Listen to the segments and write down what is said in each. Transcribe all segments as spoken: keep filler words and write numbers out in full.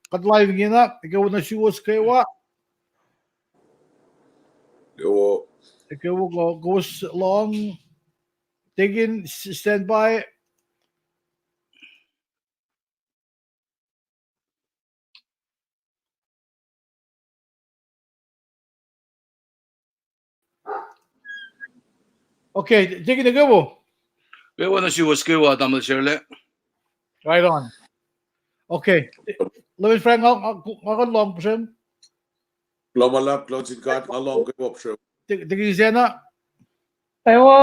Kuht live ingena, ekuh wo nuh suwos kwewa. Ekuh wo. Ekuh wo, kowos lohng. Tekin, stand by. Okay, Tekin, ekuh wo. Ekuh wo nuh suwos kwewa, tamuhlwel Sharle. Right on. Okay. Leman Frank, nga, nga, nga kuh in lohng puhsrem. Kuloh ma luhlahp, kuloh sin God, nga lohng kwewa puhsrem. Tekin Sena. Ekuh wo.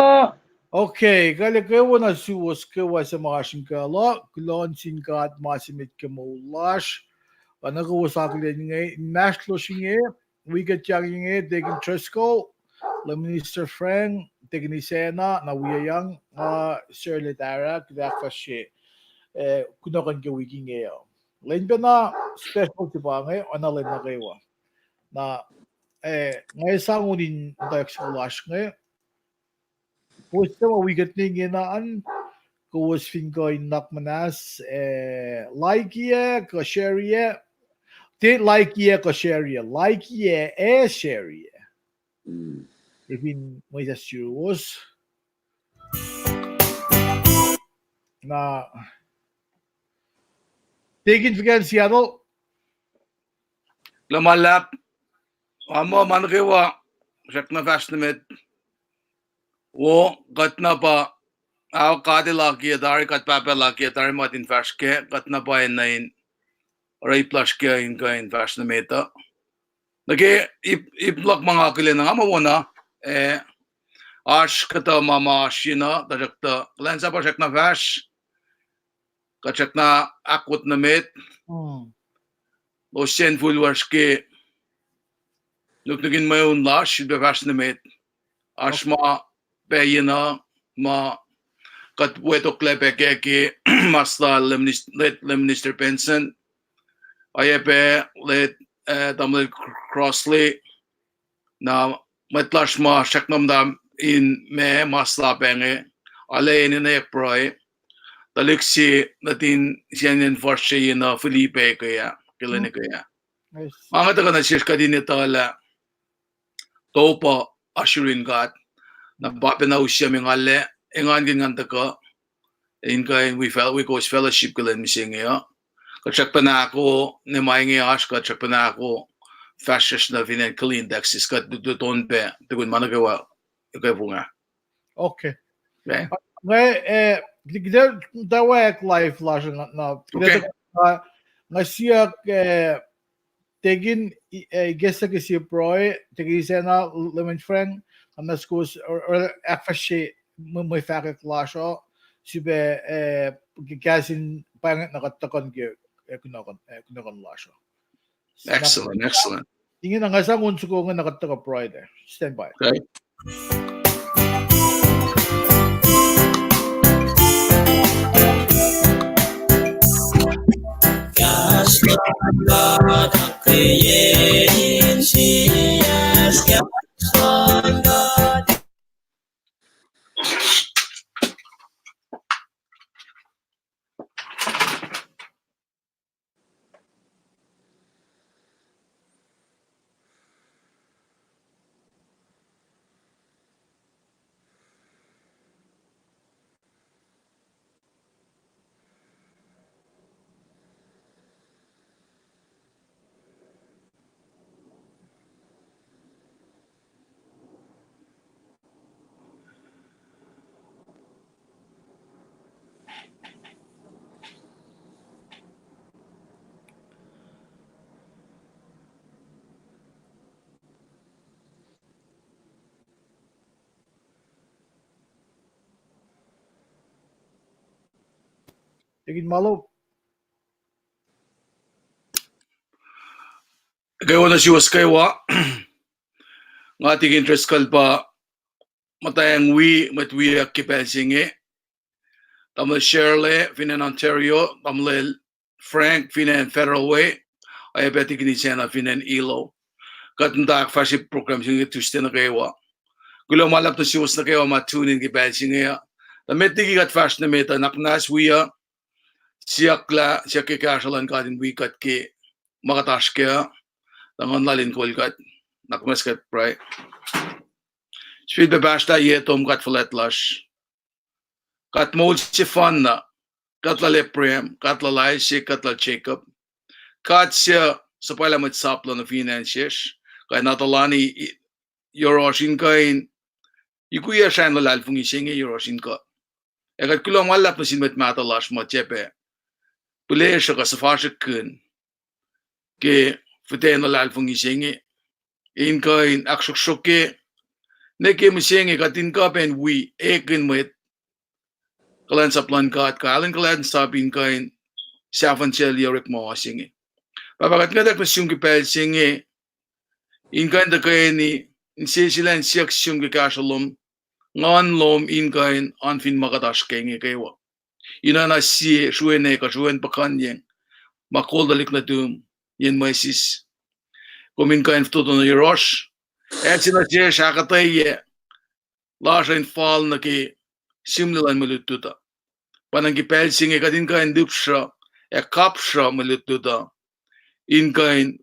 Okay, kuht liye ekuh wo nuh suwos kwewa suc ma oasr in kuh luh, kuloh sin God ma se met ke moul lasr. Oacna kowos akihlen inge, inmahsrlosr inge, wi kuht yang inge, Tekin Driscoll, Leman Minister Frank, Tekin Sena, na wi yang, nga Sharle Tara, kuht ahkfahsrye, eh, kunohkohn ke wik inge uh. Lwen pacna special se pa inge, oacna lwen nuh kwewa. Na, eh, nga sang un in tuyak soko lasr inge. Kowos suc ma wi kuht ne ingena an, kowos fin kuh in nuhnak muhnahs, eh, like-iyac kuh share-iyac. Tiac like-iyac kuh share-iyac, like-iyac ac share-iyac. Efin mwesahs yuruwos. Na, Tekin, fin acn Seattle. Kuloh ma luhlahp, ma, ma nuh kwewa, srackna fahsr nuh met. Wo, kuht na pa, ao, God El akiyac tari, kuht pahpah El akiyac tari, ma kuht in fahsr kac, kuht na pa enenuh in oruh ip lasr kac in kuh in fahsr nuh met uh. Nuh ke ip, ip luhk ma nga akihlen uh, nga muh wona, eh, oasr kuhtuh ma ma oasr yen uh, tuhsruhktuh kuhlwacnsap uh srackna fahsr, kuht srackna ahkwot nuh met. Los sacn fuhlwasr ke nuknuk in mweun lasr, sifilpac fahsr nuh met. Oasr ma pac yen uh, ma kuht wetoklac pac kac ke mas lal Leman Minister Benson, oacyacpac lal, eh, tamuhlwel Crossley, na mwet lasr ma srackna muhta in ma mas lal pac inge, arlac enenweyuck pruhe, tuhlihk se nuhtin siyacnyacn fuhsr se yen uh, Philippe ke ah, ke lwen ekuh ah. Ma nga tuhkuh nuh sesr kuht in etuh lah top uh oasr yurin God. Na pa pacna usyac me nga lac, engankihn ngan tuhkuh in kuh in wi kowos fellowship ke lwen mihsenge uh. Kuht srackpacna ahko, ne ma inge oasr, kuht srackpacna ahko fahsrfahsr nuh fin acn Killeen, Texas, kuht luton pac tukun ma nuh kwewa, kwewa nga. Okay. Nga, eh, kuht ac tawak live lasr na, nga siyuck, eh, Tekin, eh, ikacslah ke sie pruhe, Tekin Sena, Leman Frank, na kowos ahkfahsrye mwe fahkwack lasr uh, sifilpac, eh, kahs in pwacnget na kuht tuhkuh ke, eh, kunohkohn lasr uh. Excellent, excellent. Ingena nga sang on soko inge na kuht tuhkuh pruhe. Stand by. Tekin Malo. Kwewa nuh suwos kwewa. Nga Tekin Driscoll pa muhtwacng wi mwet wiyuck ke pacl se inge. Tamuhlwel Sharle fin acn Ontario, tamuhlwel Frank fin acn Federal Way, oacyacpac Tekin Sena fin acn Hilo. Kuht muhta ahkfahsrye program se inge Tuesday nuh kwewa. Kuloh ma luhlahp nuh suwos nuh kwewa ma tune in ke pacl se inge uh. Tuh met liki kuht fahsr nuh met uh, nuhnak muhnahs wi uh, siyucklah, siyuck ke kahsruh luhn God in wi kuht ke ma kuht oasr kac, tuh Nguhn lal in kol kuht, na kom eis kuht pruhe. Sifilpac pahsrtah ye tom God fuhlwact lasr. God moul sefanna, God lal Abraham, God lal Isaac, God lal Jacob. God suc suhpwaclah mwet sap lal nuh fin acn sesr, kuh in atuhlani yohrohsr in kuh in yukiyac srahn luhlahlfongi se inge yohrohsr in kuh. Ac kuht kuloh ma luhlahp nuh sin mwet mahtuh lasr ma tiac pac pihlesruh kuh suhfasrihkkihn ke fihtac luhlahlfongi se inge, in kuh in ahksruhksruhke, ne ke mihsenge kuht in kuh pac in wi ekihn mwet kuhlwacnsap luhn God, kuh alan kuhlwacnsap in kuh in sahfuhn sel orekma se inge. Pahpah, kuht ngwetack nuh sum ke pacl se inge, in kuh in tuhkweni, inseselac in siyuck sum ke kahsruh lom, Nguhn lom in kuh in oan fin ma kuht oasr ke inge kwewa. In oacna sie sruene kuh sruen puhkuhnyeng ma kol tuhlihk nuhtum yen mwesis. Kom in kuh in fototo nuh yohrohsr, ac se nuh sesr ahkuhtweyac lasr uh in fal nuh ke sihmlac luhn mwe lutlut uh. Pa ingacn ke pacl se inge kuht in kuh in lihpsruh ac kapsruh mwe lutlut uh, in kuh in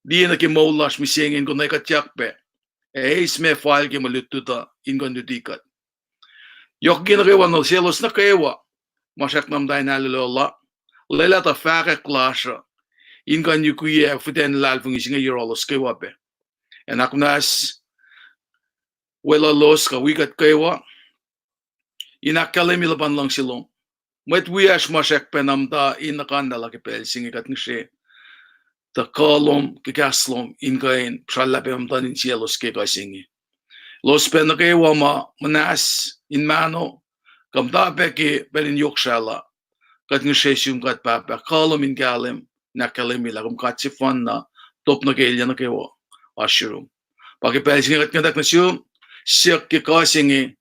liye nuh ke moul lasr mihsenge in konwe kuhtyak pac, ac eis ma fal ke mwe lutlut uh in kuh in luti kuht. Yohk ke nuh kwewa nuh selos nuh kwewa ma srackna muhta in alu lola, lwelah tuh fahkwack lasr uh in kuh in yukiyac fihtac luhlahlfongi se inge yohrohlos kwewa pac. Ac na kunacsr weluhlos kuh wi kuht kwewa in ahkkahlwemye luhpan luhngse lom. Mwet wiyacsr ma srackpacna muhta in nuhkanlah ke pacl se inge kuht ngihsre tuh kuh lom ke kahs lom in kuh in puhsrallah pac muhtuhn insiyaclos ke kuh se inge. Elos pac nuh kwewa ma muhnahs in mahno, kuh muhta pac ke pacl in yohk srahla, kuht ngihsre sum kuht Pahpah, kuh lom in kahlwem, in ahkkahlwemye lah kom God sefanna, top nuh ke elyah nuh kwewa, oasr yurum. Pa ke pacl se inge kuht ngwetack nuh sum, siyuck ke kuh se inge,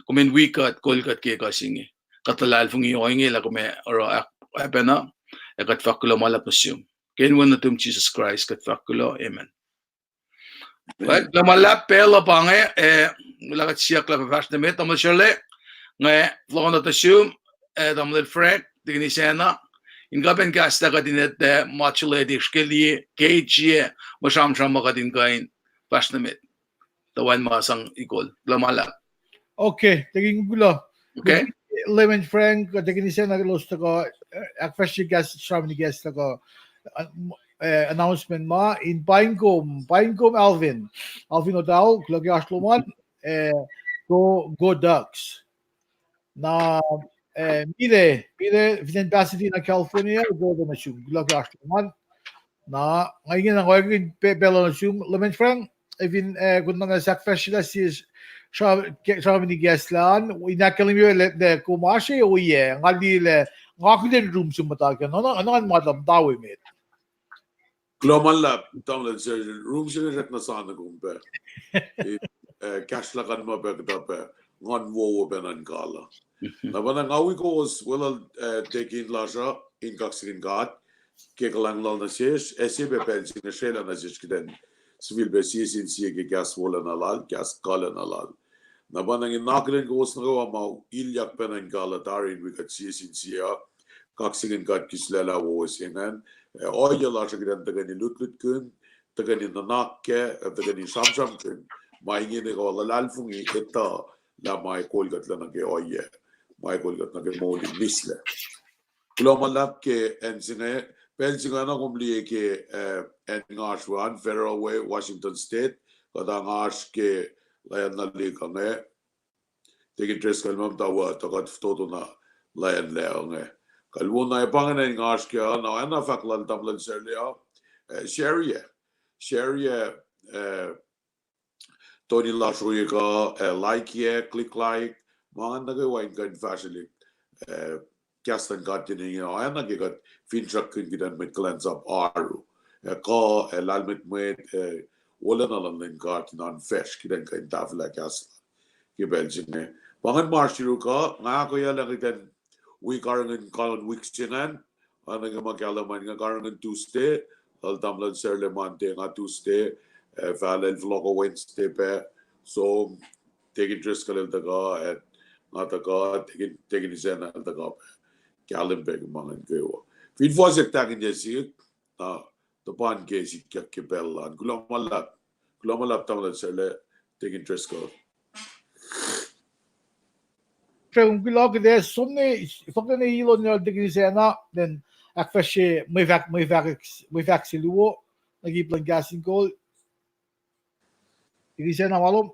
kom in wi kuht, kol kuht ke kuh se inge. Kuht luhlahlfongi ohinge lah kom ac oruh ahkpacna, ac kuht fahk kuloh ma luhlahp nuh sum. Ke inen wen nuhtum Jisus Kraist kuht fahk kuloh, amen. Kuloh ma luhlahp, pacl uh pa inge, eh, lah kuht siyuck lah fahsr nuh met, tamuhlwel Serle, nga fohlohkohnot nuh sum, eh, tamuhlwel Frank, Deacon Isacna, in kuh pac in kahslah kuht in etuh modulate srihke liye, ke sie, mwe sramsram ma kuht in kuh in fahsr nuh met. Tuh wacngihn ma sang ikol. Kuloh ma luhlahp. Okay, Deacon, kuloh. Okay. Leman Frank, Deacon Isacna, elos tuhkuh, eh, ahkfahsrye kahs, sramsram kahs tuhkuh, eh, announcement ma in paing kom, paing kom Alvin. Alvin O'Dowd, kuloh ke oasr lom an, eh, go, go Ducks. Na, eh, Mile, Mile, fin acn Pasadena, California, kuloh ke oasr lom an. Na, nga ingena nga oakihn pacl uh nuh sum, Leman Frank, eh, fin, eh, kom nuhnak sahk fahsrlah sie sramsram kahs lah an, in ahkkahlwemye lah kom oasr ohiyac, nga liye lah nga kihtin room se muhta ke, na, na, na, ma tam tawi met. Kuloh ma luhlahp, tamuhlwel Serle, room se inge srackna soano kom pac. Eh, kahsruh luhk an ma pac kuhtuh pac, nguhn wowo pac nuhnkal uh. Na pa na nga wi kowos weluhl, eh, Deacon lasr uh, in kaksakihn God ke kuhlwacng lal nuh sesr, ac sie pac pacl se inge srwaclah nuh sesr kuht in sifilpac sie sin sie ke kahs wolacna lal, kahs kuhlacna lal. Na pa na nga akihlen kowos nuh kwewa ma ilyak pac nuhnkal uh tari in wi kuht sie sin sie uh, kaksakihn God ke sulaclah wowo se ingacn, ac ohiyac lasr uh kuht in tuhkweni lutlutkihn, tuhkweni nuhnak kac, ac tuhkweni sramsramkihn ma inge nuh kwewa luhlahlfongi etuh lah ma ac kol kuht lac nuh ke ohiyac, ma ac kol kuht nuh ke moul in mihslac. Kuloh ma luhlahp ke acn se inge, pacl se inge na kom liye ke, eh, acn nga oasr we an, Federal Way, Washington State, kuht nga oasr ke lwen na lika inge, Deacon Driscoll ma muhta we, tuh kuht fototo na lwen lac inge. Kalweni pa ingacn acn nga oasr kac uh, na oacna fahk lal tamuhlwel Serle uh, eh, share-ye, share-ye, eh, toeni lasr uh, like-ye, click like, ma ingacn nuh kwewa in kuh in fahsrwelihk, eh, kahs luhn God ke inge, oacna ke kuht finsrakkihn kuht in mwet kuhlwacnsap oaru, ac kuh, ac lahlmwetmwet, ac wolacna luhn God in oan fahsr kuht in kuh in tahfwelah kahs lal ke pacl se inge. Pa ingacn ma oasr yuruk uh, nga ahkolah lah kuht in wi karihngihn kahlwem wik se ingacn, oacna ke ma kahlwem an, nga karihngihn Tuesday, lal tamuhlwel Serle Monday, nga Tuesday, eh, fahlac fohlohk uh Wednesday pac, so, Deacon Driscoll el tuhkuh, ac nga tuhkuh, Deacon, Deacon Isacna el tuhkuh pac. Kahlwem pac ke ma ingacn kwewa. Fin fohsack tahkihnyuck sihk, Na, tuhpan ke sikyak ke pacl an. Kuloh ma luhlahp. Kuloh ma luhlahp tamuhlwel Sarla, Deacon Driscoll. Srem kuloh kuht ac som ne, fakta ne ilon ne Deacon Sena, then ahkfahsrye mwe fahk, mwe fahk, mwe fahk se luo, nuh ke ip luhn Kahs in Kol. Deacon Sena, ma lom.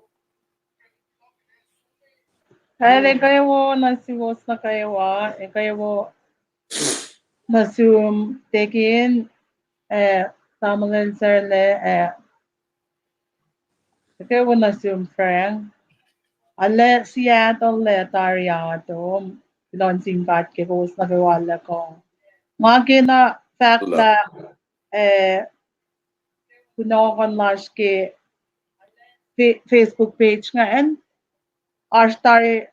Ac ekuh wo nuh suwos nuh kwewa, ekuh wo nuh sum Deacon, ac tamuhlwel Sarla, ac ekuh wo nuh sum Frank. Arlac Seattle lac tari atom, kuloh nuh sin God ke kowos nuh kwewa arlac kuh. Nga kena fahk lah, ac kunohkohn lasr ke Fe-, Facebook page ingacn, oasr tari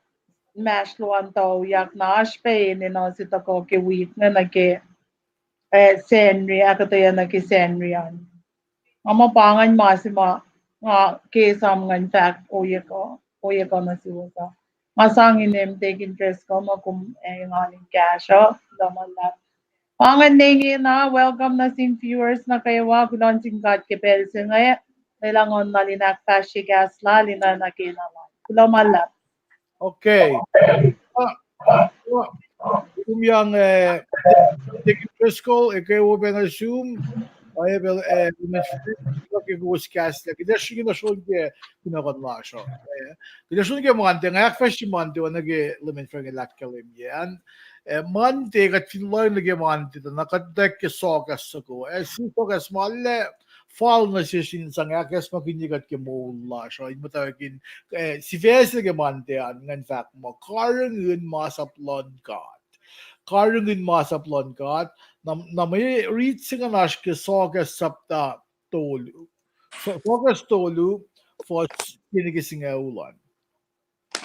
inmahsrlon tuyak na oasr pac enenuh se tuhkuh ke wik inge nuh ke, ac Sacnri, ahkuhtweyac nuh ke Sacnri an. Nga muh pa ingacn ma se ma nga ke esam ingacn fahk ohiyac kuh, ohiyac kuh nuh suwos uh. Nga sang inem Deacon Driscoll muh kom ac engan in kahsruh, kuloh ma luhlahp. Pa ingacn ne ingena, welcome nuh sin viewers nuh kwewa, kuloh nuh sin God ke pacl se inge, lwelah Nguhn Lal in ahkfahsrye kahs Lal in oacna kena Lal. Kuloh ma luhlahp. Okay. Kom yang, eh, Deacon Driscoll, ekuh wo pac nuh sum, oacyacpac, eh, Leman Frank, ke kowos kahs lah kuht ac srihke na srohn ke kunohkohn lasr uh. Eh, kuht ac srihke Monday, nga ahkfahsrye Monday oacna ke Leman Frank el ahkkahlwemye an. Eh, Monday, kuht fin lohng nuh ke Monday, tuh na kuht tuh ke sohkahs soko. Eh, sie sohkahs ma arlac fal nuh sesr in sang ahkacsmakihnye kuht ke moul lasr uh, in muhtwacwacack in, eh, sifac se ke Monday an, ngan fahk muh karihngihn masap luhn God. Karihngihn masap luhn God. Na, na mwe rit se ingacn oasr ke Sohkahs sapta tolu. So, Sohkahs tolu, fuhs se nuh ke singucul an.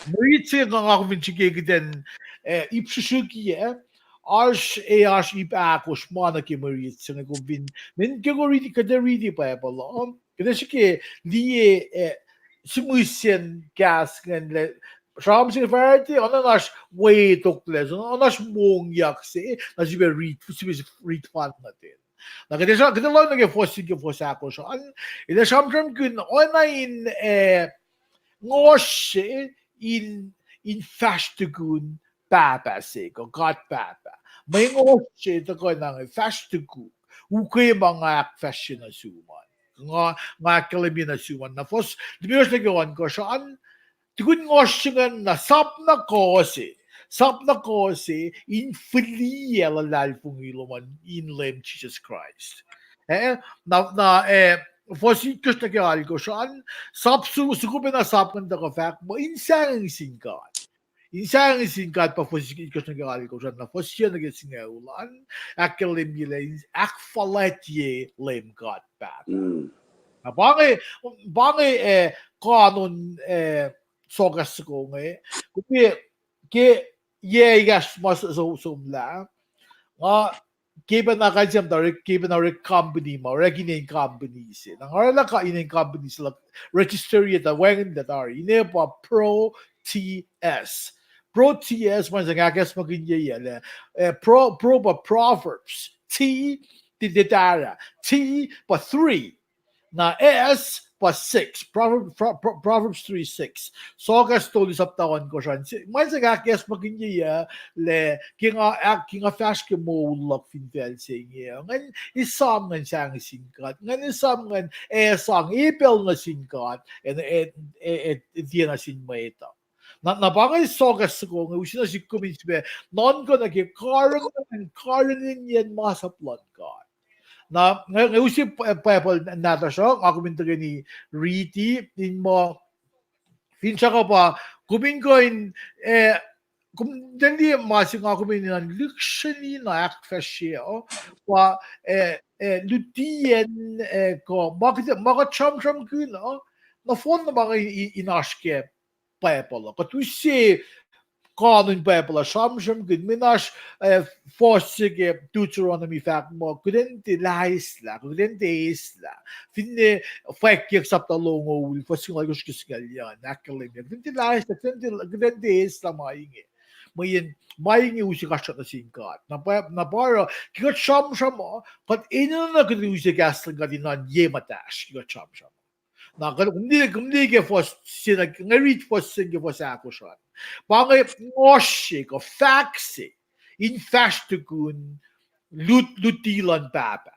Mwe rit se nga, nga kom fin srihke kuht in, eh, ip srihsrihkiyac, oasr, eh, oasr ip ahkosr ma nuh ke mwe rit se inge kom fin, men ke kom riti, kuht ac riti Bible uh, kuht ac srihke liye, eh, sihmihsen kahs ingacn lah, sramsram se inge fahsrti, oacna oasr wetoklac, oacna oasr mongyak se, na srihpac rit, srihpac rit fan nuh ten. Na kuht ac, kuht ac lohng nuh ke fuhs se ke fuhs ahkosr an, el ac sramsramkihn oacna in, eh, ngohsr se in, in fahsr tukun Pahpah se, kuh God Pahpah. Mwe ngohsr se tuhkuh na inge fahsr tukuk, ukwe ma nga ahkfahsrye nuh sum an. Nga, nga ahkkahlwemye nuh sum an. Na fuhs limekohsr nuh ke ohnkohsr an, tukun ngohsr se ingacn na sap na kuh se, sap na kuh se in fihliyac luhlahlfongi lom an in Leum Jisus Kraist. Eh, na, na, eh, fuhs itkohsr nuh ke alkohsr an, sap su-, soko pacna sap ingacn tuhkuh fahk muh in sahngweng sin God. In sahngweng sin God pa fuhs itkohsr nuh ke alkohsr an, na fuhs yac nuh ke singucul an, ahkkahlwemye lah in ahkfuhlwactye Leum God Pahpah. Na pa inge, pa inge, eh, kanon, eh, Sohkahs soko inge. Kom ke, ke yac ekahsr ma s-, so-, somlah. Nga, ke pacna kalsam tari, ke pacna orek company ma, orek inen company se. Na nga oraclah ka-, inen company se lah register-ye tuh wacngihnlac tari. Ine pa Pro T S. Pro T S, ma sang ahkacsmakihnye lah, eh, Pro, Pro pa Proverbs. T, ti-, titara. T pa three. Na S pa six, Proverbs, Pro-, Pro-, Proverbs three six. Sohkahs tolu sapta ohnkohsr an. Se, ma sang ahkacsmakihnye lah, ke nga, ahk-, ke nga fahsr ke moul luhk fin facl se inge. Ngan esam ngan sahngweng sin God. Ngan esam ngan, eh, sang, eh, pacl nuh sin God. And, eh, eh, eh, tiac nuh sin mwet uh. Na, na pa inge Sohkahs soko inge, use nuh sihk kom in sifilpac nuhnkuh nuh ke karihngihn, karihngihnyacn masap luhn God. Na, nge, nge use Bi-, Bible nahtuhsr uh, nga kom in tuhkweni riti, in muh, finsrak uh pa, kom in kuh in, eh, kom, then liye ma se nga kom in nuhnak lihksreni na ahkfahsrye uh, pa, eh, eh, lutiyacn, eh, kuh, ma kuht, ma kuht sramsramkihn uh, nohfohn na ma inge in, in oasr ke Bible uh. Kuht use kanon Bible uh sramsramkihn, mwe na oasr, eh, fuhs se ke Deuteronomy fahk muh, kuht in tiac laislah, kuht in tiac eislah. Finne Fwackyuck sapta longoul, fuhs singucul alkohsr ke singucul yuc an, ahkkahlwemye, kuht in tiac laislah, kuht in tiac, kuht in tiac eislah ma inge. Mweyen ma inge use kasrkuhsrak nuh sin God. Na pa, na pa oruh, ke kuht sramsram uh, kuht enenuh na kuht use kahs luhn God in oan ye muhtahsr, ke kuht sramsram. Na kuht, kom liye, kom liye ke fuhs se na, nga read fuhs se ke fuhs ahkosr an. Pa inge ngohsr se kuh fahk se in fahsr tukun lut-, luti luhn Pahpah.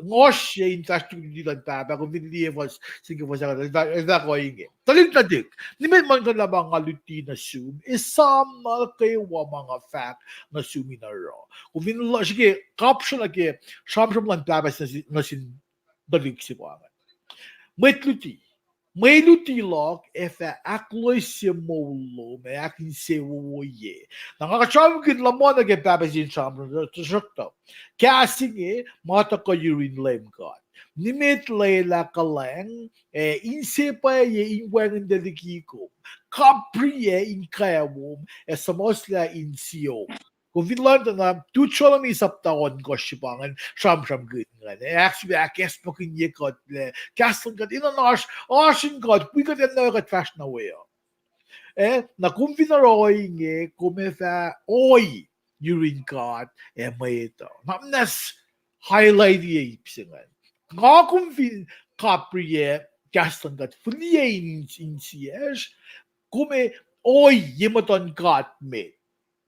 Ngohsr se in fahsr tukun luti luhn Pahpah, kom fin liye fuhs se ke fuhs ahkosr, el fahk ohinge. Tuhlihk nuhtihk, nimet muhlkuhnlah ma nga luti nuh sum, esam nuh kwewa ma nga fahk nuh sum in oruh. Kom fin srihke kapsra nuh ke sramsram luhn Pahpah nuh sin, nuh sin tuhlihk se pa inge. Mwet luti, mwe luti luhk ac fah ahkloesye moul lom ac ahkinsewowoye. Na nga kuht sramsramkihn luhman nuh ke Pahpah se in sramsram, tuhsruhktuh kahs inge ma tuhkuh yurin Leum God. Nimet lwelah kuhlwacng, ac inse pwacye in wacngihnlac liki kom. Kapriyac in kawom, ac suhmuhslah insiyom. Kom fin lohng tuh na Deuteronomy sapta ohnkohsr se pa ingacn sramsramkihn ingacn. Ac ahksahfyelah ahkacsmakihnye kuht lah kahs luhn God enenuh oasr, oasr in God, wi kuht enenuh kuht fahsr nuh we uh. Eh, na kom fin oruh ohinge, kom ac fah ohi yurin God ac mwet uh. Na muhnahs highlight-i ip se ingacn. Nga kom fin kapriyac kahs luhn God, fihliyac in, insiyacsr, kom ac ohi ye muhtuhn God met.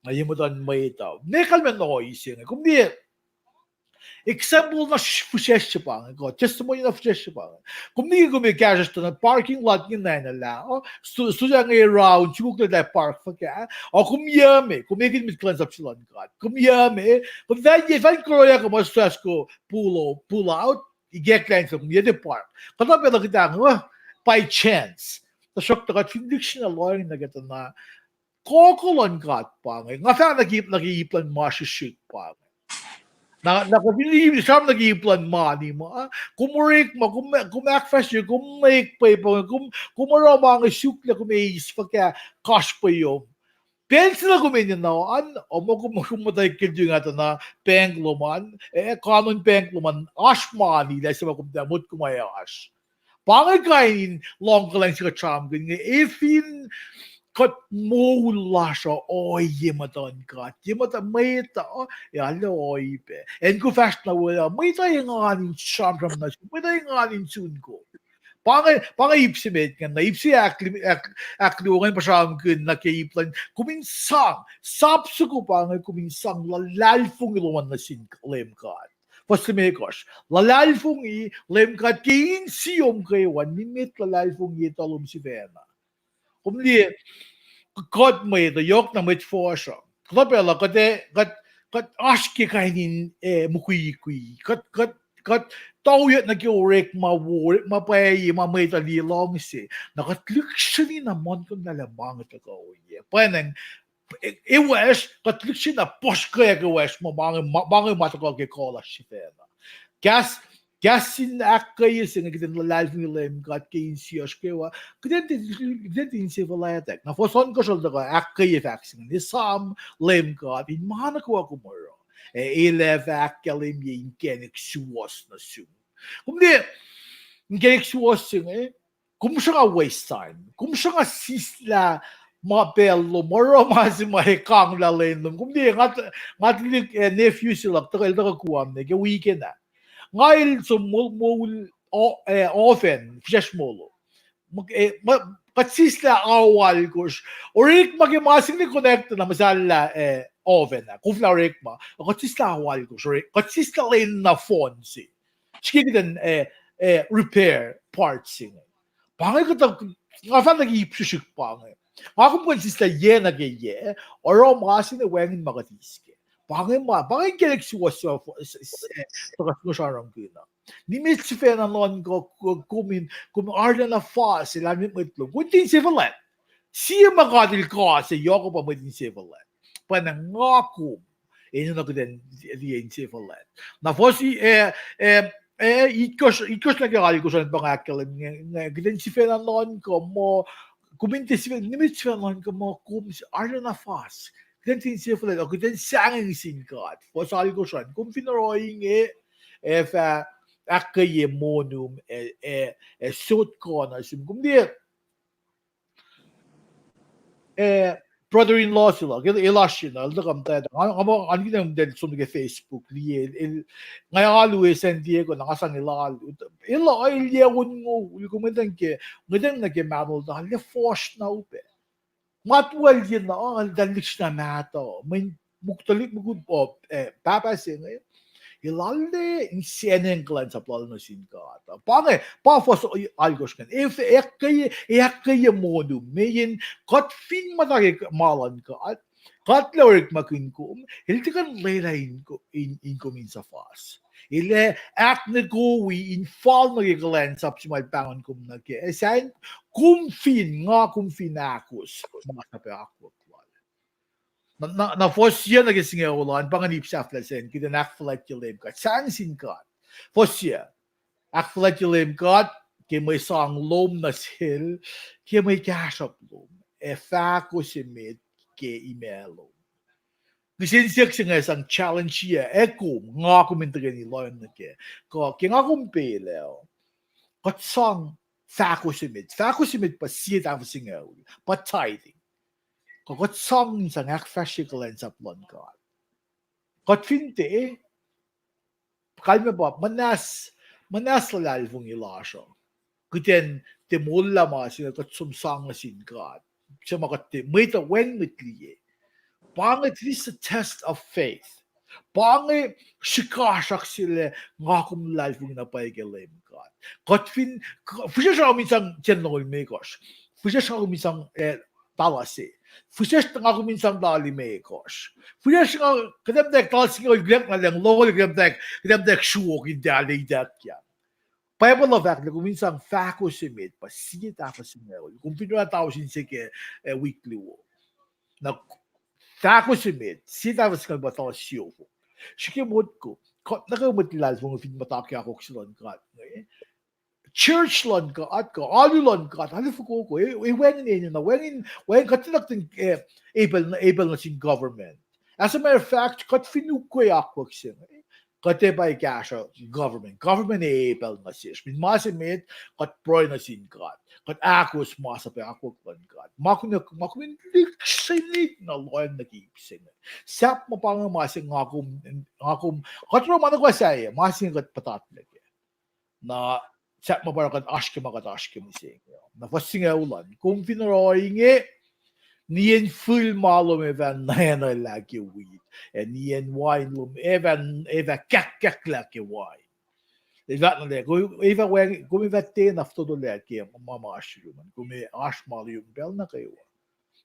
Na ye muhtuhn mwet uh. Ne kalmacn ohi se inge. Kom liye example na fihsracsr se pa inge, kuh testimony na fihsracsr se pa inge. Kom liye kom ac kahsruhsr tuh na parking lot inge na enenuh lah, uh, stu-, studia inge around, sukoklah lah park fuhkah, uh, kom yuc me, kom ekihn mwet kuhlwacnsap se luhn God. Kom yuc me, kom fah, ye fah kuroyak kom oasr, oasr kom pull o-, pull out, ikacklah in kom yuc park. Kuhtuh pacl uh kuht ac, uh, by chance. Tuhsruhktuh kuht fin lihksreni lohacng nuh ke tuh na kohkoh luhn God pa inge. Nga fahk nuh ke, nuh ke ip luhn ma srihsrihk pa inge. Na, na kom fin sram nuh ke ip luhn mani ma, kom orekma, kom, kom ahkfahsrye, kom nwek pwepuh, kom, kom oruh ma inge suk lah kom eis fuhkah kasrpweom. Pacl se na kom enenuh an, omo kom, kom muhtwacwacack ke tuh nga tuh na bank lom an, eh, kanon bank lom an, oasr mani lah se ma kom tuh motko ma oasr. Pa inge kain in lohng kuhlwacng se kuht sramsramkihn inge, efin kuht moul lasr uh ohi ye muhtuhn God, ye muhtuhn mwet uh, ac arlac ohi pac. Acn kom fahsr nuh we uh, mwet uh engan in sramsram nuh sum, mwet uh engan in sun kom. Pa inge, pa inge ip se met ingacn, na ip se ahk-, ahk-, ahkluo ingacn pa sramsramkihn nuh ke ip luhn, kom in sang, sap soko pa inge kom in sang luhlahlfongi lom an nuh sin Leum God. Fuhs limekohsr, luhlahlfongi Leum God ke insiyom kwewa, nimet luhlahlfongi etuh lom sifacna. Kom liye, kuht mwet uh, yohk na mwet fuhsr uh. Kuhtuh pacl uh, kuht, kuht, kuht oasr ke kain in, eh, mukwikwi. Kuht, kuht, kuht tuyak nuh ke orekma wo, orekma pwacye ma mwet uh liye luhngse. Na kuht lihksreni na muhlkuhnlah lah ma inge tuhkuh oyac. Pwacnwacng, e-, ewacsr, kuht lihksreni na puhsrkeyuck ewacsr ma, ma inge, ma, ma inge ma tuhkuh ke kuh lasr sifacna. Kahs, kahs in ahkkweye se inge, kuht in luhlahlfongi Leum God ke insiyacsr kwewa, kuht in, kuht in insefuhlwactack. Na fuhs ohnkohsr uh tuhkuh ahkkweye fahk se inge, esam Leum God in ma nuh kwewa kom oruh, ac el ac fah ahkkahlwemye inkacnek suwohs nuh sum. Kom liye, inkacnek suwohs se inge, kom sruhnga waste time. Kom sruhnga sislah ma pacl lom, oruh ma se ma ac kanglah lwen lom. Kom liye, nga, nga tuhlihk, eh, nephew se luhk, tuhkuh, el tuhkuh Guam ne ke weekend ah. Nga el som moul, moul, o-, eh, oven, fihsracsr molo. Kuht sislah ao alkosr. Orekma ke ma se inge connect na muhsahllah, eh, oven ah. Koflah orekma. Kuht sislah ao alkosr. Kuht sislah lwen na phone se. Srihke kuht in, eh, eh, repair parts se inge. Pa inge kuhtuh, nga fahk nuh ke ip srihsrihk pa inge. Nga kom kuh in sislah yac nuh ke yac, oruh ma se inge wacngihn ma kuht eis kac. Pa inge ma, pa inge inkacnek suwohs, tuhkuh sromsramkihn uh. Nimet sifacna nuhnkuh, kom in, kom arulacna fas, lahlmwetmwet lom. Kom tiac insefuhlwact. Sie ma God el kuh se yohk uh pa mwet insefuhlwact. Pa na nga kom enenuh kuht in liye insefuhlwact. Na fuhs, eh, eh, eh, itkohsr, itkohsr nuh ke alkosr an pa nga ahkkahlwemye, kuht in sifacna nuhnkuh muh, kom in tiac sifacna, nimet sifacna nuhnkuh muh kom arulacna fas. Kuht in tiac insefuhlwact, kuht in sahngweng sin God. Fuhs alkosr an, kom fin oruh inge, ac fah ahkkweye monum, ac, ac, ac sot kuh nuh sum. Kom liye, eh, brother-in-law se luhk, el, el oasr na, el tuhkuh muhtwacta. Nga, nga, nga, nga, nga som nuh ke Facebook, liye, el, el, nga alu e San Diego, na nga sang el alu. El, el yac onngoul, kom ngetang ke, ngetang nuh ke mahnol ta, el fuhsr na upac. Matwal ye na, ah, el tuhlihk sna mahtuh. Mweyen mukul tuhlihk mukul, oh, eh, pahpah se inge. El arlac insiyacn kuhlwacnsap lal nuh sin God. Pa inge, pa fuhs alkosr ingacn. Ac ahkkweye, ac ahkkweye monum. Mweyen kuht fin muhta ke ma luhn God, God El orekmakihn kom, El tiac kuh in lwelah in ko-, in, in kom in suhfal. El ac ahknikowi in fal nuh ke kuhlwacnsap se ma El pahngon kom nuh kac. Ac sahp kom fin, nga kom fin ahkos, masap ac akwuck lal. Na, na, na fuhs sie nuh ke singucul an, pa ingacn ip sahflah se ingacn, kuht in ahkfuhlwactye Leum God. Sahngweng sin God. Fuhs sie, ahkfuhlwactye Leum God, ke mwe sang lom nuh sel, ke mwe kahsruhp lom, ac fahko se met ke imac lom. Kihsen siyuck se inge sang challenge-i ac kom, nga kom in tuhkweni lohacng nuh kac. Kuh, ke nga kom pacl ah, kuht sang fahko se met. Fahko se met pa sie tahfuh singucul, pa tithing. Kuh kuht sang in sang ahkfahsrye kuhlwacnsap luhn God. Kuht fin tiac, kalmac pa muhnahs, muhnahs luhlahlfongi lasr uh. Kuht in tiac moullah ma se kuht som sang nuh sin God. Se ma kuht tiac, mwet uh wacngihn mwet liye. Pa inge, it is a test of faith. Pa inge srihkasrak se lah nga kom luhlahlfongi na pwacye ke Leum God. Kuht fin, fihsracsr nga kom in sang ten longoul limekohsr. Fihsracsr nga kom in sang, eh, tala se. Fihsracsr nga kom in sang tala limekohsr. Fihsracsr nga, kuht muhtwacwacack tala singucul, kuht muhtwacwacack na lucng longoul, kuht muhtwacwacack, kuht muhtwacwacack sruok in tiac lwelah ituckyang. Bible uh fahk lah kom in sang fahko se met pa sie tahfuh singucul. Kom fin oruh tausin se ke, eh, wik luo. Na fahko se met, sie tahfuh singucul pa tausin siofok. Srihke motko, kuht nuh kwewa mwet luhlahlfongi fin muhta ke akwuck se luhn God inge. Church luhn God, kuh alu luhn God, alu fokoko, e, e wacngihn enenuh, wacngihn, wacngihn kuht tiac nuhtin, eh, epel, epel nuh sin government. As a matter of fact, kuht fin ukwe akwuck se inge, kuht ac pa kahsruh government. Government epel nuh sesr. Fin ma se met, kuht pruhe nuh sin God. Kuht ahkos masap ac akwuck luhn God. Ma kom, ma kom in lihksreni na lohacng nuh ke ip se inge. Sahp ma pa inge ma se nga kom, nga kom, kuht oruh ma nuh kwewa sahyac, ma se inge kuht puhtatlac kac. Na sahp ma pa oruh kuht oasr ke ma kuht oasr ke mihsenge. Na fuhs singucul an, kom fin oruh ohinge, nien fihl ma lom ac fah nwanuhlah ke wheat, ac nien wain lom ac fah, ac fah kahkkahklah ke wain. El fahk nuh lah, kom ac fah wacng-, kom ac fah tiacna fototolac ke ma, ma oasr yurum an, kom ac oasr ma lom pacl nuh kwewa.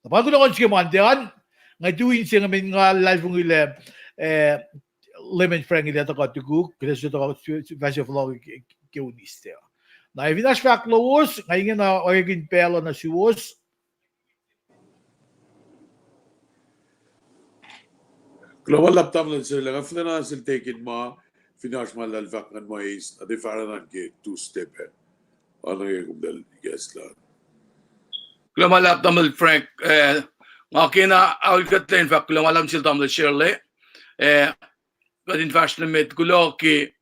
Na pa kunohkohn srihke Monday an, nga tu in se inge mweyen nga luhlahlfongi lah, eh, Leman Frank el ac tuhkuh tukuk, kuht ac tuhkuh fahsruh fohlohk ke, ke Wednesday. Na fin oasr fahk lowos, nga ingena orekmakihn pacl uh nuh suwos. Kuloh ma luhlahp tamuhlwel Serla, nga fihlacna sel tekin ma, fin oasr ma luhlahp fahk ngan ma eis, na tiac fahsr na ke Tuesday pac. Oacna ke kom tuh ikacslah. Kuloh ma luhlahp tamuhlwel Frank, eh, nga kena aol kuht lwen fahk kuloh ma luhlahp sel tamuhlwel Serla, eh, kuht in fahsr nuh met kuloh ke,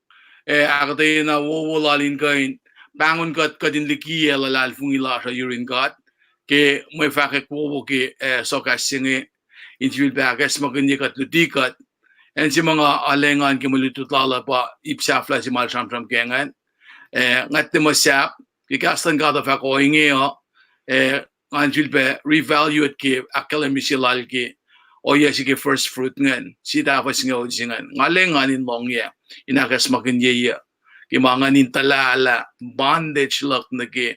eh, ahkuhtweyac na wowo lal in kuh in pahngon kuht, kuht in likiyac luhlahlfongi lasr uh yurin God, ke mwe fahkwack wowo ke, eh, sokahs se inge, in sifilpac ahkacsmakihnye kuht, luti kuht, acn se ma nga arlac engan ke mwe lutlut lal uh pa ip sahflah se ma el sramsram ke ingacn. Eh, nga tiac muh sahp, ke kahs luhn God uh fahk ohinge uh, eh, ngan sifilpac reevaluate ke ahkkahlwemye se lal ke ohiyac se ke first fruit ingacn, sie tahfuh singucul se ingacn. Nga arlac engan in lohngyac, in ahkacsmakihnye uh. Ke ma ngan in tuhlahlah, bondage luhk nuh ke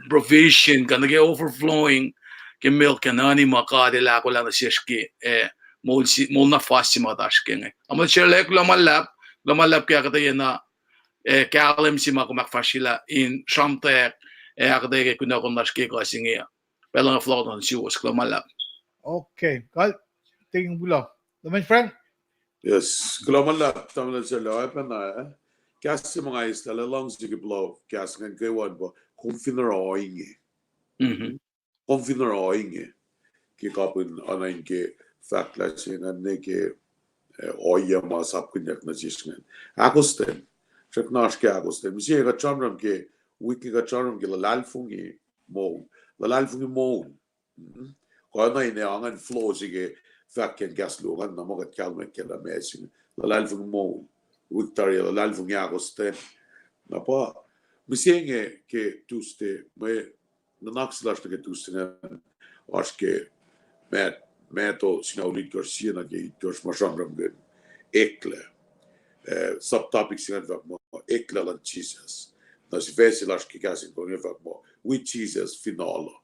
provision, kuh nuh ke overflowing, ke milk and honey ma God El ahkolah nuh sesr ke, eh, moul si-, moul na fas se ma kuht oasr ke inge. Tamuhlwel Serla, kuloh ma luhlahp, kuloh ma luhlahp ke ahkuhtweyac na, eh, kahlwem se ma kom ahkfahsryelah in sramtweack, eh, ahkuhtweyac ke kunohkohn lasr ke ekuh se inge uh. Pacl uh nga fohlohk nuh suwos, kuloh ma luhlahp. Okay, kal, tekin kuloh. Leman Frank? Yes, kuloh ma luhlahp, tamuhlwel Serla, oacpacna, eh? Kahs se ma nga eislah, luhngse ke puhla kahs ingacn kwewa pa, kom fin oruh ohinge. Kom fin oruh ohinge. Ke kapihn oacna in ke fahk lah se ingacn nuh ke, eh, ohiyac ma sapkihnyuck nuh sesr ingacn. Ahkostwen. Srackna oasr ke ahkostwen. Mihsenge kuht sramsram ke, wik inge kuht sramsram ke luhlahlfongi moul. Luhlahlfongi moul. Mm. Kuh na ine angan flow se ke fahk ke kahs luo ingacn na ma kuht kahlwem ke lah ma se inge luhlahlfongi moul. Wik tari ah luhlahlfongi ahkostwen. Na pa mihsenge ke Tuesday, mwe nuhnak se lasr nuh ke Tuesday ingacn oasr ke Mat-, Matthew singucul itkohsr sie nuh ke itkohsr ma sramsramkihn eklac. Eh, subtopic se ingacn fahk muh eklac luhn Jisus. Na sifac se lasr ke kahs in kol inge fahk muh wi Jisus fin oaluh.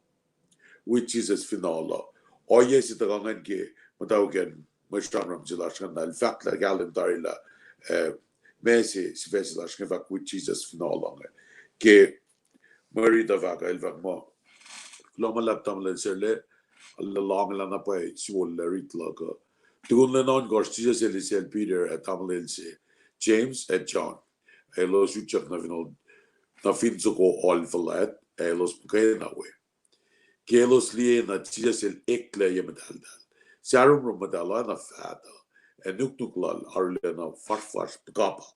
Wi Jisus fin oaluh. Ohiyac se tuhkuh ingacn ke muhtwacwacack mwe sramsram se lasr ingacn na el fahk lah kahlwem tari lah, eh, ma se sifac se lasr inge fahk wi Jisus fin oaluh inge. Ke mwe riti fahk ah el fahk muh, kuloh ma luhlahp tamuhlwel Sele, arlac lohnglah na pwacye suwollac riti luhk uh. Tukun lwen ohnkohsr Jisus el eisacl Peter ac tamuhlwel se, James ac John. Elos utyak nuh fin ol-, nuh fin soko ol fuhlwact, ac elos muhkwena we. Ke elos liye na Jisus el eklac ye muhtahltahl, sahromrom muhtahl oacna faht uh, ac nuknuk lal arulacna fasrfasr puhkapahk.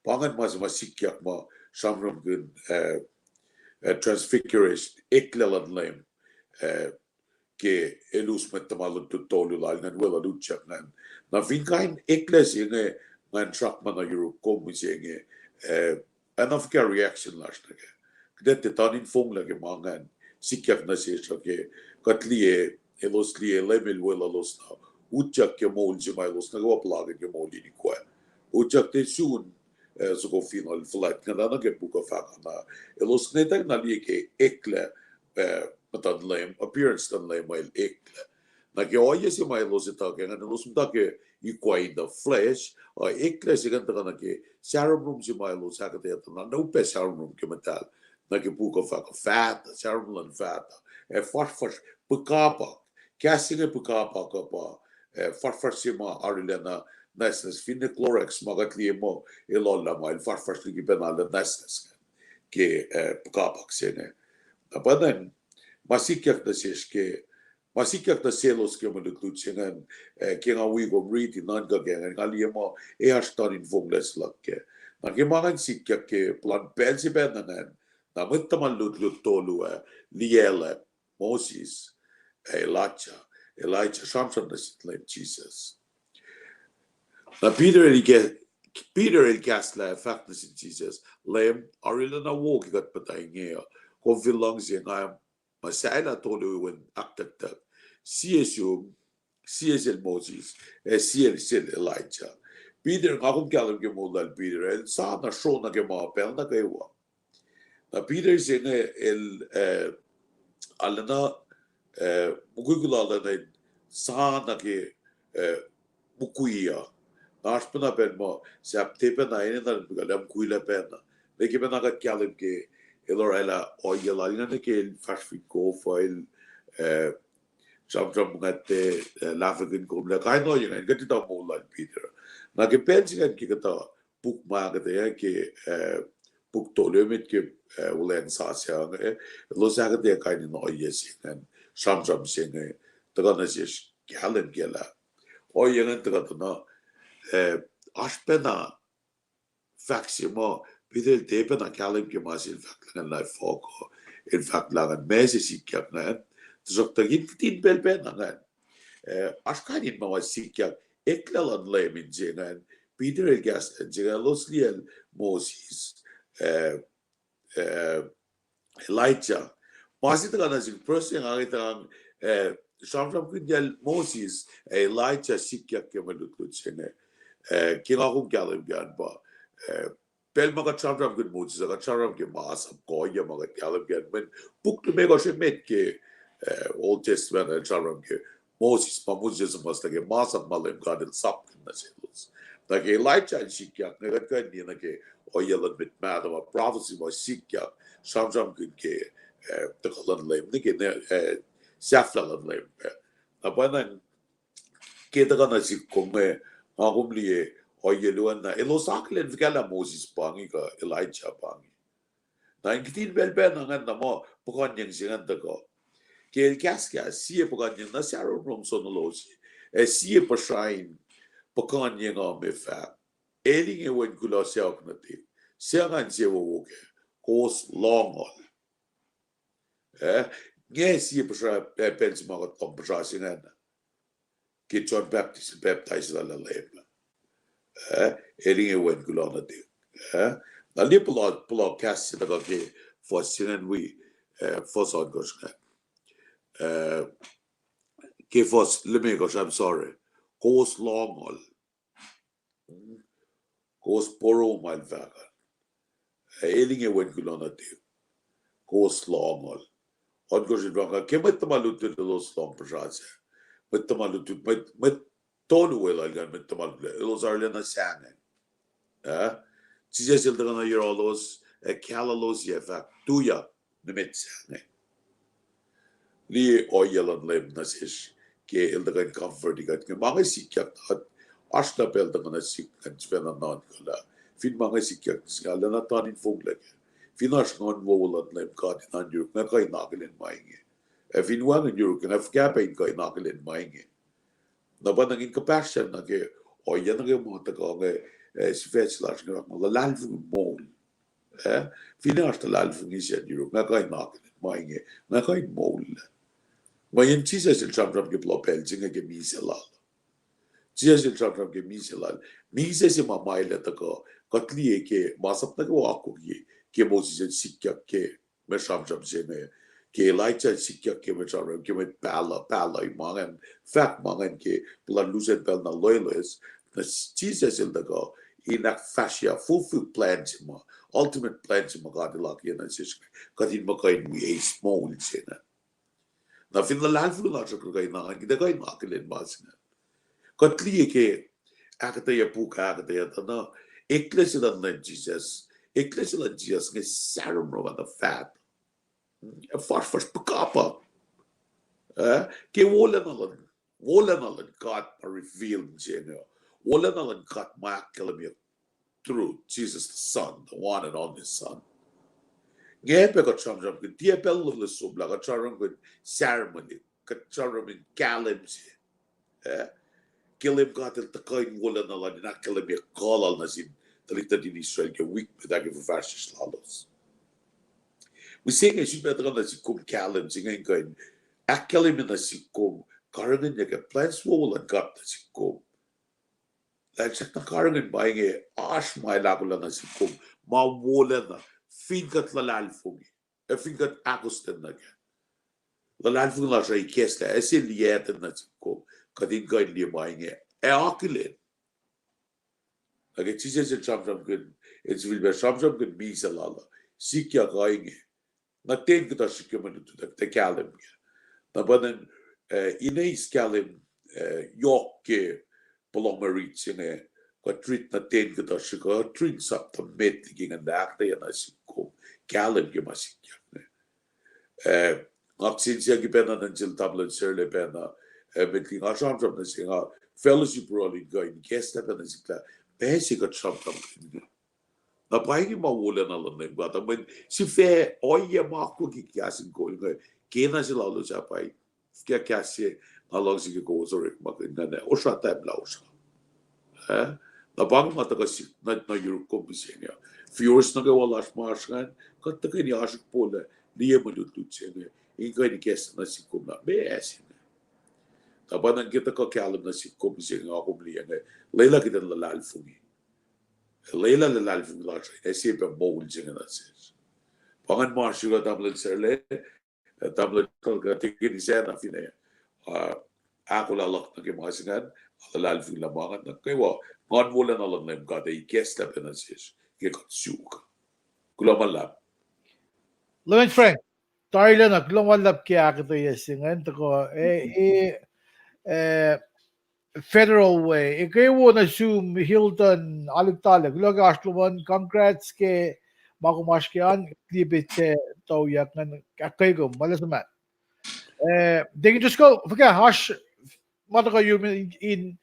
Pa ingacn ma se ma sikyak ma sramsramkihn, eh, eh, Transfiguration, eklac luhn Leum, eh, ke el us mwet tuhma lutlut tolu lal ingacn weluhl utyak ingacn. Na fin kain eklac se inge ngan srackna nuh yuruk kom mihsenge, eh, ac na fuhkah reaction lasr nuh kac? Kuht etuh tuh in fonglac ke ma ingacn sikyak nuh sesr uh ke kuht liye, elos liye Leum el weluhlos na utyak ke moul se ma elos nuh kwewa puhlakihn ke moul in ikoac. Utyak tiac sun, eh, soko fin ol fuhlwact ingacn, na nuh ke puk uh fahk na elos ngwetacng na liye ke eklac, eh, muhtuhn Leum, appearance luhn Leum el eklac. Na ke ohiyac se ma elos etuh ke ingacn, elos muhta ke ikoac in the flesh, uh, eklac se ingacn tuhkuh nuh ke sahromrom se ma elos ahkuhtweyac tuh na upac sahromrom ke muhtahl. Na ke puk uh fahk faht, sahromrom luhn faht, ac fasrfasr puhkapahk. Kahs se inge puhkapahk uh pa, eh, fasrfasr se ma arulacna nwacsnwacs, finne Clorox ma kuht liye muh el ohllah ma el fasrfasr liki pacna lah nwacsnwacs ke, eh, puhkapahk se inge. Na pa ingacn ma sikyak nuh sesr ke, ma sikyak nuh selos ke mwe lutlut se ingacn, eh, ke nga wi kom riti nuhnkuh ke ingacn, nga liye muh ac oasr tuh in fonglac se luhk kac. Na ke ma ingacn sikyak ke puhlan pacl se pacna ingacn, na mwet tuhma lutlut tolu ah liyaclwack, Moses, ac Elijah, Elijah sramsram nuh sin Leum Jisus. Na Peter el ke-, Peter el kahslah fahk nuh sin Jisus, Leum, arulacna wo ke kuht muhta inge uh, kom fin luhngse nga muhsahelah tolu wen ahktucktuck, sie sum, sie sel Moses, ac sie sel Elijah. Peter, nga kom kahlwem ke moul lal Peter, el sa na sro nuh ke ma pacl nuh kwewa. Na Peter se inge el, eh, arulacna, eh, mukwikwi lal arulacna sa nuh ke, eh, mukwi uh. Na oasr pacna pacl muh sahp tiac pacna enenuh in pihkac lah mukwilac pacna. Liki pacna kuht kahlwem ke el orwaclah ohiyac lal ingacn ke el fahsr fin kof uh, el, eh, sramsram ngwet, eh, lahfwekihn kom lah kain ohiyac ingacn kuht etuh moul lal Peter. Na ke pacl se ingacn ke kuhtuh puk ma ahkuhtweyac ke, eh, puk tolu met ke, eh, Wuhlweacng Sasuc inge, eh, elos ahkuhtweyac kain in ohiyac se ingacn, sramsram se inge, tuhkuh nuh sesr kahlwem ke lah ohiyac ingacn tuhkuh tuh na, eh, oasr pacna fahk se muh Peter el tiac pacna kahlwem ke ma se el fahk lah ingacn lah fohk uh, el fahk lah ingacn ma se sikyak ingacn, tuhsruhktuh in kihtin pacl pacna ingacn, eh, oasr kain in ma ma sikyak, eklac luhn Leum in se ingacn, Peter el kahs in se ingacn, elos liyacl Moses, eh, eh, Elijah. Ma se tuhkuh nuh sihk, first thing, nga tuh, eh, sramsramkihnyacl Moses ac Elijah sikyak ke mwe lutlut se inge. Eh, ke nga kom kahlwem ke an pa, eh, pacl ma kuht sramsramkihn Moses uh, kuht sramsram ke masap kuh ohiyac ma kuht kahlwem ke an. Mweyen puk limekohsr emet ke, eh, Old Testament el sramsram ke Moses, pa Moses el suhmuhslah ke masap ma Leum God el sapkihn nuh selos. Na ke Elijah el sikyak, na kuht kuh in liye nuh ke ohiyac luhn mwet mahtuh ma prophecy ma sikyak, sramsramkihn ke, eh, tuhkuh luhn Leum, nuh ke, eh, sahflah luhn Leum pac. Na pwacnwacng ke tuhkuh nuh sihk kom inge, nga kom liye ohiyac luo an na elos akihlen fuhkah lah Moses pa inge kuh Elijah pa inge. Na in kihtin pacl pacna ingacn na muh puhkuhnyeng se ingacn tuhkuh. Ke el kahskahs, sie puhkuhnyeng na sahromrom sonolos, ac sie puhsrain puhkuhnyeng uh me fahk, El inge Wen kuloh sacohk nuhtihk, suc ngan insewowo kac, kowos lohngol. Eh, Inge sie puhsra, eh, pacl se ma kuht lohng puhsra se ingacn. Ke John Baptist el pacptais lal Leum. Eh, el inge wen kuloh nuhtihk. Eh, na liye puhla, puhla kahs se tuhkuh ke fuhs se ingacn wi, eh, fuhs ohnkohsr ingacn. Eh, ke fuhs limekohsr, I'm sorry. Kowos lohngol. Kowos porongo ma el fahk an. Eh, el inge wen kuloh nuhtihk. Kowos lohngol. Ohnkohsr el fahk an, ke mwet tuhma lutlut elos lohng puhsra sac. Mwet tuhma lutlut, mwet, mwet tolu weluhl ingacn, mwet tuhma lutlut elos arulacna sahngweng. Eh? Jisus el tuhkuh nuh yohrohlos, ac kahlwem lalos, ac fahk, tuyak, nimet sahngweng. Liye ohiyac luhn Leum nuh sesr ke el tuhkuh in comfort kuht inge. Ma inge sikyak, oasr na pacl tuhkuh nuh sik ingacn sifacna nuhnkuh lah fin ma inge sikyak nuh sik, nga lacna tuh in fonglac kac. Fin oasr Nguhn wowo luhn Leum God in oan yuruk, nga kuh in akihlen ma inge. Ac fin wacngihn yuruk, nga fuhkah pac in kuh in akihlen ma inge. Na pa ingacn kuhpahsryang nuh ke ohiyac nuh ke ma tuhkuh inge, eh, sifac se lasr inge, ma luhlahlfongi moul. Eh, finne oasr luhlahlfongi se an yuruk, nga kuh in akihlen ma inge, nga kuh in moul. Mweyen Jisus el sramsram ke puhla pacl se inge ke misac lal. Jisus el sramsram ke misac lal. Misac se ma ma el ac tuhkuh, kuht liye ke masap nuh kwewa akwucki, ke Moses el sikyak ke mwe sramsram se inge, ke Elijah el sikyak ke mwe sramsram, ke mwe pahluh, pahluh ma ingacn, fahk ma ingacn ke puhlan lusen pacl na loeloes, na Jisus el tuhkuh in ahkfahsrye, fulfill plan se ma, ultimate plan se ma God el akiyac nuh sesr, kuht in muh kuh in wi eis moul se ingacn. Na fin luhlahlfongi lasr uh kuh in, kuht kuh in akihlen ma se ingacn. Kuht liye ke ahkuhtweyac puk, ahkuhtweyac tuh na, eklac se luhn Leum Jisus, eklac se luhn Jisus inge sahromrom na faht. Fasrfasr puhkapa. Eh, ke wolacna luhn, wolacna luhn God ma reveal se inge. Wolacna luhn God ma ahkkahlwemyeyuck through Jesus the Son, the one and only Son. Inge pac kuht sramsramkihn, tiac pacl loeloes somlah, kuht sramsramkihn ceremony, kuht sramsramkihn kahlwem se. Eh, ke Leum God el tuhkuh in wolacna lal in ahkkahlwemye kuh lal nuh sin tuhlihk nuhtin Israel ke wik met ah ke fuhfahsryucsr lalos. Mihsenge srihpac tuhkuh nuh sihk kom kahlwem se inge in kuh in ahkkahlwemye nuh sihk kom karihngihnyuck ke plwacn wowo luhn God nuh sihk kom. Lah el srackna karihngihn ma inge, oasr ma el ahkolah nuh sihk kom, ma wolacna, fin kuht luhlahlfongi, ac fin kuht ahkostwen nuh kac. Luhlahlfongi lasr uh ikacslah, ac se liyacten nuh sihk kom, kuht in kuh in liye ma inge, ac akihlen. Na ke Jisus el sramsramkihn, el sifilpac sramsramkihn misac lal uh, sikyak uh inge. Na ten kuhtuh srihk ke mwe lutlut uh, tiac kahlwem kac. Na pa ingacn, eh, in eis kahlwem, eh, yohk ke puhla mwe rit se inge, kuht rit na ten kuhtuh srihk, kuht rit sapta met liki ingacn, ahkuhtweyac nuh sihk kom kahlwem ke ma sikyak inge. Eh, nga kihsen siyuck pacna nuh sel tamuhlwel Sarla pacna, eh, met liki nga sramsram nuh se nga fellowship yohrohl in kuh in ikacslah pacna sikyak, ma se kuht sramsramkihn inge. Na pa inge ma wolacna luhn Leum God, mweyen sifac ohiyac ma akwucki kahs in kol inge, kena se lalos ah pa fuhkah kahs se, nga luhngse ke kowos orekmakihn ingacn, osra tahmlah osra. Eh? Na pa inge ma tuhkuh sik nuh, nuh yuruk kom mihsenge. Viewers nuh kwewa lasr ma oasr ingacn, kuht tuhkweni oasr pola, liye mwe lutlut se inge, in kuh in ikacslah nuh sihk kom lah meac se inge. Na pa ingacn ke tuhkuh kahlwem nuh sihk kom mihsenge, nga kom liye inge, lwelah kuht in luhlahlfongi. Lwelah luhlahlfongi lasr, ac se pac moul se inge nuh sesr. Pa ingacn ma srihk uh tamuhlwel Sarla, eh, tamuhlwel Kuhn, kuht tuhkweni sacna finne, ah, ahkolah luhk nuh ke ma se ingacn, luhlahlfongi lah ma ingacn nuh kwewa, nguhn wolacna luhn Leum God ac ikacslah pac nuh sesr ke kuht suk. Kuloh ma luhlahp. Leum Frank, tarilacna, kuloh ma luhlahp ke ahkuhtweyac se ingacn tuhkuh, eh, eh, eh, Federal Way. Eke wo nuh sum Hilton, Alip Talek, kuloh ke oasr lom an, congrats ke ma kom oasr ke an, liye petsac tuyak ingacn, ahkkweye kom, ma luhman suhmaht. Eh, Deacon Driscoll, fuhkah oasr ma tuhkuh yurum in,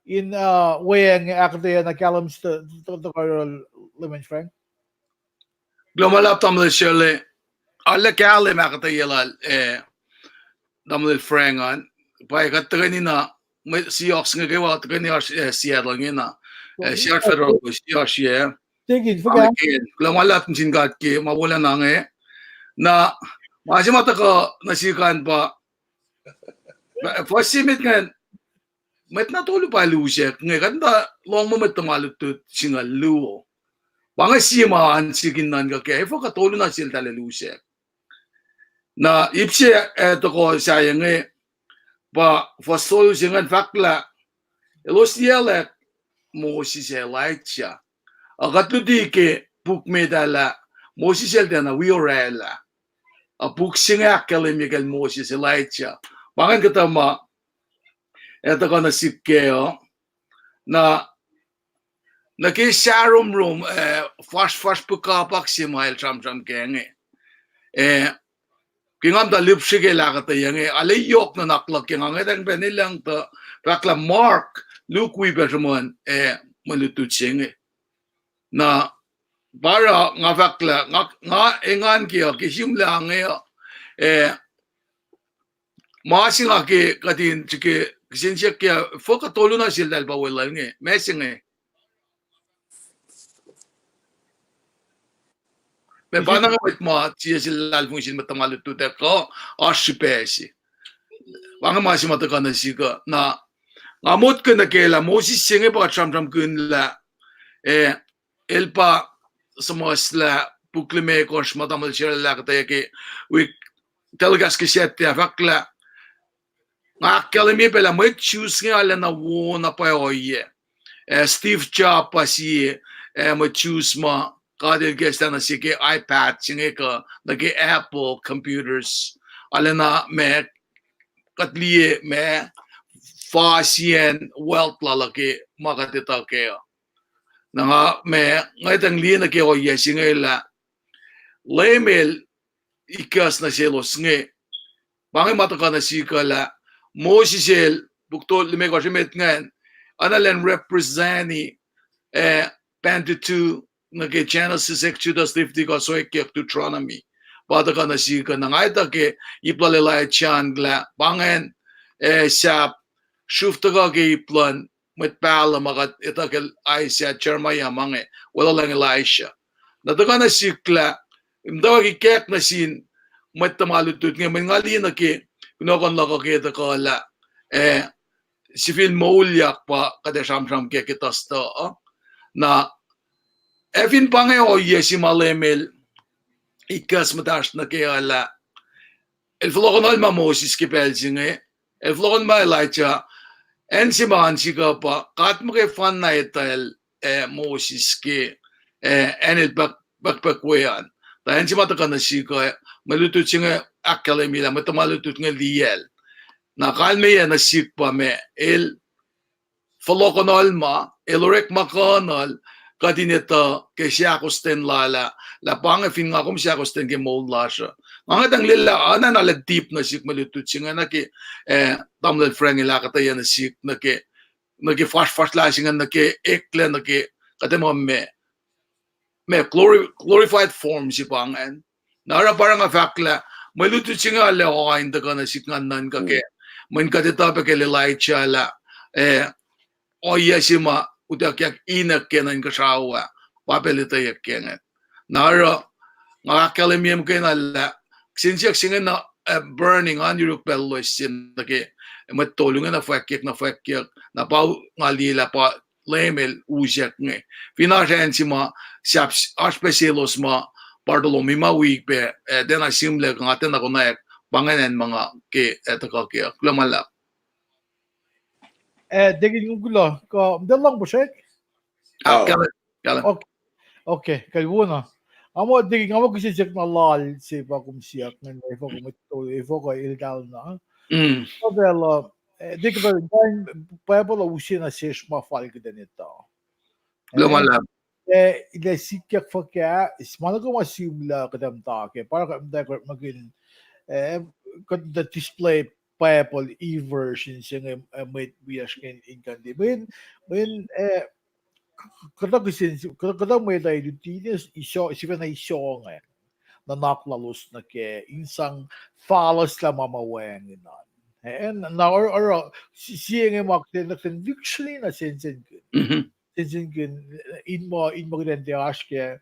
in, uh, weacng ahkuhtweyac na kahlwem s-, tuhkuh, tuhkuh, Leum Frank? Kuloh ma luhlahp tamuhlwel Sarla, arlac kahlwem ahkuhtweyac lal, eh, tamuhlwel Frank an, pa kuht tuhkweni na, mwe seahks inge kwewa tuhkweni oasr, eh, Seattle inge na, eh, Seattle Federal College, oasr, eh. Kuloh ma luhlahp nuh sin God ke ma wolacna inge. Na, Ma se ma tuhkuh nuh sihk an pa, fuhs se met ingacn, mwet na tolu pa el usack inge, kuht in tuh lohng muh mwet tuhma lutlut singucul luo. Pa inge sie ma an sihk in nuhnkuh kac, efuh kuh tolu na seltahl el usack. Na ip se, eh, tohkoh sahyac inge, pa fuhs tolu se ingacn fahk lah elos liyaclwack Moses ac Elijah. Ac kuht luti ke puk met ah lah Moses el tiacna wi oraclah. Ac puk se inge ahkkahlwemye kacl Moses, Elijah. Pa ingacn kuhtuh ma, eh, tuhkuh nuh sihk kac uh. Na nuh ke sahromrom, eh, fasrfasr pihkapak se ma el sramsram kac inge. Eh, ke nga muhta lihpsre ke lah kuhtuh yac inge, arlac yohk nuhnak luhk ke nga ngwetacng pacna lucng tuh fahk lah Mark, Luke wi pac sruhmuhn, eh, mwe lutlut se inge. Na pa oruh nga fahk lah nga, nga engan ke uh, ke sihmlac inge uh, eh, ma se nga ke kuht in srihke kihsen siyuck ke, efuh kuh tolu na seltahl pa weluhl inge, ma se inge. Meac pa na nga mwet ma sie se luhlahlfongi sin mwet tuhma lutlut ah kuh oasr srihpac se. Pa inge ma se ma tuhkuh nuh sihk uh. Na nga motko nuh ke lah Moses se inge pa kuht sramsramkihn lah, eh, el pa suhmuhslah puk limekohsr ma tamuhlwel Sarla lah kuhtuh yac ke wik telecast ke Saturday ah fahk lah, nga ahkkahlwemye pac lah mwet Jews inge arulacna wo na pwacye ohiyac. Eh, Steve Jobs pa sie, eh, mwet Jews ma God el ikacslah nuh se ke iPad se inge kuh nuh ke Apple computers. Arulacna ma kuht liye ma fasiyacn wealth lal uh ke ma kuht etuh kac uh. Na nga ma ngwetacng liye nuh ke ohiyac se inge lah Leum el ikacs nuh selos inge. Pa inge ma tuhkuh nuh sihk uh lah Moses el, puk tolu limekohsr emet ingacn, arulacna represent-i, eh, Pentateuch, nuh ke Genesis, Exodus, Leviticus, Oswekyak, Deuteronomy. Pa tuhkuh nuh sihk uh, na nga etuh ke ip lal Elijah an lah pa ingacn, eh, sahp sruf tuhkuh ke ip luhn mwet pahluh ma kuht etuh ke Isaiah, Jeremiah, ma inge, weluhlacng Elisha. Na tuhkuh nuh sihk lah, muhtwacwacack ikack nuh sin mwet tuhma lutlut inge, mweyen nga liye nuh ke kunohkohn luhk uh ke tuhkuh lah, eh, sifil moulyak pa kuht ac sramsram kac ke tuhstuh uh. Na ac fin pa inge ohiyac se ma Leum el ikacs muhtahsr nuh kac uh lah, el fohlohkohnuhl ma Moses ke pacl se inge, el fohlohkohnuhl ma Elijah, acn se ma an sihk uh pa God muhkwefanna etwacl, eh, Moses ke, eh, acn el pahk-, pahkpahk we an. Tuh acn se ma tuhkuh nuh sihk uh, mwe lutlut se inge ahkkahlwemye lah mwet tuhma lutlut inge liyacl. Na kalmeyac nuh sihk pa ma el fohlohkohnuhl ma, el orekma kuhnuhl, kuht in etuh ke seahkostwen lal ah, lah pa inge fin nga kom seahkostwen ke moul lasr uh. Nga ngwetacng liye lah, arulacna lah deep nuh sihk mwe lutlut se inge nuh ke, eh, tamuhlwel Frank el ahkuhtweyac nuh sihk, nuh ke, nuh ke fasrfasrlah se inge, nuh ke eklac, nuh ke kuht ac muh ma, ma glori-, glorified form se pa ingacn. Na oruh pa oruh nga fahk lah, mwe lutlut se inge arlac oa in tuhkuh nuh sihk nga nuhnkuh kac. Mweyen kuht etuh pac kacl Elijah lah, eh, ohiyac se ma utuckyak Enoch ke nuh inkuhsrao ah, pa pacl etweyuck ke ingacn. Na oruh, nga ahkkahlwemye muhkwena lah, kihsen siyuck se inge na, eh, burning an yuruk pacl loes se nuh ke mwet tolu inge na fwackyuck, na fwackyuck, na pa nga liye lah pa Leum el usack inge. Fin oasr acn se ma, sahp, oasr pac selos ma, Bartolome ma wi pac, eh, tiacna sihmlac kuh nga tiacna konwacack, pa ingacn ma nga ke, eh, tuhkuh kac uh. Kuloh ma luhlahp. Eh, Deacon, kom kuloh, kuh muhtwacn lohng puhsrek? Ah, kahlwem, kahlwem. Okay, kacl wona. Nga muh, Deacon, nga muh kihsen siyuck na loal se pa kom siyuck ingacn, efuh kom, efuh kuh eltahl na. Kuh pacl uh, eh, Deacon, Bible uh use nuh sesr ma fal kuht in etuh. Kuloh ma luhlahp. Eh, lah sikyak fuhkah, ma nuh kwewa ma sihmlac kuht in muhta kac, pa kuht muhta kuht in, eh, kuht in display Bible e-version se inge, eh, mwet wiyacsr ke in kuhn liye. Mweyen, mweyen, eh, kuhtuh kihsen, kuhtuh, kuhtuh mwet uh luti ne, sifacna isongac nuhnak lalos nuh kac in sang falos lah ma ma wacngihn an. Eh, na oruh, oruh, sie inge ma kuht in, kuht in lihksreni na sensenkihn. Sensenkihn, in muh, in muh kuht in tiac oasr kac,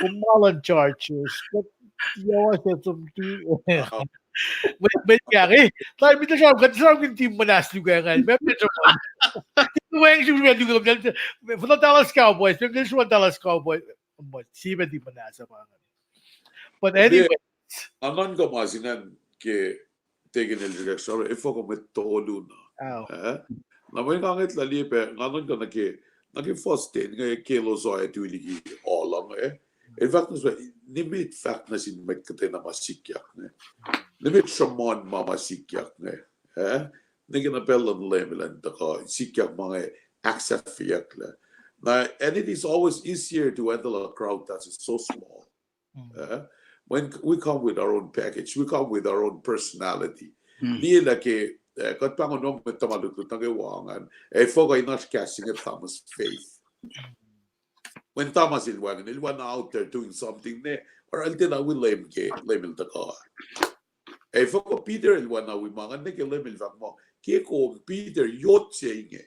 Kom ma luhn Chargers. Kuht yawa se som tu. Mwet, mwet kari. Tahl mi tuh sram, kuht sram kin team muhnahs luhk ah ngan. Mwet, mwet sram. Weng sum sum luhk ah. Fuhnuh Dallas Cowboys. Mwet sram Dallas Cowboys. Mwet, sie mwet team muhnahs pa ngan. But anyway. Anan ka ma singan ke tekin el srek sar, efuh kuh mwet tolu na. Na mwe nga nget lah liye pac, nga nuhnkuh nuh ke, nuh ke first ten, nge ke elos ac tui liki alu nge. El fahk nuh se, nimet fahk nuh sin mwet kuhtwena ma sikyak nge. Nimet sruhmuhn ma ma sikyak nge. Eh? Nwe ke na pacl luhn Leum elan tuhkuh, sikyak ma nge ahksahfyeyucklac. Na, and it is always easier to handle a crowd that is so small. Uh, when we come with our own package, we come with our own personality. Liye lah ke, uh, kuht pahngon mwet tuhma lutlut nuh kwewa ngan, ac fokoko in oasr kahs se inge Thomas Faith. When Thomas el wacngihn, el wacna out there doing something ne, or el tiacna wi Leum ke, Leum el tuhkuh. Ac fokoko Peter el wacna wi ma ngan ne ke Leum el fahk muh, ke kom Peter, yot se inge.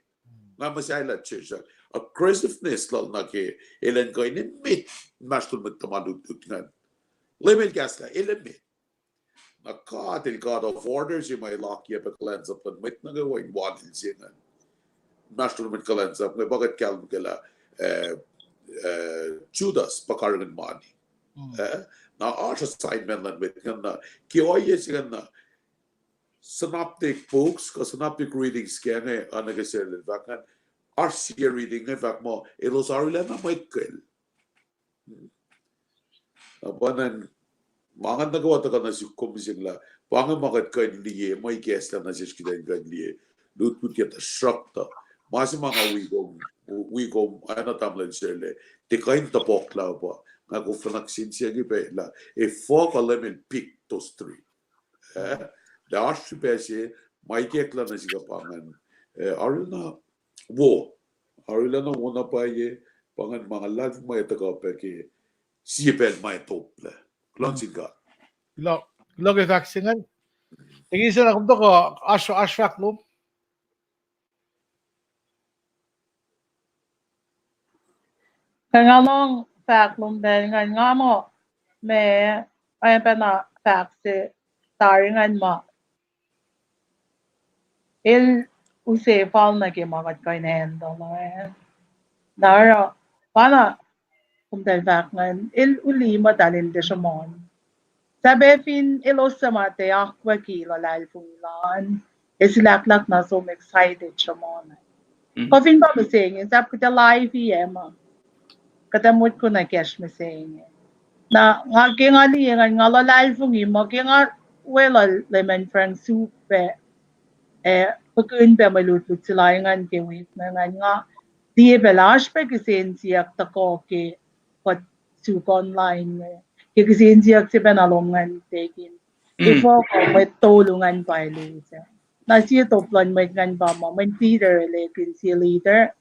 Nga muhsahelah church, aggressiveness lal nuh ke, elan kuh in emet, inmahsrlon mwet tuhma lutlut ngan. Leum el kahslah, el emet. Na God el God of order se ma el akiyac pac kuhlwacnsap luhn mwet nuh kwewa in walil se ingacn. Inmahsrlon mwet kuhlwacnsap inge pa kuht kahlwem ke lah, eh, eh, Judas pa karihngihn mani. Eh, na oasr assignment luhn mwet ingacn na, ke ohiyac se ingacn na, synoptic books, kuh synoptic readings ke inge, oacna ke sel fahk ingacn, oasr sie reading inge fahk muh, elos arulacna mwet kacl. Na pa ingacn, ma ngan nuh kwewa tuhkuh nuh sihk kom mihsenge lah, pa inge ma kuht kuh in liye, ma ikacslah nuh sesr kuht in kuh in liye, lutlut ke tuhsruhktuh. Ma se ma nga wi kom, wi kom, oacna tamuhlwel Sele, tiac kuh in topuk lah pa, nga kom fahk nuh sesr inge pac lah, efuh kuh Leum el pick those three. Eh, lah oasr srihpac se, ma ikacklah nuh sihk pa ingacn. Eh, arulacna, wo, arulacna wo na pwacye, pa ingacn ma nga luhlahlfongi ma tuhkuh pac ke, sie pacl ma toplac. Kuloh nuh sin God. Kuloh, kuloh ke fahk se ingacn. Tekison, kom tuhkuh, oasr, oasr fahk lom. Ke nga lohng fahk lom pacl ingacn nga muh, ma, oacpacna fahk se tari ingacn ma el use fal nuh ke ma kuht kuh in handle, eh. Na oruh, pa na, kom tahl fahk ingacn, el uli muhtahl in tiac sruhmuhn. Sahp fin elos suc ma tiac akwucki luhlahlfongi lal an, ac silahklahk na som excited sruhmuhn. Kuh fin pa mihsenge, sahp kuht ac live-i ac ma. Kuht ac motko na kacsr mihsenge. Na, nga ke nga liye ingacn nga luhlahlfongi muh ke nga weluhl Leman Frank suk pac, eh, puhkihn pac mwe lutlut se lal ingacn ke wik me ingacn nga liye pac lah oasr pac kihsen siyuck tuhkuh ke kuht suk online inge. Ke kihsen siyuck se pacna lom ingacn tekin, efuh kuh mwet tolu ingacn pa el use. Na sie top luhn mwet ingacn pa muh, mweyen Peter el ekihn sie leader,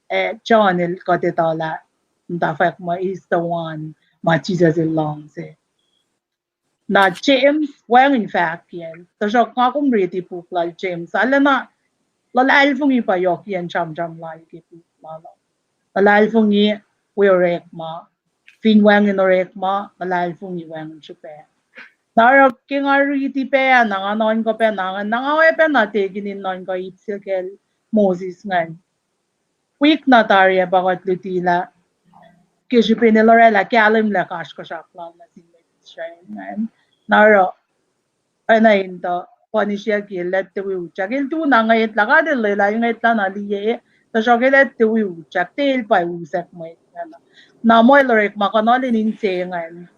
ac John el kuht etuh lah, muhta fahk muh is the one, ma Jisus el luhngse. Na James, wacngihn fahkyacl. Tuhsruhk nga kom riti puk lal James, arulacna Luhlahlfongi pa yohkiyacn sramsram lal ke puk lal uh. Luhlahlfongi wi orekma. Fin wacngihn orekma, luhlahlfongi wacngihn srihpac. Na oruh ke nga riti pac na nga nuhnkuh pac na ngan, na nga oacyacpac na tekinin nuhnkuh ip se kacl Moses ingacn. Wik na tari ah pa kuht luti lah ke srihpen el orwaclah kahlwem lah kasrkuhsrak lal nuh sin mwet Israel ingacn. Na oruh, oacna in tuh, punish-ac el, el tuh wi utyak. El tu na ngwetlah, God el lwelah ngwetlah na liye, tuhsruhk el tuh wi utyak, tiac el pa usack mwet ingacn. Na muh el orekma kuhnuhlin inse ingacn.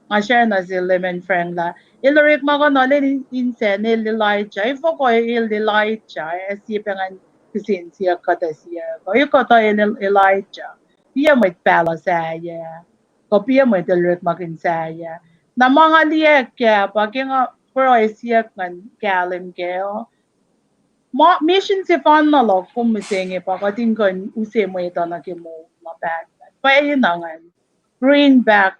Nga share nuh sel Leman Frank lah el orekma kuhnuhlin in-, inse, el Elijah, efuh kuh el Elijah, ac sie pac ngan kihsen siyuck kuht ac siyuck, efuh kuh el Elijah, piac mwet pahluh sahyac, kuh piac mwet el orekmakihn sahyac. Na ma nga liye kac pa ke nga pruhe siyuck ngan kahlwem kac uh, ma mission sefanna luhk kom mihsenge pa kuht in kuh in use mwet uh nuh ke moul ma pahtpaht. Pwacyena ngan bring back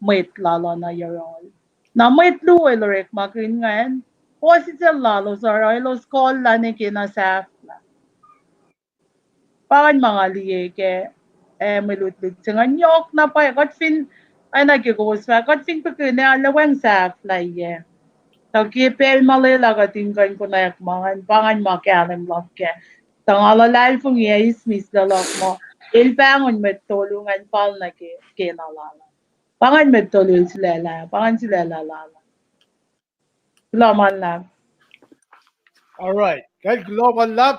mwet lal uh nuh yohrohl. Na mwet luo el orekmakihn ingacn, puhsisacl lalos oruh elos kuhllah nuh ke na sahflah. Pa ingacn ma nga liye kac, ac mwe lutlut se ingacn yohk na pwacye, kuht fin, oacna ke kowos fahk, kuht fin pihkihn ac arlac wacngihn sahflahiyac. Tuh ke pacl ma lwelah kuht in kuh in konwacack ma ingacn, pa ingacn ma kahlwem luhk kac. Tuh nga luhlahlfongi ac eis mihslac luhk muh el pahngon mwet tolu ingacn fal nuh ke kena lal uh. Pa ingacn mwet tolu el sulaclah, pa ingacn sulaclah lal uh. Kuloh ma luhlahp. All right. Kacl kuloh ma luhlahp.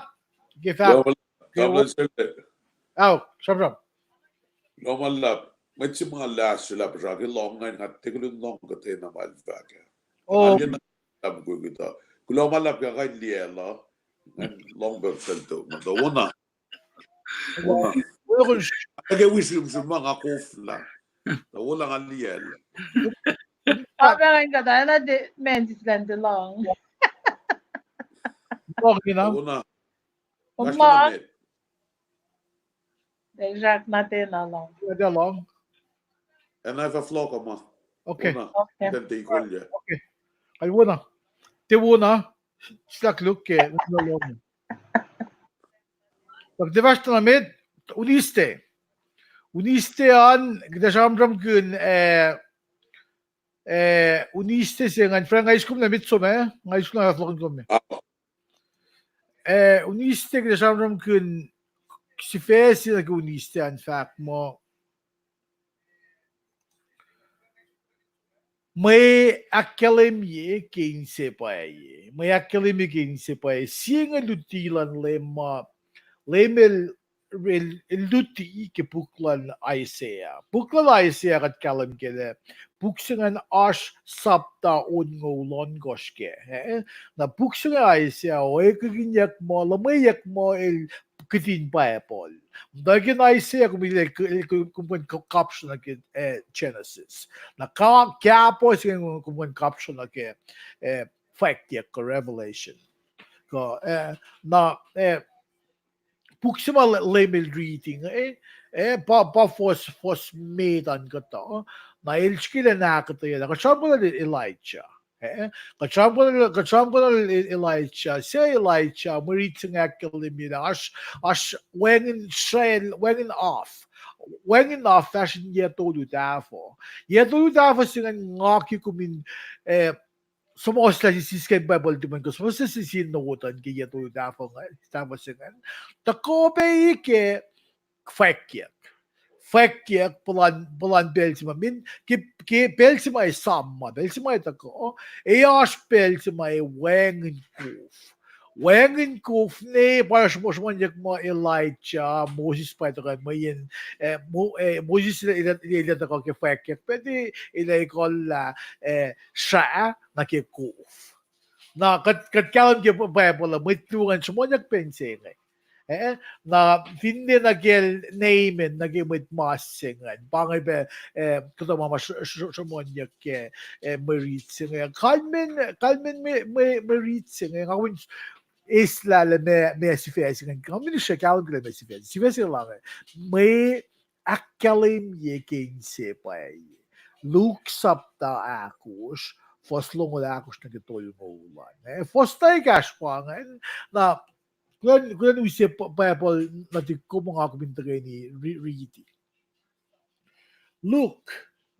Ke fahk. Kuloh ma luhlahp. God bless you. Au, sramsram. Kuloh ma luhlahp. Mwet se ma last se lah puhsra ke lohng ingacn, nga tiac kuh in lohng kuhtwena ma el fahk ah. Oh. Nga liye na lam kuh kuhtuh. Kuloh ma luhlahp ke kain liyacl uh. Ngan lohng pac sel tok. Nga tuh wona. Wona. Wona. Ake wi sum sum ma nga koflah. Tuh wona nga liyacl. Apa ngan kuhtuh, na de, men sis lan de lohng. Lohng, you know? Wona. Wona. Exact, na tiacna lohng. Tiacna lohng. Ac na fah flock ma. Okay. Wona. Okay. Tiac te ikolya. Okay. Al wona. Tiac wona. Slack look ke, wona lohng. Pak tiac fahsr tuh na met, Wednesday. Wednesday an, kuht ac sramsramkihn, eh, eh, Wednesday se ingacn, Frank, nga eis kom na met som, eh? Nga eis kom na fah flock kom, eh? Ah. Eh, Wednesday kuht ac sramsramkihn sifac se nuh ke Wednesday an fahk muh mwe ahkkahlwemye ke inse pwacye. Mwe ahkkahlwemye ke inse pwacye. Sie inge luti luhn Leum ma, Leum el, el, el luti ke puk luhn Isaiah. Puk luhn Isaiah kuht kahlwem kac lah puk se ingacn oasr sapta onngoul ohnkohsr kac, eh? Na puk se inge Isaiah, oakwuckihnyuck muh, luhmweyuck muh el kihtin Bible. Muhtwacwacack in Isaiah, kom, kom kuh in kapsra nuh ke, eh, Genesis. Na ka-, kahpuh se inge kom kuh in kapsra nuh ke, eh, Fwackyuck kuh Revelation. Kuh, eh, na, eh, puk se ma Le-, Leum el riti inge, eh, eh, pa, pa fuhs, fuhs met an kuhtuh, na el srihke lah ahkuhtweyac lah kuht sramsramkihn Elijah. Eh, kuht sramsramkihn, kuht sramsramkihn Elijah, se Elijah, mwe rit se inge ahkkahlwemye lah oasr, oasr wacngihn sracl, wacngihn af. Wacngihn af fahsr in yac tolu tahfuh. Yac tolu tahfuh se ingacn nga ke kom in, eh, suhmuhslah sisken Bible tuhmwacn kuh suhmuhslah sisken note an ke yac tolu tahfuh, tahfuh se ingacn. Tuhkuh pac ke fwackyuck. Fwackyuck, puhlan, puhlan pacl se ma, min, ke, ke pacl se ma esam ma, pacl se ma tuhkuh, ac oasr pacl se ma wacngihn kof. Wacngihn kof ne, pa sruhmuhnyuck muh Elijah, Moses pa tuhkuh mweyen, eh, Mo-, eh, Moses el, el, el, el tuhkuh ke fwackyuck, pa el ac ekuhllah, eh, srah nuh ke kof. Na kuht, kuht kahlwem ke Bible uh, mwet luo ingacn sruhmuhnyuck pac inse inge. Eh, na finne nuh kacl Naaman, nuh ke mwet mas se ingacn, pa inge pac, eh, kuhtuh ma ma sr-, sr-, sruhmuhnyuck ke, eh, mwe rit se inge. Kalmen, kalmen mwe, mwe, mwe rit se inge. Nga kom in eislah lah meac, meac sifac se ingacn. Nga kom in srihke kahlwem ke lah meac sifac. Sifac se lah inge. Mwe ahkkahlwemye ke inse pwacye. Luke sapta ahkosr, fuhs longoul ahkosr nuh ke tolngoul an. Eh, fuhs tuh ekahsr pa ingacn, na Kulan, kulan use Bible nuh tik kom nga kom in tuhkweni ri-, riti. Luke,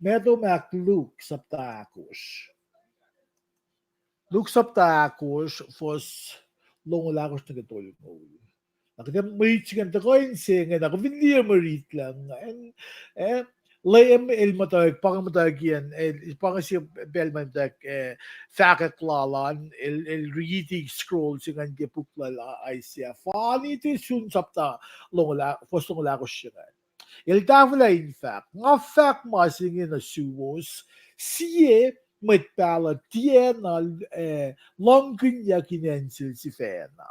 Matthew, Mark, Luke sapta ahkosr. Luke sapta ahkosr, fuhs longoul ahkosr nuh ke tolngoul. Na kuht ac mwe rit se ingacn tuhkuh in se inge, na kom fin liye mwe rit lah ingacn, eh, Leum el muhtwacwacack, pa inge muhtwacwacack an, el, pa inge sie pacl ma muhtwacwacack, eh, fahkwack lal an, el, el riti scroll se ingacn ke puk lal Isaiah. Fani tiac sun sapta longoul ah-, fuhs longoul ahkosr se ingacn. El tahfwelah in fahk, nga fahk ma se inge nuh suwos, sie mwet pahluh tiacna, eh, luhngkihnyuck in acn sel sifacna.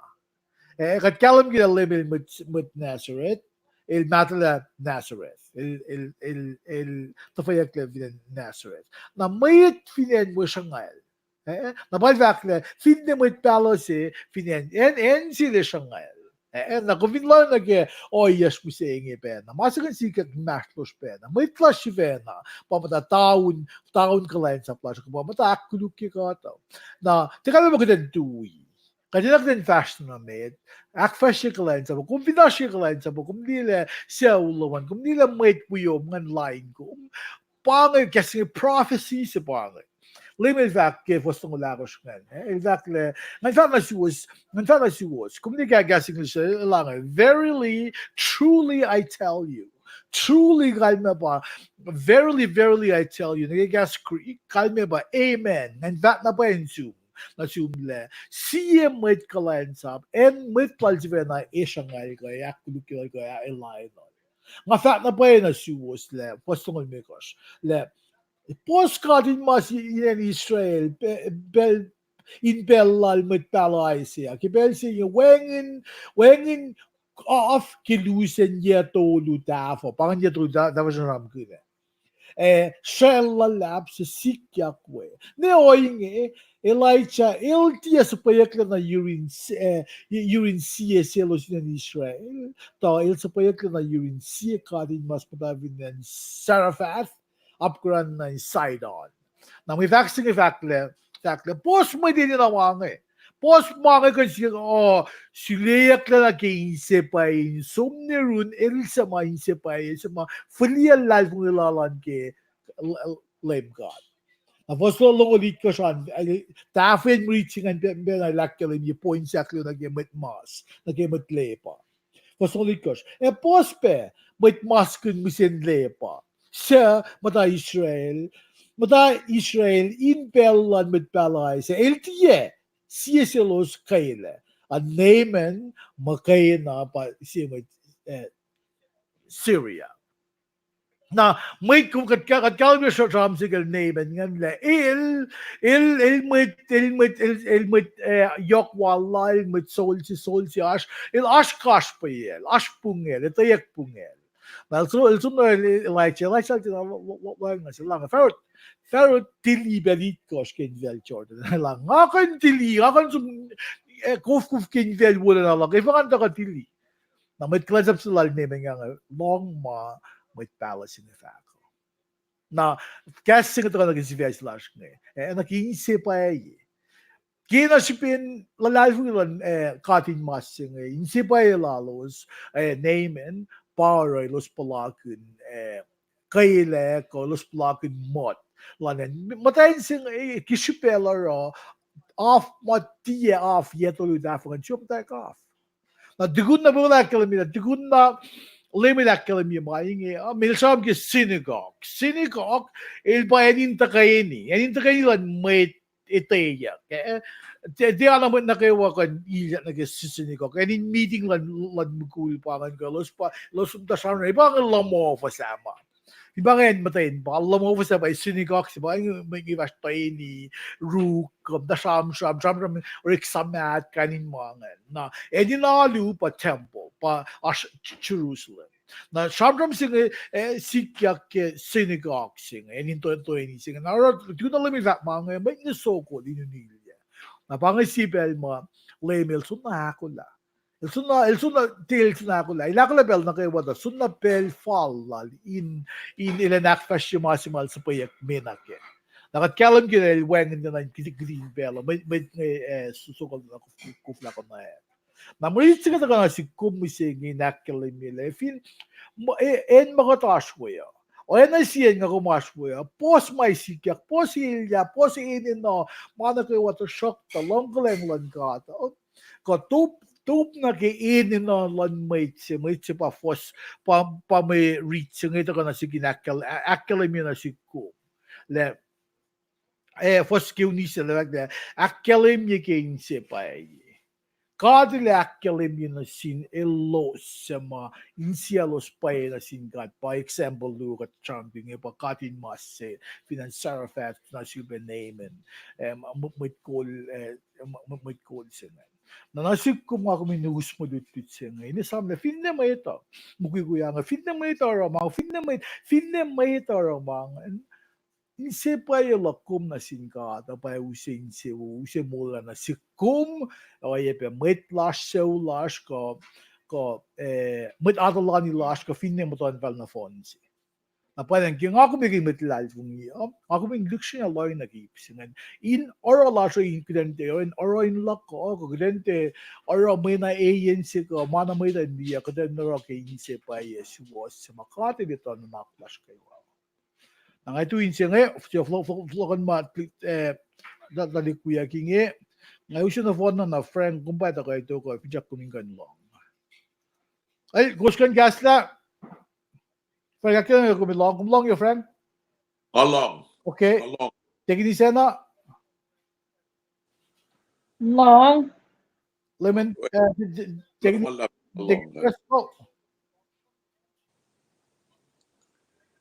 Eh, kuht kahlwem ke lah Leum el mwet, mwet Nazareth, el mahtuhlah Nazareth, el, el, el, el tuhfweyucklac fin acn Nazareth. Na mwet fin acn we sruhnguhl. Eh, na pa el fahk lah finne mwet pahluh se fin acn, acn, acn sel sruhnguhl. Eh, na kom fin lohacng nuh ke ohiyacsr mihsenge pacna, ma se ingacn sikyak inmahsrlosr pacna. Mwet lasr sifacna pa muhta taun, taun kuhlwacnsap lasr, pa muhta ahkkolukye kuht uh. Na tiac kalmac ma kuht in tui. Kuht enenuh kuht in fahsr nuh met, ahkfahsrye kuhlwacnsap uh. Kom fin oasr ke kuhlwacnsap uh, kom liye lah sucu lom an, kom liye lah mwet wiom ingacn lain kom, pa inge kahs inge prophecy se pa inge. Leum el fahk ke fuhs longoul ahkosr ingacn, eh, el fahk lah, ngan fahk nuh suwos, ngan fahk nuh suwos. Kom liye kahs English, eh, lah inge, verily, truly, I tell you. Truly, kalmac pa, verily, verily, I tell you. Nuh ke kahs Greek, kalmac pa, amen. Ngan fahk na pwacye nuh sum, nuh sum lah sie mwet kuhlwacnsap, acn mwet lal sifacna ac sruhnguhl kuh, ac ahkkolukye lal kuh, ac lain lal. Nga fahk na pwacye nuh suwos lah, fuhs longoul limekohsr, lah puhs God in mas in acn Israel, pe-, pacl, in pacl lal mwet pahluh Isaiah. Ke pacl se inge wacngihn, wacngihn af ke lusen yac tolu tahfuh, pa ingacn yac tolu ta-, tahfuh sramsramkihn ah. Eh, sracl luhlahp se sikyak we. Ne ohinge, Elijah el tiac suhpweyucklac na yurin s-, eh, yurin sie selos in acn Israel, tuh el suhpweyucklac na yurin sie God in mas muhta fin acn Zarephath, apkuhran na in Sidon. Na mwe fahk se inge fahk lah, fahk lah puhs mwet enenuh ma inge. Puhs ma inge kuh in sikyak, oh, suleyucklac na ke inse pwacye in som nuh yurin el suc ma inse pwacye, el suc ma fihliyac luhlahlfongi lal an ke L-, Leum God. Na fuhs longoul itkohsr an, eh, tahfweacn mwe rit se ingacn pa, pa na el ahkkahlwemye point se ahkluo nuh ke mwet mas, nuh ke mwet lepa. Fuhs longoul itkohsr. Ac puhs pac mwet maskihn mihsen lepa suc muhta Israel, muhta Israel in pacl luhn mwet pahluh Isaiah. El tiac, sie selos kwelac. A Naaman muhkwena pa sie mwet, eh, Syria. Na, mwet kuh-, kuht ka-, kuht kahlwem ke sra-, sramsram se kacl Naaman ingacn lah el, el, el mwet, el mwet, el, el mwet, eh, yohk wal lal, el mwet solse, solse oasr, el oasr kasrpacl, oasr pungacl, etweyuck pungacl. Na el som-, el som nuh Elijah, Elijah el tiacna lo-, lo-, lo-, loacng nuh sel, lah inge, Pharaoh, Pharaoh tili pacl itkohsr ke infacl Jordan. Lah inge, nga kuh in tili, nga kuh in som, eh, kofkof ke infacl wolacna luhk, efuh ngan tuhkuh tili? Na mwet kuhlwacnsap se lal Naaman inge, lohng ma mwet pahluh se inge fahk. Na kahs se inge tuhkuh nuh ke sifac se lasr inge, eh, nuh ke inse pwacye. Ke na srihpen luhlahlfongi luhn, eh, God in mas se inge, inse pwacye lalos, eh, Naaman, pa oruh elos puhlakihn, eh, kwelac kuh elos puhlakihn mot. Lah inge, muhtwacn se inge, eh, ke srihpac el oruh, af ma tiac af yac tolu tahfuh ingacn, sum muhtwacwacack af. Na tukun na pwacye lah ahkkahlwemye, tukun na Leum el ahkkahlwemye ma inge, ah, el sramsram ke synagogue. Synagogue, el pa acn in tuhkweni, acn in tuhkweni luhn mwet etweyuck, eh? Tiac, tiac na mwet nuh kwewa kuh in ilyak nuh ke sy-, synagogue. Acn in meeting luhn, luhn mukul pa ingacn kuh, elos pa, elos muhta sramsram, pa inge luhman office ah ma. Fin pa inge acn muhtwacn pa, luhman office ah pa synagogue se pa inge, inge fahsr toeni, ruk, muhta sramsram, sramsram, orek suhmaht, kain in ma ingacn. Na acn in alu pa temple, pa oasr J-, Jerusalem. Na sramsram se inge, eh, sikyak ke synagogue se inge, acn in to-, toeni se inge. Na oruh, tukun na Leum el fahk ma inge, mwet inge sokol in unilyac. Na pa inge sie pacl ma Leum el soenna ahkolah. El soenna, el soenna, tiac el soenna ahkolah. El ahkolah pacl nuh kwewa tuh, soenna pacl fal lal in, in elan ahkfahsrye ma se ma el suhpweyuck me nuh kac. Na kuht kahlwem ke lah el wacngihn na in kihtin, kihtin pacl uh, mwet, mwet inge, eh, so-, sokol na kof-, koflah konwacack. Na mwe rit se inge tuhkuh nuh sihk kom mihsenge in ahkkahlwemye lah fin, ma, e, acn ma kuht oasr we uh. Oacna sie acn nga kom oasr we uh. Puhs ma sikyak, puhs elyah, puhs enenuh, ma nuh kwewa, tuhsruhktuh luhngkuhlwacng luhn God uh, kuh top, top nuh ke enenuh luhn mwet se, mwet se pa fuhs, pa, pa mwe rit se inge tuhkuh nuh sihk in ahkkahl-, ahkkahlwemye nuh sihk kom. Lah, eh, fuhs ke unis se lah, ahkkahlwemye ke inse pwacye. God El ahkkahlwemye nuh sin elos suc ma insiyaclos pwacye nuh sin God, pa example luo kuht sramsramkihn inge pa katinmas se, fin acn Zarephath nuh sifilpac Naaman, eh, mwet kol, eh, mwet kol se ingacn. Na nuh sihk kom, nga kom in us mwe lutlut se inge in esamlah finne mwet uh mukwikwi inge, finne mwet uh oruh ma, finne mwet, finne mwet uh oruh ma ingacn, inse pwacye luhk kom nuh sin God uh pa use insewowo, use moul uh nuh sihk kom, oacyacpac mwet lasr, sucu lasr, kuh, kuh, eh, mwet atuhlani lasr, kuh finne muhtuhnfacl nohfohn se. Na pwacnwacng ke nga kom ekihn mwet luhlahlfongi uh, nga kom in lihksreni lohacng nuh ke ip se ingacn. In oruh lasr uh in kuht in tiac, in oruh in luhk uh, kuh kuht in tiac oruh mwe na eyen se kuh ma na mwet uh in liye, kuht in oruh ke inse pwacye suwohs se ma God El etuh nuhnak lasr kwewa. Na nga tu inse inge, fohlohkohn ma, eh, tuhlihk wiyuck inge, nga use nohfohn na, na Frank, kom pa tuhkuh tok uh, finsrak kom in kuh in lohng. Ei, kowos kuh in kahslah. Frank, ahkkahlwemye kom in lohng, kom lohng yuh, Frank? Nga lohng. Okay. Nga lohng. Tekin Isacna? Lohng. Lemon, uh, Tekin, Tekin Driscoll.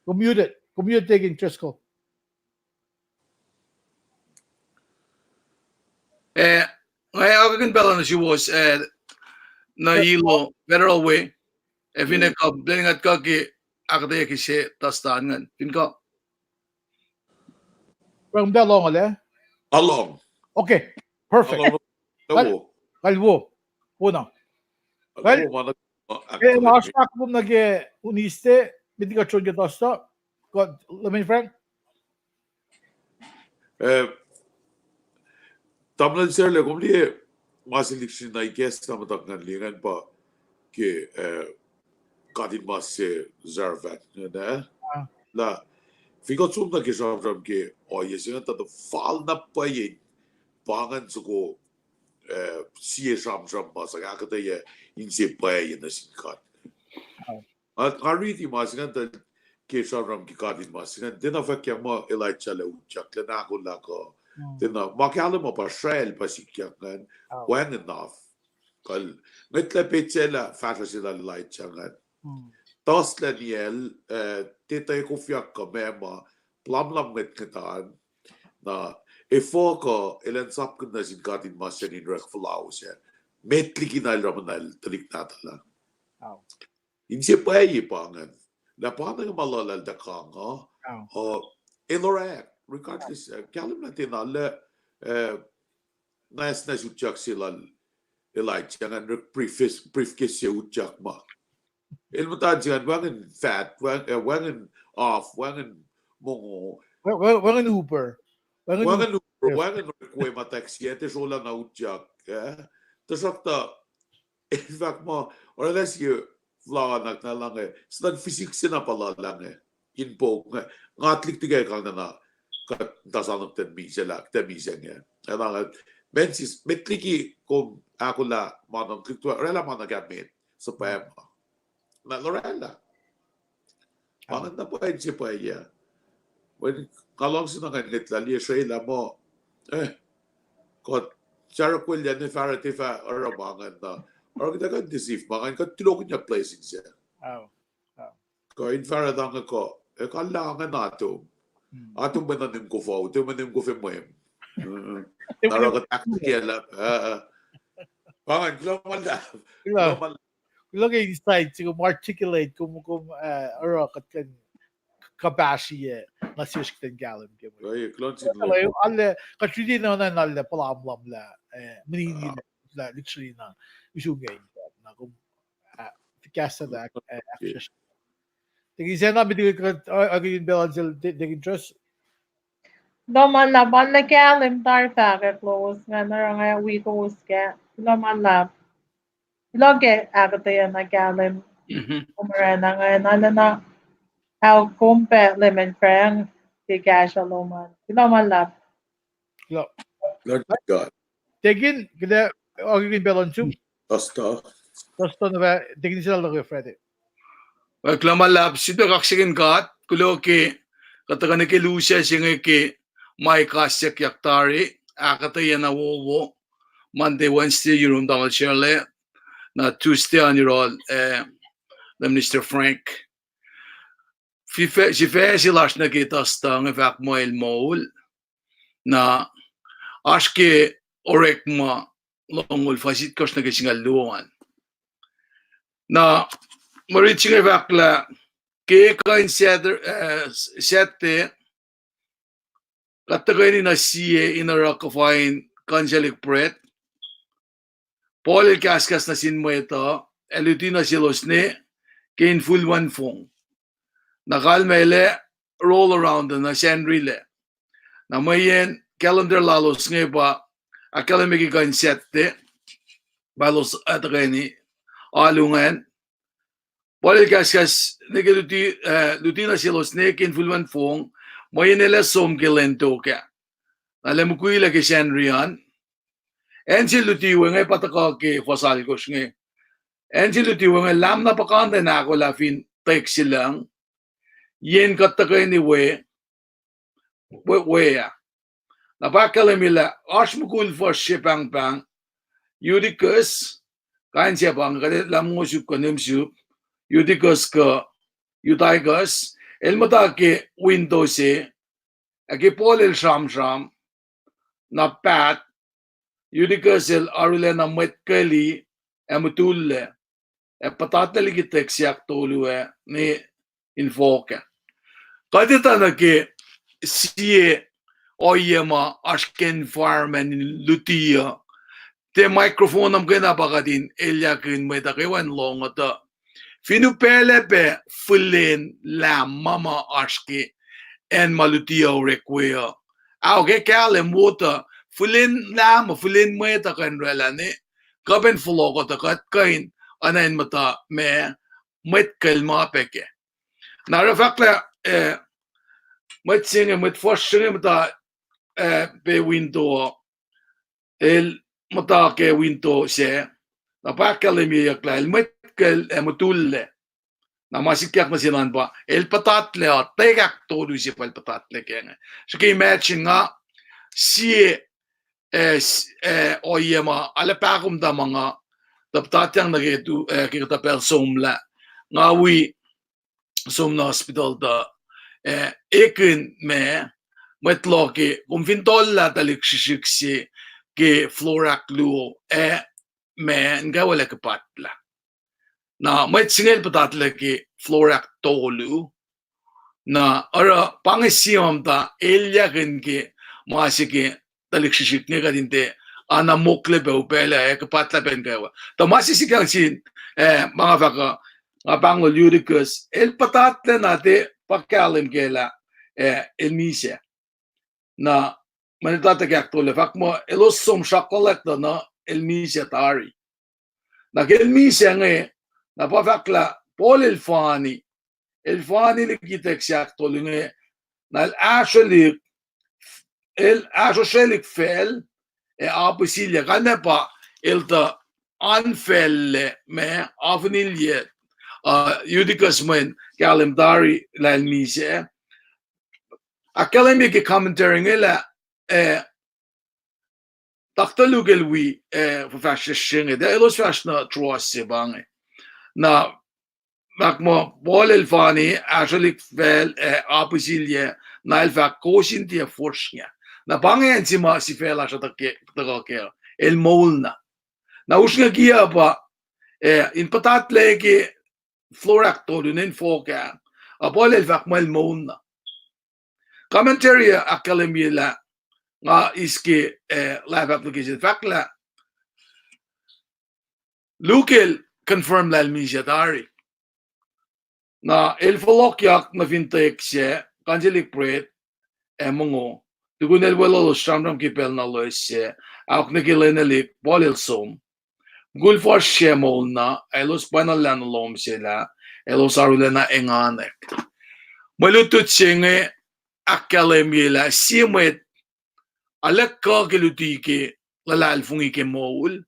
Kom muted. Kom muted, Tekin Driscoll. Eh, nga akihlen pacl uh nuh suwos, eh, nuh Yilo Federal Way. Eh, finne kuh, plwacn kuht kuh ke ahkuhtweyac ke se Thursday ingacn. Fin kuh. Ram ta lohng, ale? Along. Okay, perfect. Along. Kal-, kalwo. Wona. Kal-, eh, ma oasr ahkkahlwemye nuh ke unis se, met liki kuht som ke Thursday. Kuht, Lemon Frank? Eh, tamuhlwel Sarla, kom liye ma se lihksreni na ikacs na muhtuhk ingacn liye ingacn pa ke, eh, katinmas se Zarephath ingacn, eh? Ah. Lah, fin kuht som nuh ke sramsram ke ohiyac se ingacn, tuh fal na pwacye pa ingacn soko, eh, sie sramsram ma sang ahkuhtweyac inse pwacye nuh sin God. Ah. Nga, nga riti ma se ingacn tuh ke sramsram ke katinmas se ingacn, tiacna fahk ke ma Elijah el utyak, lwen ahkolah kuh. Hmm. Tiacna, ma kahlwem uh pa Israel pa sikyak ingacn, ah, wacngihn af. Kal, ngwetlah petsac lah fahsruh se lal Elijah ingacn. Hmm. Tuhslah niyacl, eh, tiac tuh kofyak kuh meac ma, puhlamlam ngwetngwet an. Na, efuh kuh, elan sapkihn nuh sin katinmas se in orek fuhlao se. Met liki na el oruh muh na el tuhlihk nahtuhl ah. Oh. Inse pwacye pa ingacn. Lah pa inge ma luhlahp tuh kang uh. Oh. Uh, el orek, regardless, uh, kahlwem na tiacna lah, uh, nwacsnwacs utyak se lal Elijah ingacn, orek briefcase, briefcase se utyak ma. El muhta se ingacn wacngihn fat, wacng-, eh, wacngihn af, wacngihn mongo. Wa-, wa-, wacngihn Uber. Wacngihn Uber, wacngihn orek we ma taxi, eh, tiac srolah na utyak, eh. Tuhsruhktuh, el fahk muh, oraclah sie fuhlao na lah inge, sutan physics se na pa luhlahp inge, in pouk inge, nga tuhlihk tiac kang na, kuht tasanohk ten misac lah, ten misac inge. Ac na, met liki kom ahkolah ma nuh, tuh oraclah ma nuh ke met, suhpwacma. Na oraclah. Pa ingacn na pwacye se pwacye. Mweyen nga luhngse na ngan ngwetlah liye srwaclah muh, eh, kuht sahp kwelac ne fahsruh tiac fah oruh ma ingacn na. Oruh kuht ac kuh in deceive ma ingacn, kuht tulohkihnyuck blessing se. Oh, oh. Kuh in fahsruh tange kuh, eh, kuh lah ingacn atom. Hmm. Atom pacna nim kof, atom pacna nim kof emwem. Hmm. Na oruh kuht ahkkahlwemye lah, eh, eh. Pa ingacn, kuloh ma luhlahp. Kuloh. Kuloh ma luhlahp. Kuloh ke insight se kom articulate, kom, kom, eh, oruh kuht kuh in kapahsrye, eh, nuh sesr kuht in kahlwem ke mwe. Oi, kuloh sin Leum. Arlac, kuht riti na, na, na arlac puhlamlam lah, eh, mini, ah, lah, literally na, usun inge, na kom, ah, kahs lah, eh, action. Tekin Isacna, met liki kuht, uh, akihlen pacl an sel, Te-, Tekin Trust. Kuloh ma luhlahp, arlac kahlwem tari fahkwack lowos, nga na oruh nga wi kowos kac. Kuloh ma luhlahp. Kuloh ke ahkuhtweyac na kahlwem. Kom oraclah nga na lana, ao kom pac Leman Frank, ke kahsruh lom an. Kuloh ma luhlahp. Kuloh. Lord God. Tekin, kuht akihlen pacl on Zoom. Tusto. Tusto na pa, tekin sel luhk Friday. Kuloh ma luhlahp, sita kaksakihn God, kuloh ke, kuht tuhkuh nuh ke lusac se inge ke ma kasyuckyak tari, ahkuhtweyac na wowo, Monday, Wednesday, yurum tamuhlwel Sherle, na Tuesday an yohrohl, eh, na Minister Frank. Sifac, sifac se lasr nuh ke Tusto inge fahk muh el moul. Na oasr ke Orekma longoul fuhs itkohsr nuh ke singucul luo an. Na mwe rit se inge fahk lah ke kuh in Satur-, eh, Saturday, kuht tuhkweni nuh sie in oruh kuhfa in kuhnsaclihk bread. Paul el kahskahs nuh sin mwet uh, ac luti nuh selos ne ke infulwen fong. Na kalmac el ac roll around nuh Sacnri lac. Na mweyen calendar lalos inge pa ahkkahlwemye ke kuh in Saturday, pa elos, eh, tuhkweni alu ingacn. Paul el kahskahs nuh ke luti, eh, luti nuh selos ne ke infulwen fong, mweyen el ac som ke lwen tok ah. Na el ac mukwilac ke Sacnri an. Acn se luti we inge pa tuhkuh ke fuhs alkosr inge. Acn se luti we inge lahm na puhkantwen ahkolah fin tek se lucng. Yen kuht tuhkweni we, we, we ah. Na pa ahkkahlwemye lah oasr mukul fuhsr se pahngpahng Eutychus, kain se pahng, kuht lahm ngo suk kuh nihm suk, Eutychus kuh Eutychus, el muhta ke winto se, ac ke Paul el sramsram, na paht, Eutychus el arulacna mwet keli ac mutullac, ac puhtatlac liki tek se ahktolu ac ne infohk ah. Kuht etuh nuh ke sie ohiyac ma oasr ke environment in luti uh. Tiac microphone uh muhkwena pa kuht in elyahkihn mwet uh kwewa in lohng uh tuh fin upaclac pac fihlin lahm ma ma oasr ke acn ma luti uh orek we uh, ao ke kahlwem wo tuh fihlin lahm uh, fihlin mwet uh kuh in oraclah ne kuh pac in fohlohkoh tuh kuht kuh in oacna in muhta ma mwet kacl ma pac kac. Na oruh fahk lah, eh, mwet se inge, mwet fuhsr se inge muhta, eh, pac winto uh, el muhta ke winto sac, na pa ahkkahlwemyeyuck lah el mwet kacl ac mutullac. Na ma sikyak nuh sel an pa el puhtatlac uh, tek ahktolu se pa el puhtatlac kac inge. Srihke imagine nga sie, eh, ohiyac ma arlac pahkomtac ma nga tuh puhtatyang nuh ke, eh, ke kuhtuh pacl somlah, nga wi som nuh hospital tuh, eh, ekihn ma mwet loh ke kom fin tohllah tuhlihk srihsrihk se ke floor ahkluo, eh, ma in kawel ac kihpatlah. Na mwet singucul puhtatlac ke floor ahktolu. Na oruh pa inge sie ma muhta elyahkihn ke ma se ke tuhlihk srihsrihk inge kuht in tiac ana mokle pac upaclac ac kihpatlah pac in kwewa. Tuh ma se sikyak sin, eh, ma nga fahk uh, nga pahngnol Eutychus, el puhtatlac na tiac pa kahlwem kac lah, eh, el misac. Na mwe nuhnak ahktolu fahk muh elos som sruhkwack tuh na el misac tari. Na ke el misac inge, na pa fahk lah Paul el fani, el fani liki tek se ahktolu inge, na el ahsrwelihk, el ahsrwelihk facl, ac apihsilyac, kalmac pa el tuh unfacllac ma, apihsilyac, uh, Eutychus mweyen kahlwem tari lah el misac. Ahkkahlwemye ke commentary inge lah, eh, Doctor Luke el wi, eh, fuhfahsryucsr se inge, tuh elos fahsr nuh Troas se pa inge. Na, fahk muh Paul el fani, ahsrwelihk facl, eh, apihsilyac, na el fahk kowos in tiac fosrngah. Na pa inge acn se ma sifac lasr uh tuhkuh kac, el moul na. Na usrnguck uh pa, eh, in puhtatlac ke floor ahktolu nuh infohk ah, a Paul el fahk muh el moul na. Commentary uh ahkkahlwemye lah, nga eis ke, eh, live application, fahk lah Luke el confirm lah el misac tari. Na el fohlohkyak nuh fin tek sac, kuhnsaclihk bread, ac mongo. Tukun el weluhlos sramsram ke pacl na loes sac, ahok nuh ke lwenelihk, Paul el som. mukul fuhsr se moul na, elos pwacnwaclah nuh lohm sel ah, elos arulacna enganwack. Mwe lutlut se inge ahkkahlwemye lah sie mwet arlac kuh ke luti ke luhlahlfongi ke moul,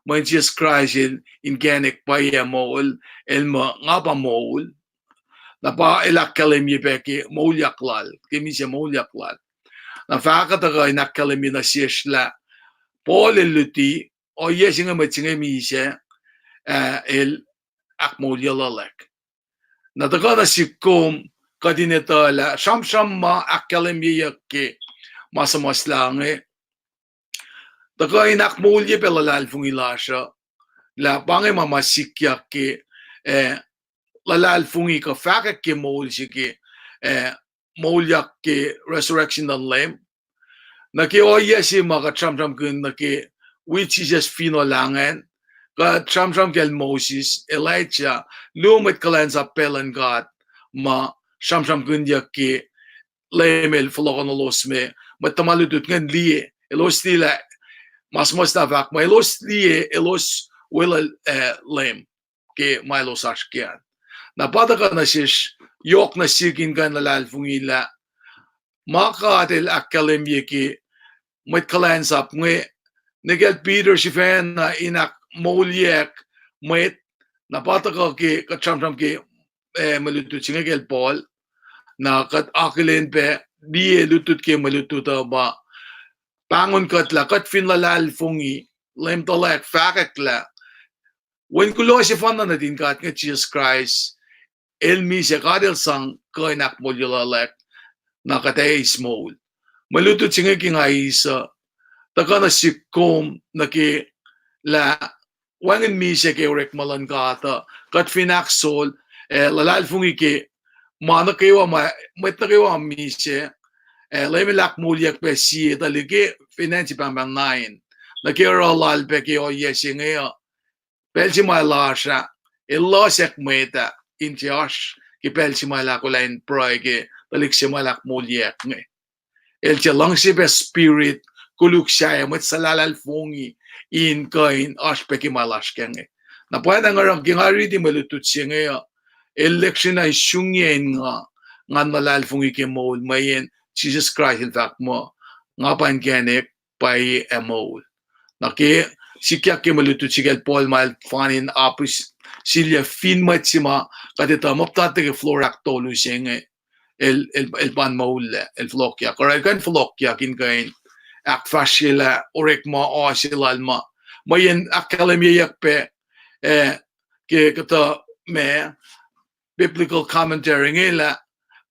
mweyen Jisus Kraist el inkacnek pwacye moul, el muh nga pa moul. Na pa el ahkkahlwemye pac ke moulyak lal, ke misac moulyak lal. Na fahkwack tuhkuh in ahkkahlwemye nuh sesr lah Paul el luti, ohiyac se inge mwet se inge misac, ah, el ahkmoulyeluhlack. Na tuhkuh nuh sihk kom, kuht in etuh lah sramsram ma ahkkahlwemyeyuck ke ma suhmuhslah inge tuhkuh in ahkmoulye pac luhlahlfongi lasr uh, lah pa inge ma ma sikyak ke, eh, luhlahlfongi kuh fahkwack ke moul se ke, eh, moulyak ke resurrection luhn Leum. Nuh ke ohiyac se ma kuht sramsramkihn nuh ke wi Jisus fin olahngacn, kuht sramsram kacl Moses, Elijah, luo mwet kuhlwacnsap pac luhn God ma sramsramkihnyuck ke Leum el fohlohkohnolos me, mwet tuhma lutlut ingacn liye, elos liye lah ma suhmuhslah fahk muh elos liye, elos weluhl, eh, Leum ke ma elos oasr ke an. Na pa tuhkuh nuh sesr, yohk nuh sihk in kuh in luhlahlfongi lah ma God el ahkkahlwemye ke mwet kuhlwacnsap inge, nuh kacl Peter sifacna in ahkmoulyak mwet, na pa tuhkuh ke kuht sramsram ke, eh, mwe lutlut se inge kacl Paul, na kuht akihlen pac liye lutlut ke mwe lutlut uh ma pahngon kuht lah kuht fin luhlahlfongi, Leum tuhlac fahkwack lah Wen kuloh sefanna nuhtin God inge Jisus Kraist, el misac, God el sang kuh in ahkmoulyeluhlack, na kuht ac eis moul. Mwe lutlut se inge ke nga eis uh, tuhkuh nuh sihk kom nuh ke lah wacngihn misac ke orekma luhn God uh, kuht fin ahkos, eh, luhlahlfongi ke ma nuh kwewa ma, mwet nuh kwewa misac, eh, Leum el ahkmoulyak pac sie tuhlihk fin acn se pahngpahng na in, nuh ke oruh lal pac ke ohiyac se inge uh, pacl se ma el oasr ah, el losack mwet ah in tiac oasr ke pacl se ma el ahkolah in pruhe ke tuhlihk se ma el ahkmoulyak inge. El tiac luhngse pac spirit, koluk sahyac, mwet suhlahlahlfongi in kuh in oasr pac ke ma el oasr kac inge. Na pwacnwacng oruh ke nga riti mwe lutlut se inge uh, el lihksreni in sunge in nga, ngan luhlahlfongi ke moul, mweyen Jisus Kraist el fahk muh, nga pa inkacnek, pwacye ac moul. Na ke sikyak ke mwe lutlut se kacl Paul ma el fani in apis silya fin mwet se ma kuht etuh muh puhtatlac ke floor ahktolu se inge, el, el, el pa in moul lac, el fohlohkyak. Oruh el kuh in fohlohkyak in kuh in ahkfahsryelah orekma uh se lal ma, mweyen ahkkahlwemyeyuck pac, eh, ke kuhtuh ma biblical commentary inge lah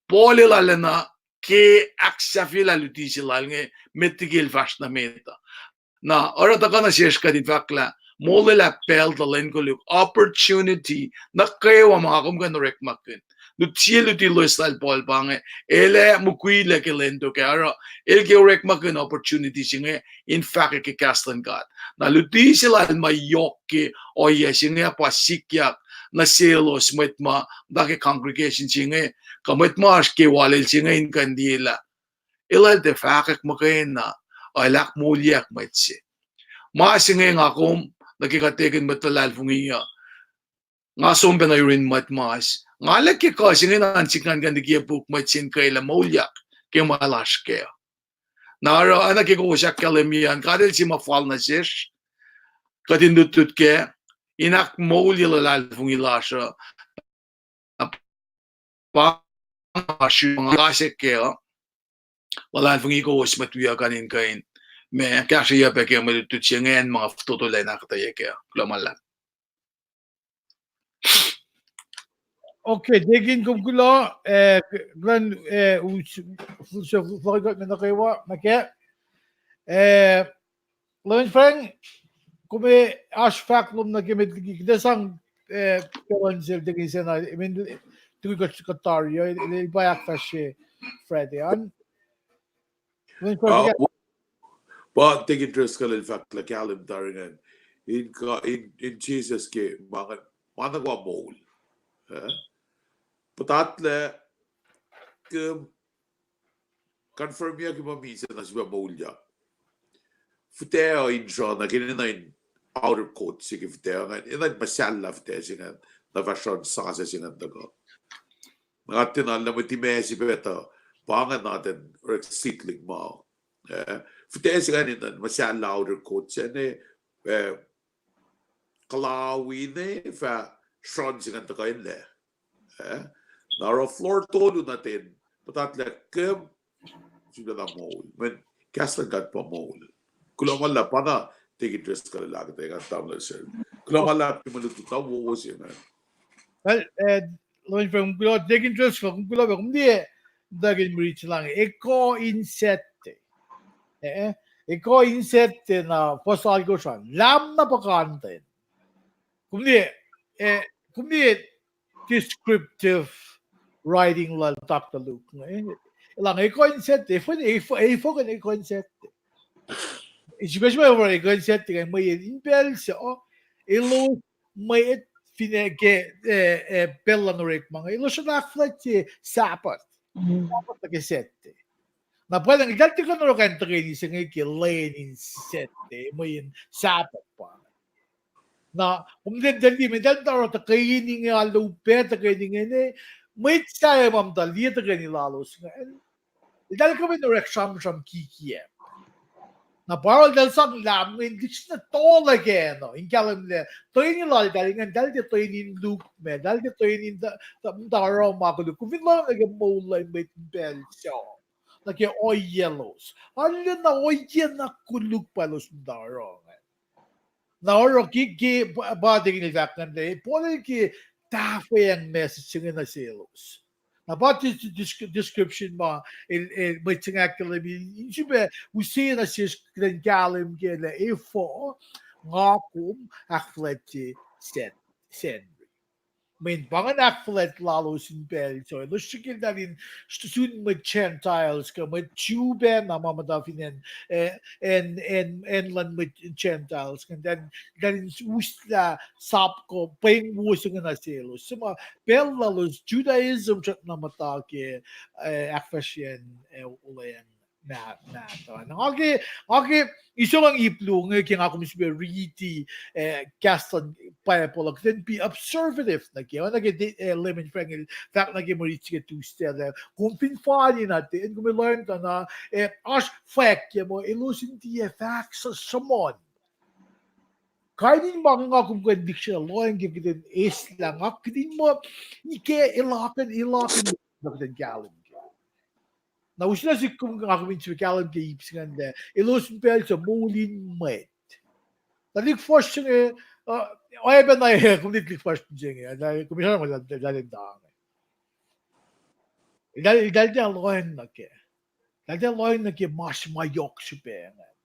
Paul el arulacna ke ahksahfyelah luti se lal inge met liki el fahsr nuh met uh. Na oruh tuhkuh nuh sesr kuht in fahk lah molwelah pacl tuh lwen koluk, opportunity nuh kwewa ma nga kom kuh in orekmakihn. Lut sie luti loes lal Paul pa inge, el ac mukwilac ke lwen tok ah, oruh el ke orekmakihn opportunity se inge in fahkwack ke kahs luhn God. Na luti se lal ma yohk ke ohiyac se inge pa sikyak nuh selos mwet ma muhta ke congregation se inge, kuh mwet ma oasr ke walel se inge in kuh in liye lah elah el tiac fahkwack muhkwena, el ahkmoulyak mwet se. Ma se inge nga kom, nuh ke kuht ekihn mwet luhlahlfongi uh, nga som pacna yurin mwet mas. Nga lah ke kuh se inge na in sik ngan kuh in likiye puk mwet se in kwelah moulyak ke ma el oasr kac. Na oruh oacna ke kowos ahkkahlwemye an, God el sie ma fal nuh sesr, kuht in lutlut kac, in ahkmoulye luhlahlfongi lasr uh, na pa nga sru nga se kac uh, luhlahlfongi kowos mwet wiyuck an in kuh in, ma kahsrweyuc pac ke mwe lutlut se ingacn ma nga fototo lah in ahkuhtweyac kac uh. Kuloh ma luhlahp. Okay, Deacon, kom kuloh, eh, kuloh, eh, us, us, us, nuh kwewa, nuh ke, eh, Leman Frank, kom oasr fahk lom nuh ke met liki, kuht ac sang, eh, pacl an sel Deacon Sena, I mean, tukun kuht, kuht tari uh, el, el pa ahkfahsrye Friday an. Leman Frank, uh, yeah. Pa Deacon Driscoll el fahk lah kahlwem tari ingacn. In ka-, in, in Jesus ke ma ingacn, ma nuh kwewa moul. Eh? Puhtatlac ke confirmyuck ke ma misac na sifilpac moulyak. Fihtac uh in sruhna, kena in outer court se ke fihtac ingacn, enenuh in muhsahllah fihtac se ingacn, na fahsr in sasuc se ingacn tuhkuh. Nga tiacna lah mwet imac se pactuh, pa ingacn atacn orek settling ma. Eh, fihtac se ingacn enenuh in muhsahllah outer court se inge, eh, kuhlawin fah sron se ingacn tuhkuh in lac. Eh? Na oruh floor tolu nuh ten, puhtatlac kom, sifilpac na moul. Mweyen kahs luhn God pa moul. Kuloh ma luhlahp, pa na Deacon Driscoll el ahkuhtweyac, nga tamuhlwel sel. Kuloh ma luhlahp ke mwe lutlut na wowo se ingacn. Well, eh, Lord Frank, kuloh, Deacon Driscoll, kuloh, kuloh, kom liye, Deacon Mritz lang, ekuh in sette. Eh, ekuh in sette na fuhs alkosr an. Lahm na puhkantwen. Kom liye, eh, kom liye descriptive writing lal Doctor Luke inge. Elan ekuh in sette, efin, efin, efin ekuh in sette. Srihpac se ma ekuh in sette ke mweyen in pacl se, oh, elos mwet fin ke, eh, eh, pacl luhn orekma inge, elos sruhnga ahkfuhlwactye Sabbath. Sabbath nuh ke sette. Na pwacnwacng, eltahl tiac kuh in oruh kain tuhkweni se inge ke lwen in sette, mweyen Sabbath pa. Na, kom tiac, tiac liye, eltahl muhta oruh tuhkweni inge, alu pac tuhkweni inge, mwet sahyac ma muhta liye tuhkweni lalos inge, eltahl kuh in orek sramsram kikiacp. Na pa oruh eltahl sang lahm inge, lihksreni tolac kacna in kahlwem lah tuhkweni laltahl inge, eltahl tiac tuhkweni in lukmac, eltahl tiac tuhkweni in ta-, ta-, muhta oruh ma koluk. Kom fin lohng nuh ke moul luhn mwet in pacl se, nuh ke ohiyac lalos, arulacna ohiyac na koluk pa elos muhta oruh inge. Na oruh ke, ke pa, pa Deacon el fahk ingacn, Paul el ke tahfweacng message se inge nuh selos. Na pa dis-, dis-, description ma el, el mwet se inge ahkkahlwemye, in srihpac use nuh sesr kuht in kahlwem ke lah efuh nga kom ahkfuhlwactye Sacn-, Sacnri. Mweyen pa ingacn ahkfuhlwact lalos in pacl se, elos srihke eltahl in sun mwet Gentiles kuh mwet Jew pac na ma muhta fin acn, eh, acn, acn, acn luhn mwet Gentiles, kuh eltahl, eltahl in uslah sap kuh pweng wo se inge nuh selos. Se ma pacl lalos Judaism srackna muhta ke, eh, ahkfahsryacn, eh, olweacng mahtuh. Na nga ke, nga ke, isolang ip luo inge ke nga kom srihpac riti, eh, kahs luhn Bible uh, kuht in be observative nuh ke, oacna ke, eh, Layman Frank el fahk nuh ke mwe rit se ke Tuesday uh, kom fin fani na ten, kom ac lohng tuh na, eh, oasr fwack ke muh elos in tiac fahk sruhmuhn. Kain in ma nga kom kuh in lihksreni lohng ke kuht in eislah, nga kuht in muh ike elakihn, elakihn kuht in kahlwem ke. Na uslah sik kom, nga kom in srihpac kahlwem ke ip se ingacn lah elos in pacl se moul in mwet. Tuhlihk fuhsr se inge, uh, oacyacpac na, eh, kom tuhlihk fuhsr se inge, na kom sramsram lah, lah, lah, lah, lah, eltahl, eltahl tiac lohacng nuh ke. Eltahl tiac lohacng nuh ke ma se ma yohk srihpac ingacn.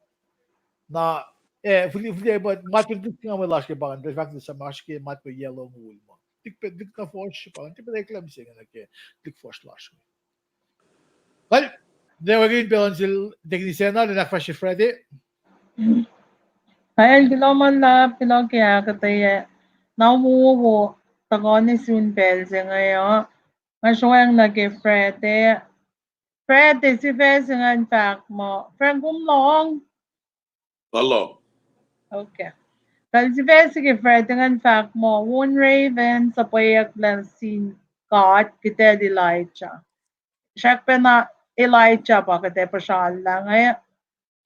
Na, eh, fihli, fihli, ma, ma tuhlihk nga mwe lasr ke pa ingacn, tuhlihk fahk tuh suhmuhslah ke matwac yac longoul ma. Tuhlihk pac, tuhlihk na fuhsr se pa ingacn, tuhlihk pac eklac mihsenge nuh ke tuhlihk fuhsr lasr inge. Well, ne wacngihn pacl an sel Deacon Sacna, lwen ahkfahsrye Friday. Kayacl kuloh ma luhlahp, kuloh ke ahkuhtweyac na wowo tuhkuh nuh sun pacl se inge uh. Nga sroacng nuh ke Friday. Friday, sifac se ingacn fahk muh, Frank, kom lohng? Nga lohng. Okay. Kayacl sifac se ke Friday ingacn fahk muh, won raven suhpweyucklac sin God kuht ac Elijah. Srackpacna Elijah pa kuht ac puhsrallah inge,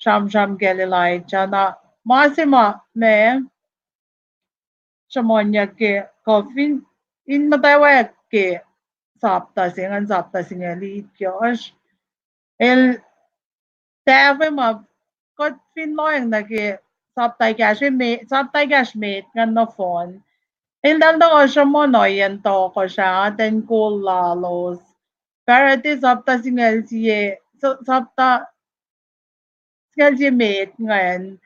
sramsram kacl Elijah. Na ma se ma, ma sruhmuhnyuck ke kuh fin, in muhtwacwacack ke sapta se ingacn, sapta singucul itkohsr. El tahfwelah ma kuht fin lohacng nuh ke sapta ekahsr me-, sapta ekahsr met ingacn nohfohn. Eltahl tuhkuh sruhmuhn ohiyacn tohkohsrah, ten kol lalos. Friday sapta singucul sie, sa-, sapta singucul sie met ingacn,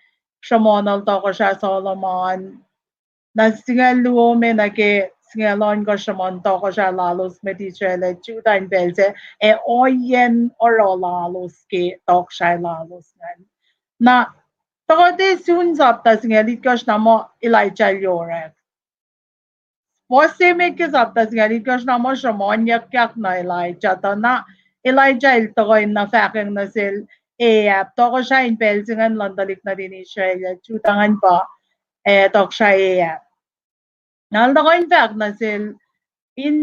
sruhmuhn el tohkohsrah Solomon. Na singucul luo me nuh ke singucul ohnkohsr sruhmuhn tohkohsrah lalos mwet Israel ac Judah in pacl sac, ac ohiyacn oruh lalos ke tohkohsrah lalos ingacn. Na tuhkuh tuh sun sapta singucul itkohsr na muh Elijah el orek. Fuhs se met ke sapta singucul itkohsr na muh sruhmuhnyuckyak nuh Elijah, tuh na Elijah el tuhkuh in na fahkwacng nuh sel Ahab, tohkohsrah in pacl se ingacn luhn tuhlihk nuhtin Israel ac Judah ingacn pa eh, tohkohsrah Ahab. Na el tuhkuh in fahk nuh sel, in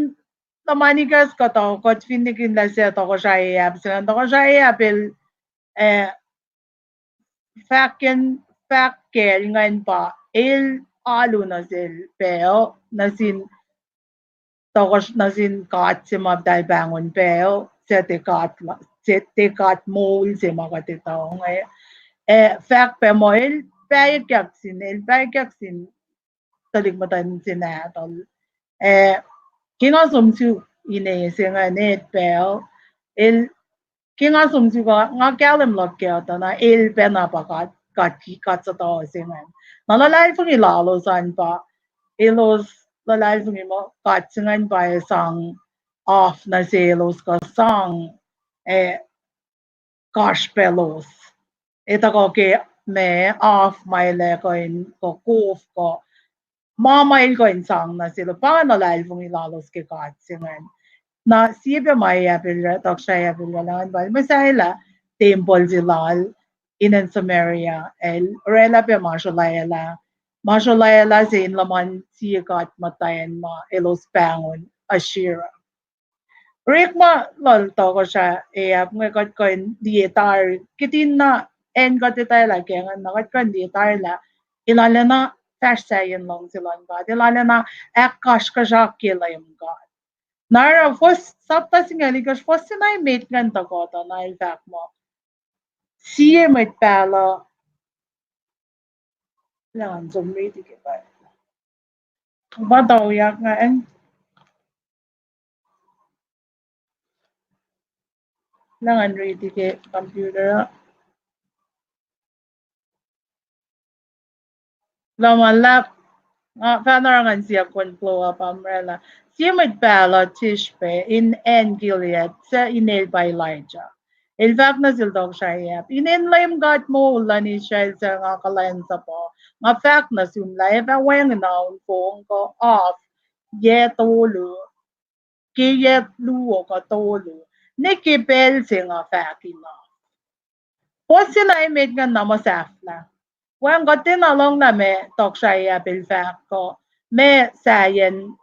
luhman ikacs kuhtuh, kuht fin nikihnlah sie tohkohsrah Ahab se ingacn, tohkohsrah Ahab el, eh, fahk, fahk kacl ingacn pa el alu nuh sel Baal, nuh sin tohkohsr-, nuh sin god se ma eltahl pahngon Baal, suc tiac god, tiac god moul se ma kuht etuh inge. Eh, fahk pac muh el pahyuckyak sin, el pahyuckyak sin tuhlihk muhtwacn se nahtuhl. Eh, ke nga som suk ine se ingacn, Baal, el, ke nga som suk, nga kahlwem luhk ke uh tuh na el pacna pa god, god, god suhtuh se ingacn. Na luhlahlfongi lalos an pa, elos luhlahlfongi muh god se ingacn pa ac sang af nuh selos kuh sang, eh, kasrpaclos. Etuh kuh ke ma af ma el ac kuh in kuh kof kuh ma ma el kuh in sang nuh selos, pa ingacn luhlahlfongi lalos ke god se ingacn. Na sie pac ma Ahab el, tohkohsrah Ahab el oraclah ingacn pa el muhsahelah tempuhl se lal inen Samaria, el oraclah pac ma srolwaclah, ma srolwaclah se in luhman sie god muhtwacn ma elos pahngon Asherah. Orekma lal tohkohsrah Ahab inge kuht kuh in liye tari, kihtin na acn kuht etwaclah ke ingacn na kuht kuh in liye tari lah el arulacna fahsr sahyacn luhngse luhn God, el arulacna ahkkasrkuhsrakye Leum God. Na oruh fuhs sapta singucul itkohsr, fuhs se na emet ingacn tuhkuh tuh na el fahk muh, sie mwet pahluh, lah ngan som riti ke pa, pa tauyak ingacn. Lah ngan riti ke computer. Lah ma luhlahp, nga fahna oruh ngan siyuck kuh in blow up umbrella. Sie mwet pahluh Tishbe in acn Gilead, suc inel pa Elijah. El fahk nuh sel tohkohsrah Ahab, Inen Leum God moul luhn Israel suc nga kuhlwacnsapuh, nga fahk nuh sum lah ac fah wacngihn aun fong kuh af yac tolu, ke yac luo kuh tolu, nwe ke pacl se nga fahk in af. Fuhs se na emet ingacn na muh sahflah. Wacngihn kuht tiacna lohnglah ma tohkohsrah Ahab el fahk kuh ma sahyacn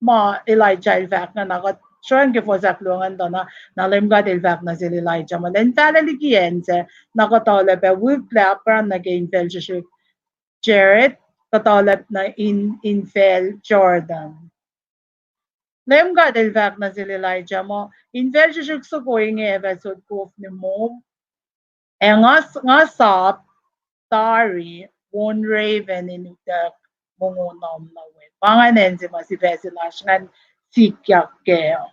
ma Elijah el fahk ingacn, na kuht sroang ke fuhs ahkluo ingacn tuh na, na Leum God el fahk nuh sel Elijah muh, Lwen fahlac liki acn sac, na kuhtuhlacp ac wihklac apkuhran nuh ke infacl srihsrihk Jared, kuhtuhlacp nuh in infacl Jordan. Leum God el fahk nuh sel Elijah muh, Infacl srihsrihk soko inge ac fah sot kof nuh mom, ac nga, nga sap tari won raven in utuck mongo nuhm nuh we. Pa ingacn acn se ma sifac se lasr ingacn sikyak kac.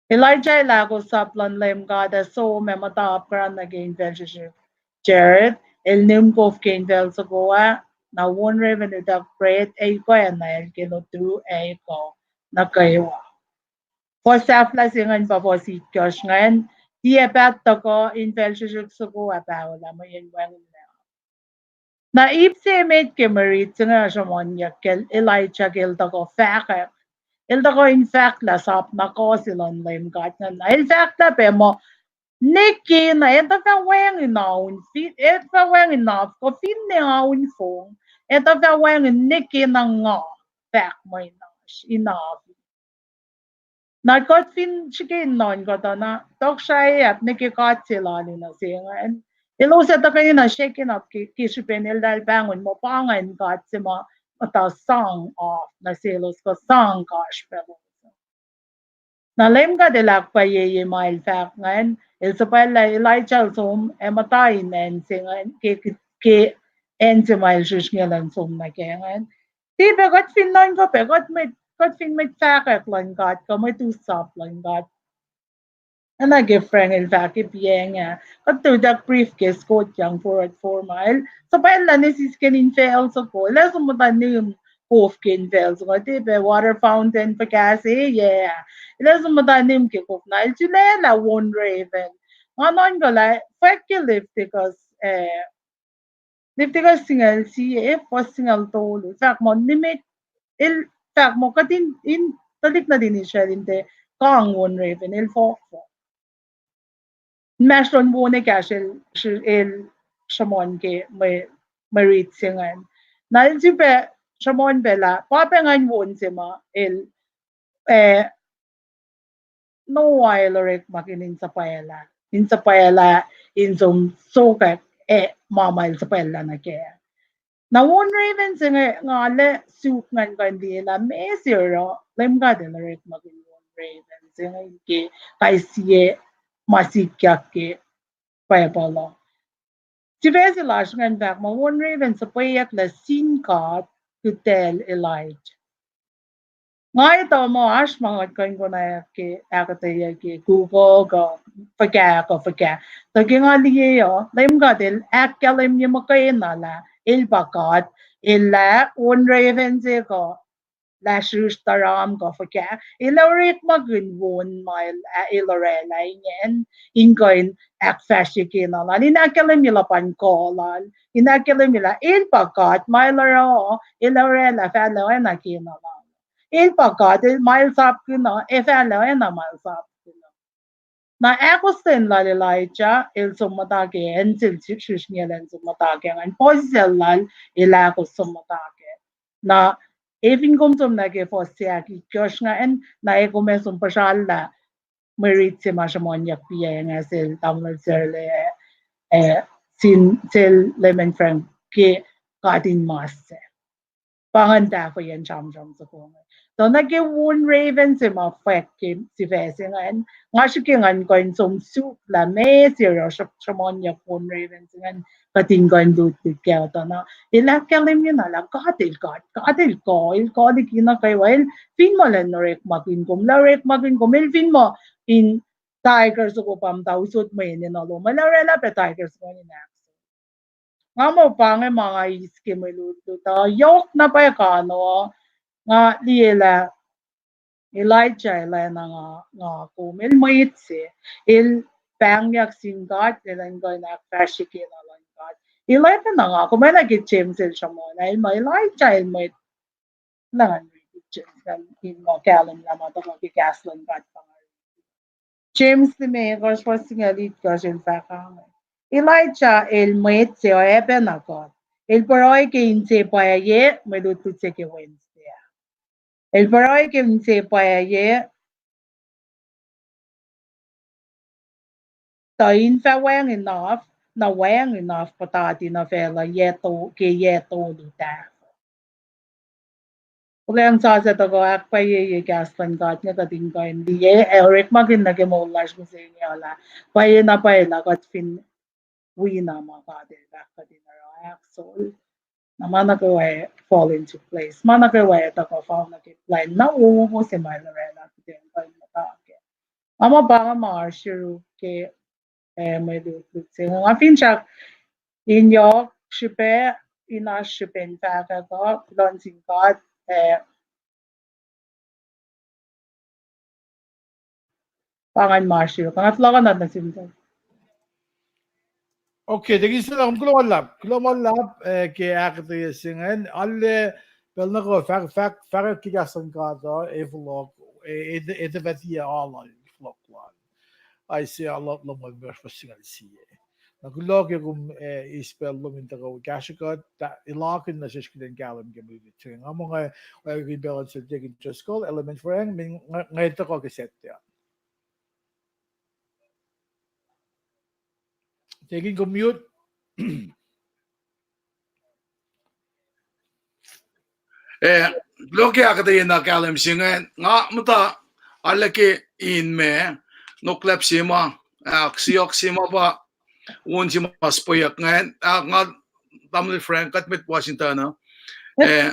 Elijah el ahkos sap luhn Leum God ac som ac muhta apkuhran nuh ke infacl srihsrihk Jared, el nihm kof ke infacl soko ah, na won raven utuck pret ac ikoacna el ke lotu ac ekuh nuh kwewa. Fuhs sahflah se ingacn pa fuhs itkohsr ingacn, tiac paht tuhkuh infacl srihsrihk soko ah paholah mweyen wacngihnlac. Na ip se met ke mwe rit se inge sruhmuhnyuck kacl Elijah ke el tuhkuh fahkwack, el tuhkuh in fahk lah sap na kuh se luhn Leum God ingacn. Na el fahk lah pac muh, nwe kena, etuh fah wacngihn aun, fi-, etuh fah wacngihn af kuh finne aun fong, etuh fah wacngihn nwe kena nga fahk mwe in oasr, in af. Na kuht fin srihke in nuhnkuh tuh na tohkohsrah Ahab nwe ke god se lal uh nuh se ingacn, elos ac tuhkweni na srihke na ke, ke srihpen eltahl pahngon muh pa ingacn god se ma muhta sang af nuh selos kuh sang kasrpaclos. Na Leum God el ahkpwacyeye ma el fahk ingacn, el suhpwacllah Elijah el som ac muhta in acn se ingacn ke, ke, ke acn se ma el srihsrngiyac elan som nuh kac ingacn. Tiac pac kuht fin nuhnkuh pac, kuht mwet, kuht fin mwet fahkwack luhn God kuh mwet usap luhn God. Oacna ke Frank el fahk ke piacng ah, kuht tuyak briefcase kotyang forward forma el suhpwacllah nuh sisken infacl soko, el ac som muhta nihm kof ke infacl soko, tiac pac water fountain fuhkah se, yac. El ac som muhta nihm ke kof na el sulaclah won raven. Nga nuhnkuh lah fwack ke Leviticus, eh, Leviticus singucul sie, eh, fuhs singucul tolu, fahk muh nimet, el fahk muh kuht in, in tuhlihk nuhtin Israel in tiac kang won raven, el fohkfohk. Inmahsrlon won ekahsr el, el sruhmuhn ke mwe, mwe rit se ingacn. Na el sifilpac sruhmuhn pac lah pa pac ngan won se ma el, eh, Noah el orekmakihn in suhpwaclah, in suhpwaclah, in som sokwack, eh, ma ma el suhpwaclah nuh kac. Na won raven se inge nga lac suk ngan kuh in liye lah meac se oruh Leum God el orekmakihn won raven se inge ke kais sie ma sikyak ke Bible uh. Sifac se lasr ingacn fahk muh won raven suhpweyuck lah sin God kihtahl Elijah. Nga etuh muh oasr ma nga kuh in konwacack ke ahkuhtweyac ke Google kuh fuhkah kuh fuhkah. Tuh ke nga liye uh, Leum God el ahkkahlwemye muhkwena lah el pa God, el lah won raven se kuh lah srihsr taram kuh fuhkah. El orekmakihn won ma el, el orwaclah ingacn in kuh in ahkfahsrye kena lal, in ahkkahlwemye luhpan kuh lal, in ahkkahlwemye lah el pa God ma el oruh, el orwaclah fahlah oacna kena lal. El pa God, el ma el sapkihn uh, ac fahlah oacna ma el sapkihn uh. Na ahkostwen lal Elijah el som muhta kac, acn sel srihsrngiel an som muhta kac, ngan puhsisacl lal el ahkos som muhta kac. Na efin kom som nuh ke fuhs se ahkitkohsr ingacn, na e kom ac som puhsrallah mwe rit se ma sruhmuhnyuck pia nga sel tamuhlwel Sarla, eh, sin sel Leman Frank ke katinmas se. Pa ingacn tahfweyacn sramsram soko inge. Tuh nuh ke won raven se ma fwack ke sifac se ingacn, nga srihke ngan kuh in som suk lah meac se oruh sruhmuhnyuck won raven se ingacn kuht in kuh in lutlut kac uh. Tuh na el ahkkahlwemye na lah God el God, God el kuh, el kuh liki nuh kwewa, el fin muh elan orekmakihn kom, el orekmakihn kom, el fin muh in tiger soko pa muhta usot mwe enenuh lom, el orwaclah pac tiger soko in ahkos. Nga muh pa inge ma nga eis ke mwe lutlut uh, yohk na pwacye kano, nga liye lah Elijah el oacna nga, nga kom, el mwet se, el pahngyuck sin God, el in kuh in ahkfahsrye kena luhn God. El oacna nga kom, oacna ke James el sruhmuhn, el muh Elijah el mwet, na ngan riti James ngan in muh kahlwem lah ma tuhkuh ke kahs luhn God pa nga riti. James limekohsr fuhs singucul itkohsr el fahk ange, Elijah el mwet se oacpacna kuht. El pruhe ke inse pwacye, mwe lutlut se ke Wednesday ah. El pruhe ke inse pwacye, tuh in fah wacngihn naf, na wacngihn naf puhtati nuh facluh yac to-, ke yac tolu tahfuh. Kuhlwacng sasuc tuhkuh ahkpwacyeye kahs luhn God inge kuht in kuh in liye, ac orekmakihn nuh ke moul lasr mihsenge uh lah pwacye na pwacye lah kuht fin wi na ma God el fahk kuht in oruh, ahksol. Na ma nuh kwewa fall into place. Ma nuh kwewa tuhkuh fal nuh ke plwacn na wowo se ma El orwaclah kuht in kuh in muhta kac. Nga muh pa inge ma oasr yuruk ke, eh, mwe lutlut se inge. Nga finsrak in yohk srihpac, in oasr srihpen fahkwack uh, kuloh nuh sin God, eh, pa ingacn ma oasr yuruk. Nga fohlohkohnat nuh sin God. Okay, thank you, sir. Kuloh ma luhlahp, kuloh ma luhlahp, eh, ke ahkuhtweyac se ingacn. Arlac pacl nuh kwewa fahk, fahk, fahkwack ke kahs luhn God uh, ac fohlohk, eh, eh, eh, fah tiac alu fohlohk lal. Isaiah lumngaul limekohsr fuhs singucul sie. Na kuloh ke kom, eh, eis pacl lom in tuhkuh kahsrwe kuht, elah kuh in nuh sesr kuht in kahlwem ke mwe lutlut se inge. Nga muh nga, eh, kihn pacl an sel Deacon Driscoll, Element Frank, men nga, nga tuhkuh ke Saturday. Deacon, kom mute. Eh, kuloh ke ahkuhtweyac na kahlwem se ingacn, nga muhta arlac ke in ma, nohklahp se ma, ahk, siyuck se ma pa, won se ma suhpweyuck ingacn, ahk, nga, tamuhlwel Frank, kuht mwet Washington uh. Eh,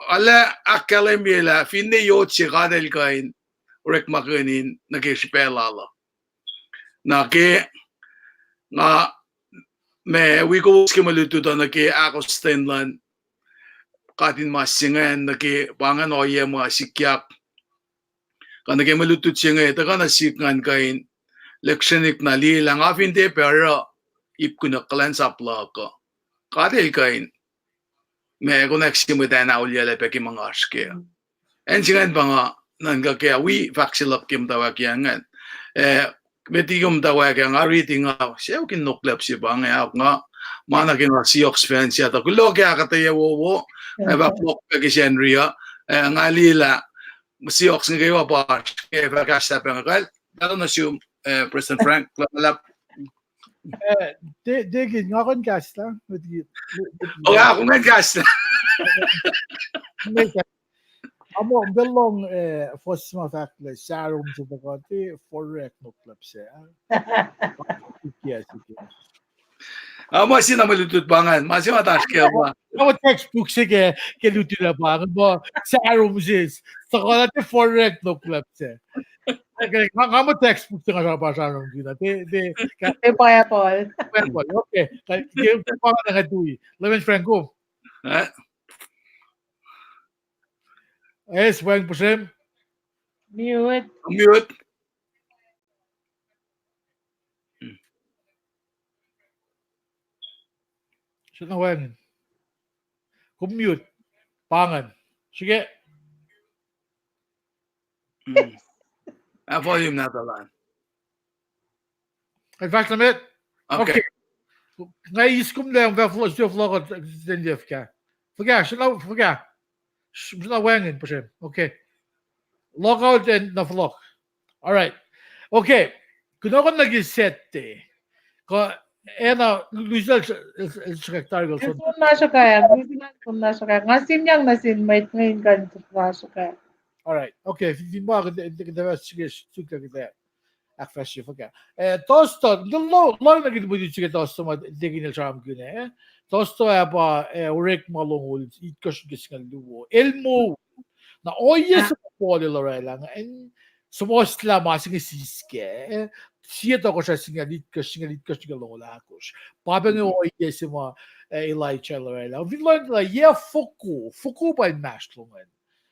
arlac ahkkahlwemye lah finne yot se God El kuh in orekmakihn in nuh ke srihpac lal uh. Na ke nga ma wi kowos ke mwe lutlut uh nuh ke ahkostwen luhn katinmas se ingacn, nuh ke pa ingacn ohiyac ma sikyak, kuh nuh ke mwe lutlut se inge, tuhkuh nuh sihk ngan kuh in lihksreni na liye lah nga fin tiac pac oruh ip kunuhk kuhlwacnsap luhk uh, God El kuh in ma konwacack se mwet an auliyac lah pac ke ma nga oasr kac. Acn se ingacn pa nga nuhnkuh ke wi fahk se luhk ke muhtwacwacack ingacn. Eh, Met ikum ta wacngihn nga riti nga, sucu ke Noklap se pa inge, nga, ma nuh ke nga Seahawks fan se, tuh kuloh ke ahkuhtweyac wowo, ac fah fohlohk pac ke Sacnri uh, ac nga liye lah Seahawks inge kwewa pa, ke fah kahs lah pacnga kal, talan nuh sum, eh, President Frank, luhlahp. Eh, Te-, Tekil, nga kuh in kahslah, met ki-, Oh, ah, kom kuh in kahslah. Nga muh, nga lohng, eh, fuhs ma fahk lah Sarom se tuhkuh, tiac forek Noklap se, ah. Sikyak, sikyak. Ah, ma se na mwe lutlut pa ingacn, ma se ma oasr ke pa. Nga muh textbook se ke, ke lutlut ah pa, nga muh Sarom se, tuhkuh lah tiac forek Noklap se. Nga, nga muh textbook se nga srapa Sarom kina, tiac, tiac, ka- Tiac Bible. Bible, okay. Ka, ke, ke pa nga tui. Reverend Franco. Eh? Yes, wacngihn puhsrem. Mute. Mute. Srihke na wacngihn. Kom mute. Pa ingacn. Srihke. Ah, volume na tuh lan. Ac fahsr nuh met? Okay. Nga eis kom lah, fah fohlohk, fohlohk, ten lef ka. Fuhkah, srihna, fuhkah. Srihna wacngihn, puhsrem. Okay. Log out and na fohlohk. All right. Okay. Kunohkohn nuh ke Saturday. Kuh, ena, Louisville, el, el, el srihkack tari kol son. Som na srihkack, Louisville som na srihkack. Nga simyang nuh sin mwet inge in kuh in srihkack. All right. Okay. Fin, fin ma kuht, kuht, kuht, srihke, srihke, kuht ahkfahsrye fuhkah. Eh, Thursday, the lo-, lo na kuht mwe lutlut se ke Thursday ma Tekil el sramsramkihn, eh. Thursday ah pa, eh, Orekma longoul itkohsr nuh ke singucul luo. El moul. Na ohiyac se ma Paul el orwaclah ingacn, suhmuhslah ma se inge siskac, eh, Sie Tohkohsrah singucul itkohsr, singucul itkohsr nuh ke longoul ahkosr. Pa pa inge ohiyac se ma, eh, Elijah el orwaclah. Fin lohng lah yac foko, foko pa inmahsrlon ingacn.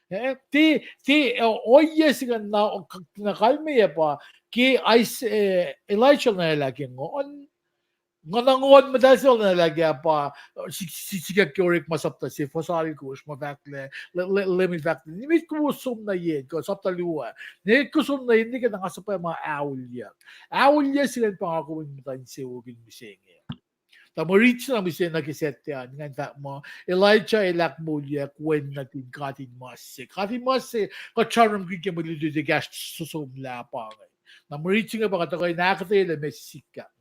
Eh, tiac, tiac, eh, ohiyac se ingacn na, na kalmeyac pa, ke Is-, eh, Elijah el orwaclah ke nguhn, nguhn, nguhn muhtahl se el orwaclah ke pa, eh, si-, si-, sikyak ke Orekma sapta se, fuhs alkosr, ma fahk lah, Leum, Leum, Leum el fahk lah, nimet kom som nuh yen, kuh sapta luo ah, nimet kom som nuh yen, nwe ke na nga suhpwacma aolyuck. Aolyuck se ingacn pa nga kom in muhta insewowo in mihsenge. Tuh mwe rit se na mihsenge nuh ke Saturday an, ingacn fahk muh, Elijah el ahkmoulyak wen nuhtin katinmas se. Katinmas se, kuht sramsramkihn ke mwe lutlut ekahsr somlah pa inge. Na mwe rit se inge pa kuht tuhkuh in ahkuhtweyac lah meac sikyak ingacn.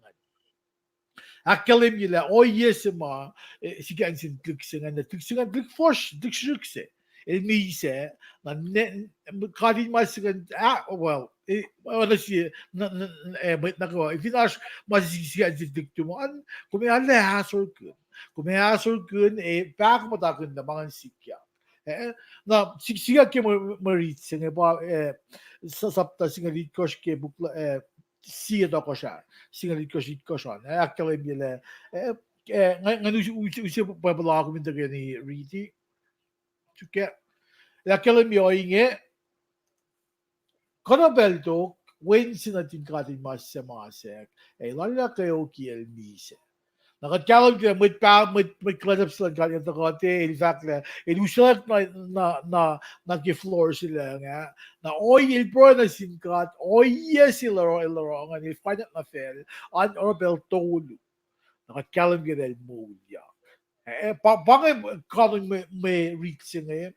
Ahkkahlwemye lah ohiyac se ma, eh, sikyak nuh sin tuhlihk se ingacn, tuhlihk se ingacn, tuhlihk fuhsr, tuhlihk srihsrihk se. El misac, na ne-, katinmas se ingacn, ah, well, eh, oacna sie, na, na, eh, mwet nuh kwewa, fin oasr ma sikyak nuh sin tuhlihk tuhmom an, kom ac ahsorkihn. Kom ac ahsorkihn, eh, pahkomuhtakihn lah ma ingacn sikyak. Eh, na sik-, sikyak ke mwe, mwe rit se inge pa, eh, sa-, sapta singucul itkohsr ke puk, eh, Sie Tohkohsrah, singucul itkohsr, itkohsr an, eh, ahkkahlwemye lah, eh, eh, ngan, ngan use, use, use Bible ah kom in tuhkweni riti. Suk, el ahkkahlwemye ohinge, kuhtuh pacl tok, wen se nuhtin katinmas se masack, ac lwelah kweok el misac. Na kuht kahlwem ke mwet pa-, mwet, mwet kuhlwacnsap se luhn God el tuhkuh, el fahk lah, el usrnguck na, na, na, na ke floor se inge, na ohiyac el pruhe nuh sin God, ohiyac se el oruh, el oruh ingacn, el find out nuh facl, an oruh pacl tolu. Na kuht kahlwem ke lah el moulyak. Eh, pa, pa inge kanon mwe, mwe rit se inge.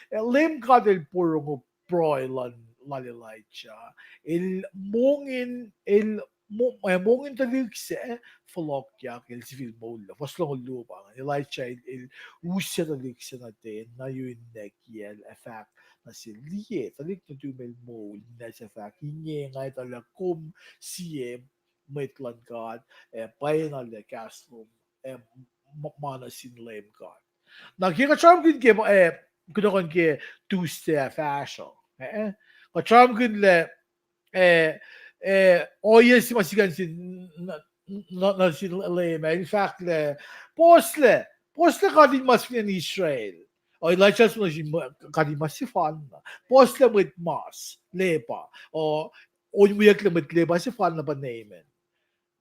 Eh, Leum God el porongo pruhe luhn, lal Elijah. El mongin, el mo-, eh, mongin tuhlihk se, fohlohkyak, el sifil moul. Fuhs longoul luo pa ingacn. Elijah el, el use tuhlihk se nuh ten, na yurin nwe kiyacl, ac fahk nuh sel, liye, tuhlihk nuhtum el moul, ninac se fahk, inge nga etuh lah kom sie mwet luhn God, ac pwacyena lah kahs lom, ac ma, ma nuh sin Leum God. Na ke kuht sramsramkihn ke, eh, kunohkohn ke Tuesday ah fahsruh, eh, kuht sramsramkihn lah, eh, eh, ohiyac se ma sikyak nuh sin, nuh, nuh, nuh sin Leum ah, el fahk lah, puhslac, puhslac katinmas fin acn Israel. O Elijah el som nuh sin katinmas sefanna. Puhslac mwet mas, leper. O, onweyucklac mwet leper sefanna pa Naaman.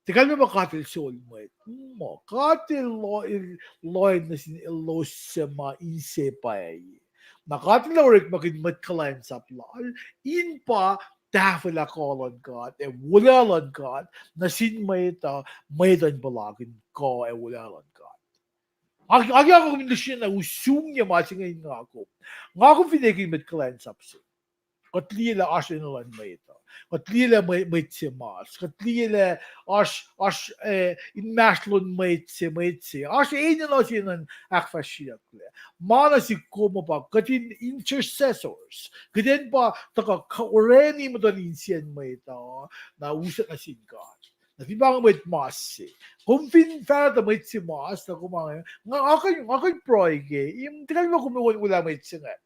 Tiac kalmac ma God el sol mwet. Ma, God el lo-, el lohacng nuh sin elos suc ma inse pwacye. Na God el orekmakihn mwet kuhlwacnsap lal in pa tahfwelah kuh luhn God ac wolacna luhn God nuh sin mwet uh, mwet uh in puhlakihn kuh ac wolacna luhn God. Ac, ac, ac kom in lihksreni na usrnguck ma se inge in nga kom. Nga kom fin ekihn mwet kuhlwacnsap se. Kuht liye lah oasr enenuh luhn mwet uh. Kuht liye lah mwe-, mwet se mas. Kuht liye lah oasr, oasr, eh, inmahsrlon mwet se, mwet se. Oasr enenuh se in ahkfahsryeyucklac. Ma nuh sihk kom uh pa kuht in intercessors. Kuht in pa tuhkuh k-, orani muhtuhn insiyacn mwet uh, na usot nuh sin God. Na fin pa inge mwet mas se. Kom fin fahsr tuh mwet se mas, na kom inge, nga, nga kuh in, nga kuh in pruhe ke, im, tiac kalmac kom in oruh mwet se inge.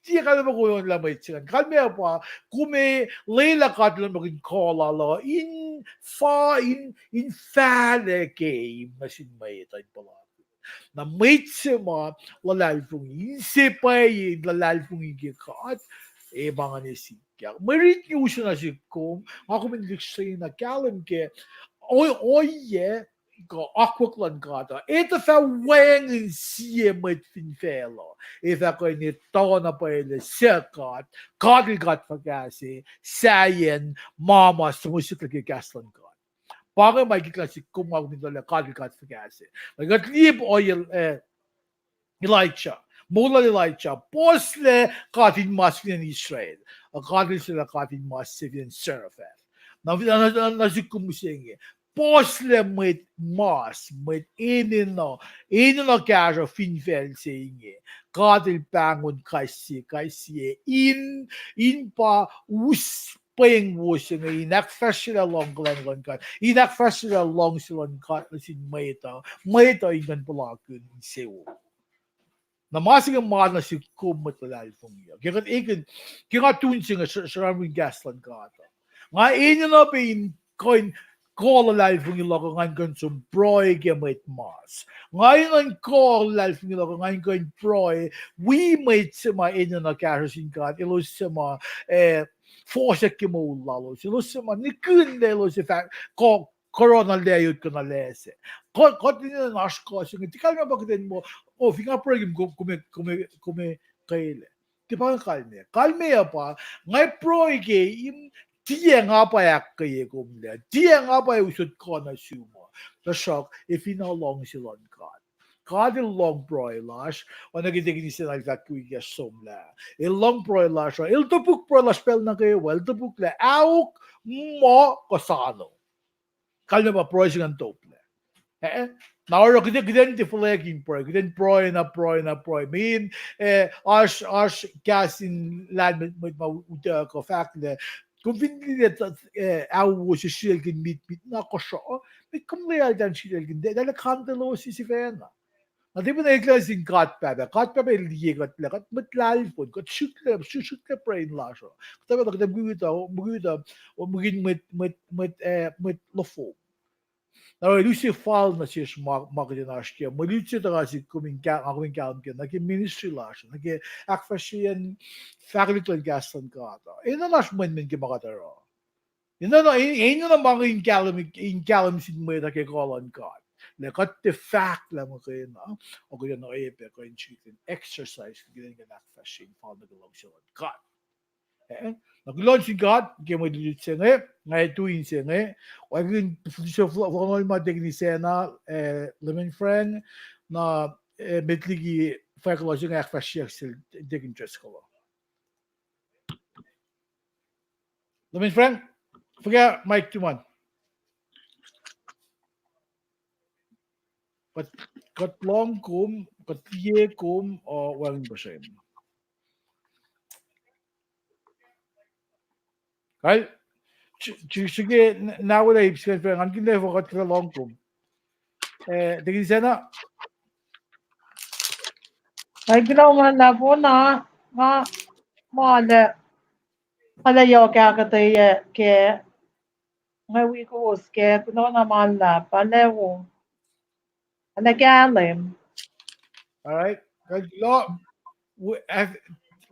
Tiac kalmac kom in oruh mwet se inge. Kalmac pa, kom ac lwelah God in muhkwena kuh lal uh, in fa-, in, in fahlac ke, im nuh sin mwet uh in puhlakihn. Na mwet se ma luhlahlfongi, inse pwacye in luhlahlfongi ke God, e ma inge sikyak. Mwe rit inge use nuh sihk kom, nga kom in lihksreni na kahlwem ke, o-, ohiyac, kuh akwuck luhn God uh. E tuh fah wacngihn sie mwet fin facluh. E fah kuh in etuh na pwacye lah suc God, God el God fuhkah se, sahyacn ma ma suhmuhslah ke kahs luhn God. Pa inge ma ikihk nuh sihk kom, nga kom in etuh lah God el God fuhkah se. Kuht liye ohiyac, eh, Elijah. Moul lal Elijah. Puhslac God in mas fin acn Israel. Ac God el sifacna God in mas se fin acn Zarephath. Na, na, na, na sihk kom mihsenge. Puhslac mwet mas, mwet enenuh, enenuh kahsruh fin facl se inge. God el pahngon kais sie, kais sie in, in pa us pweng wo se inge, in ahkfahsryelah luhngkuhlwacng luhn God, in ahkfahsryelah luhngse luhn God nuh sin mwet uh, mwet uh in kuh in puhlakihn insewowo. Na ma se inge ma nuh sihk kom mwet luhlahlfongi uh. Ke kuht ekihn, ke nga tun se inge sr-, sramsramkihn kahs luhn God uh. Nga enenuh pac in kuh in kuh luhlahlfongi luhk uh, nga in kuh in som pruhe ke mwet mas. Nga enenuh in kuh luhlahlfongi luhk uh, nga in kuh in pruhe wi mwet se ma enenuh kahsruh sin God, elos se ma, eh, fohsack ke moul lalos, elos se ma nihkihn lah elos ac fah kuh, kuh na lac yot kuh na lac se. Kuht, kuht enenuh in oasr kuh se inge, tiac kalmac pa kuht in muh, oh, fin nga pruhe ke kom, kom, kom, kom kwelac. Tiac pa kalmac. Kalmac uh pa, nga pruhe ke im, tiac nga pa ahkkweye kom lac, tiac nga pa usot kuh nuh sum uh. Tuhsruhk e fin luhngse luhn God. God el lohng pruhe lasr, oacna ke Deacon Isacna el fahk ke wik somlah. El lohng pruhe lasr uh, el topuk pruhe lasr pacl nuh kwewa, el topuk lah aok, muh, kuh sano. Kalmac pa pruhe se ingacn top lac. Eh? Na oruh kuht, kuht in tiac fuhlweack in pruhe, kuht in pruhe na pruhe na pruhe. Meaning, eh, oasr, oasr kahs in lahlmwetmwet ma utuckuh fahk lah, kom fin liye, eh, ao wo se srihlkihn mitmit na kosro, met kom lwelah eltahl srihlkihn, eltahl ac kantelos sifacna. Na tiac pacna eklac sin God Pahpah. God Pahpah el liye kuht lah kuht mwet lahlfon, kuht srihklac, srihklac pruhe lasr uh. Kuht pacna kuht mukwikwi, mukwikwi, mukwikwi mwet, mwet, mwet, eh, mwet lofom. Na oruh el use fal nuh sesr ma, ma kuht in oasr ke. Mwe luti se tuhkuh sihk kom in ka-, nga kom in kahlwem ke, nuh ke ministry lasr, nuh ke ahkfahsryeyacn fahkelihk luhn kahs luhn God uh. Enenuh in oasr mwenmen ke ma kuht oruh. Enenuh, enenuh ma inge in kahlwem, in kahlwem sin mwet uh ke kuh luhn God. Lah kuht tiac fahk lah muhkwena, ac kuht enenuh oacyacpac kuh in srihke in exercise, kuht in kuh in ahkfahsrye in fal nuh ke luhngse luhn God. Eh? Na kuloh nuh sin God ke mwe lutlut se inge, nga tui in se inge, wacngihn se fl-, fl-, fl-, ma Deacon Isacna, eh, Lemon Frank, na, eh, met liki fahk kuloh se inge ahkfahsryeyuck sel Deacon Driscoll. Lemon Frank, fuhkah mic tuhmom. Kuht, kuht lohng kom, kuht liye kom, uh, wacngihn puhsrem. Kal, srihke, na, na wela ip skan fahk, ngan kihn lah kuht kuh lohng kom. Eh, Deacon Isacna? Ai, kuloh ma luhlahp, na, nga, ma lah, ma lah yohk ahkuhtweyac ke, nga wi kowos ke, kuloh na ma luhlahp, pa lah wo. Ala kahlwem. All right. Kuloh lah, we, eh,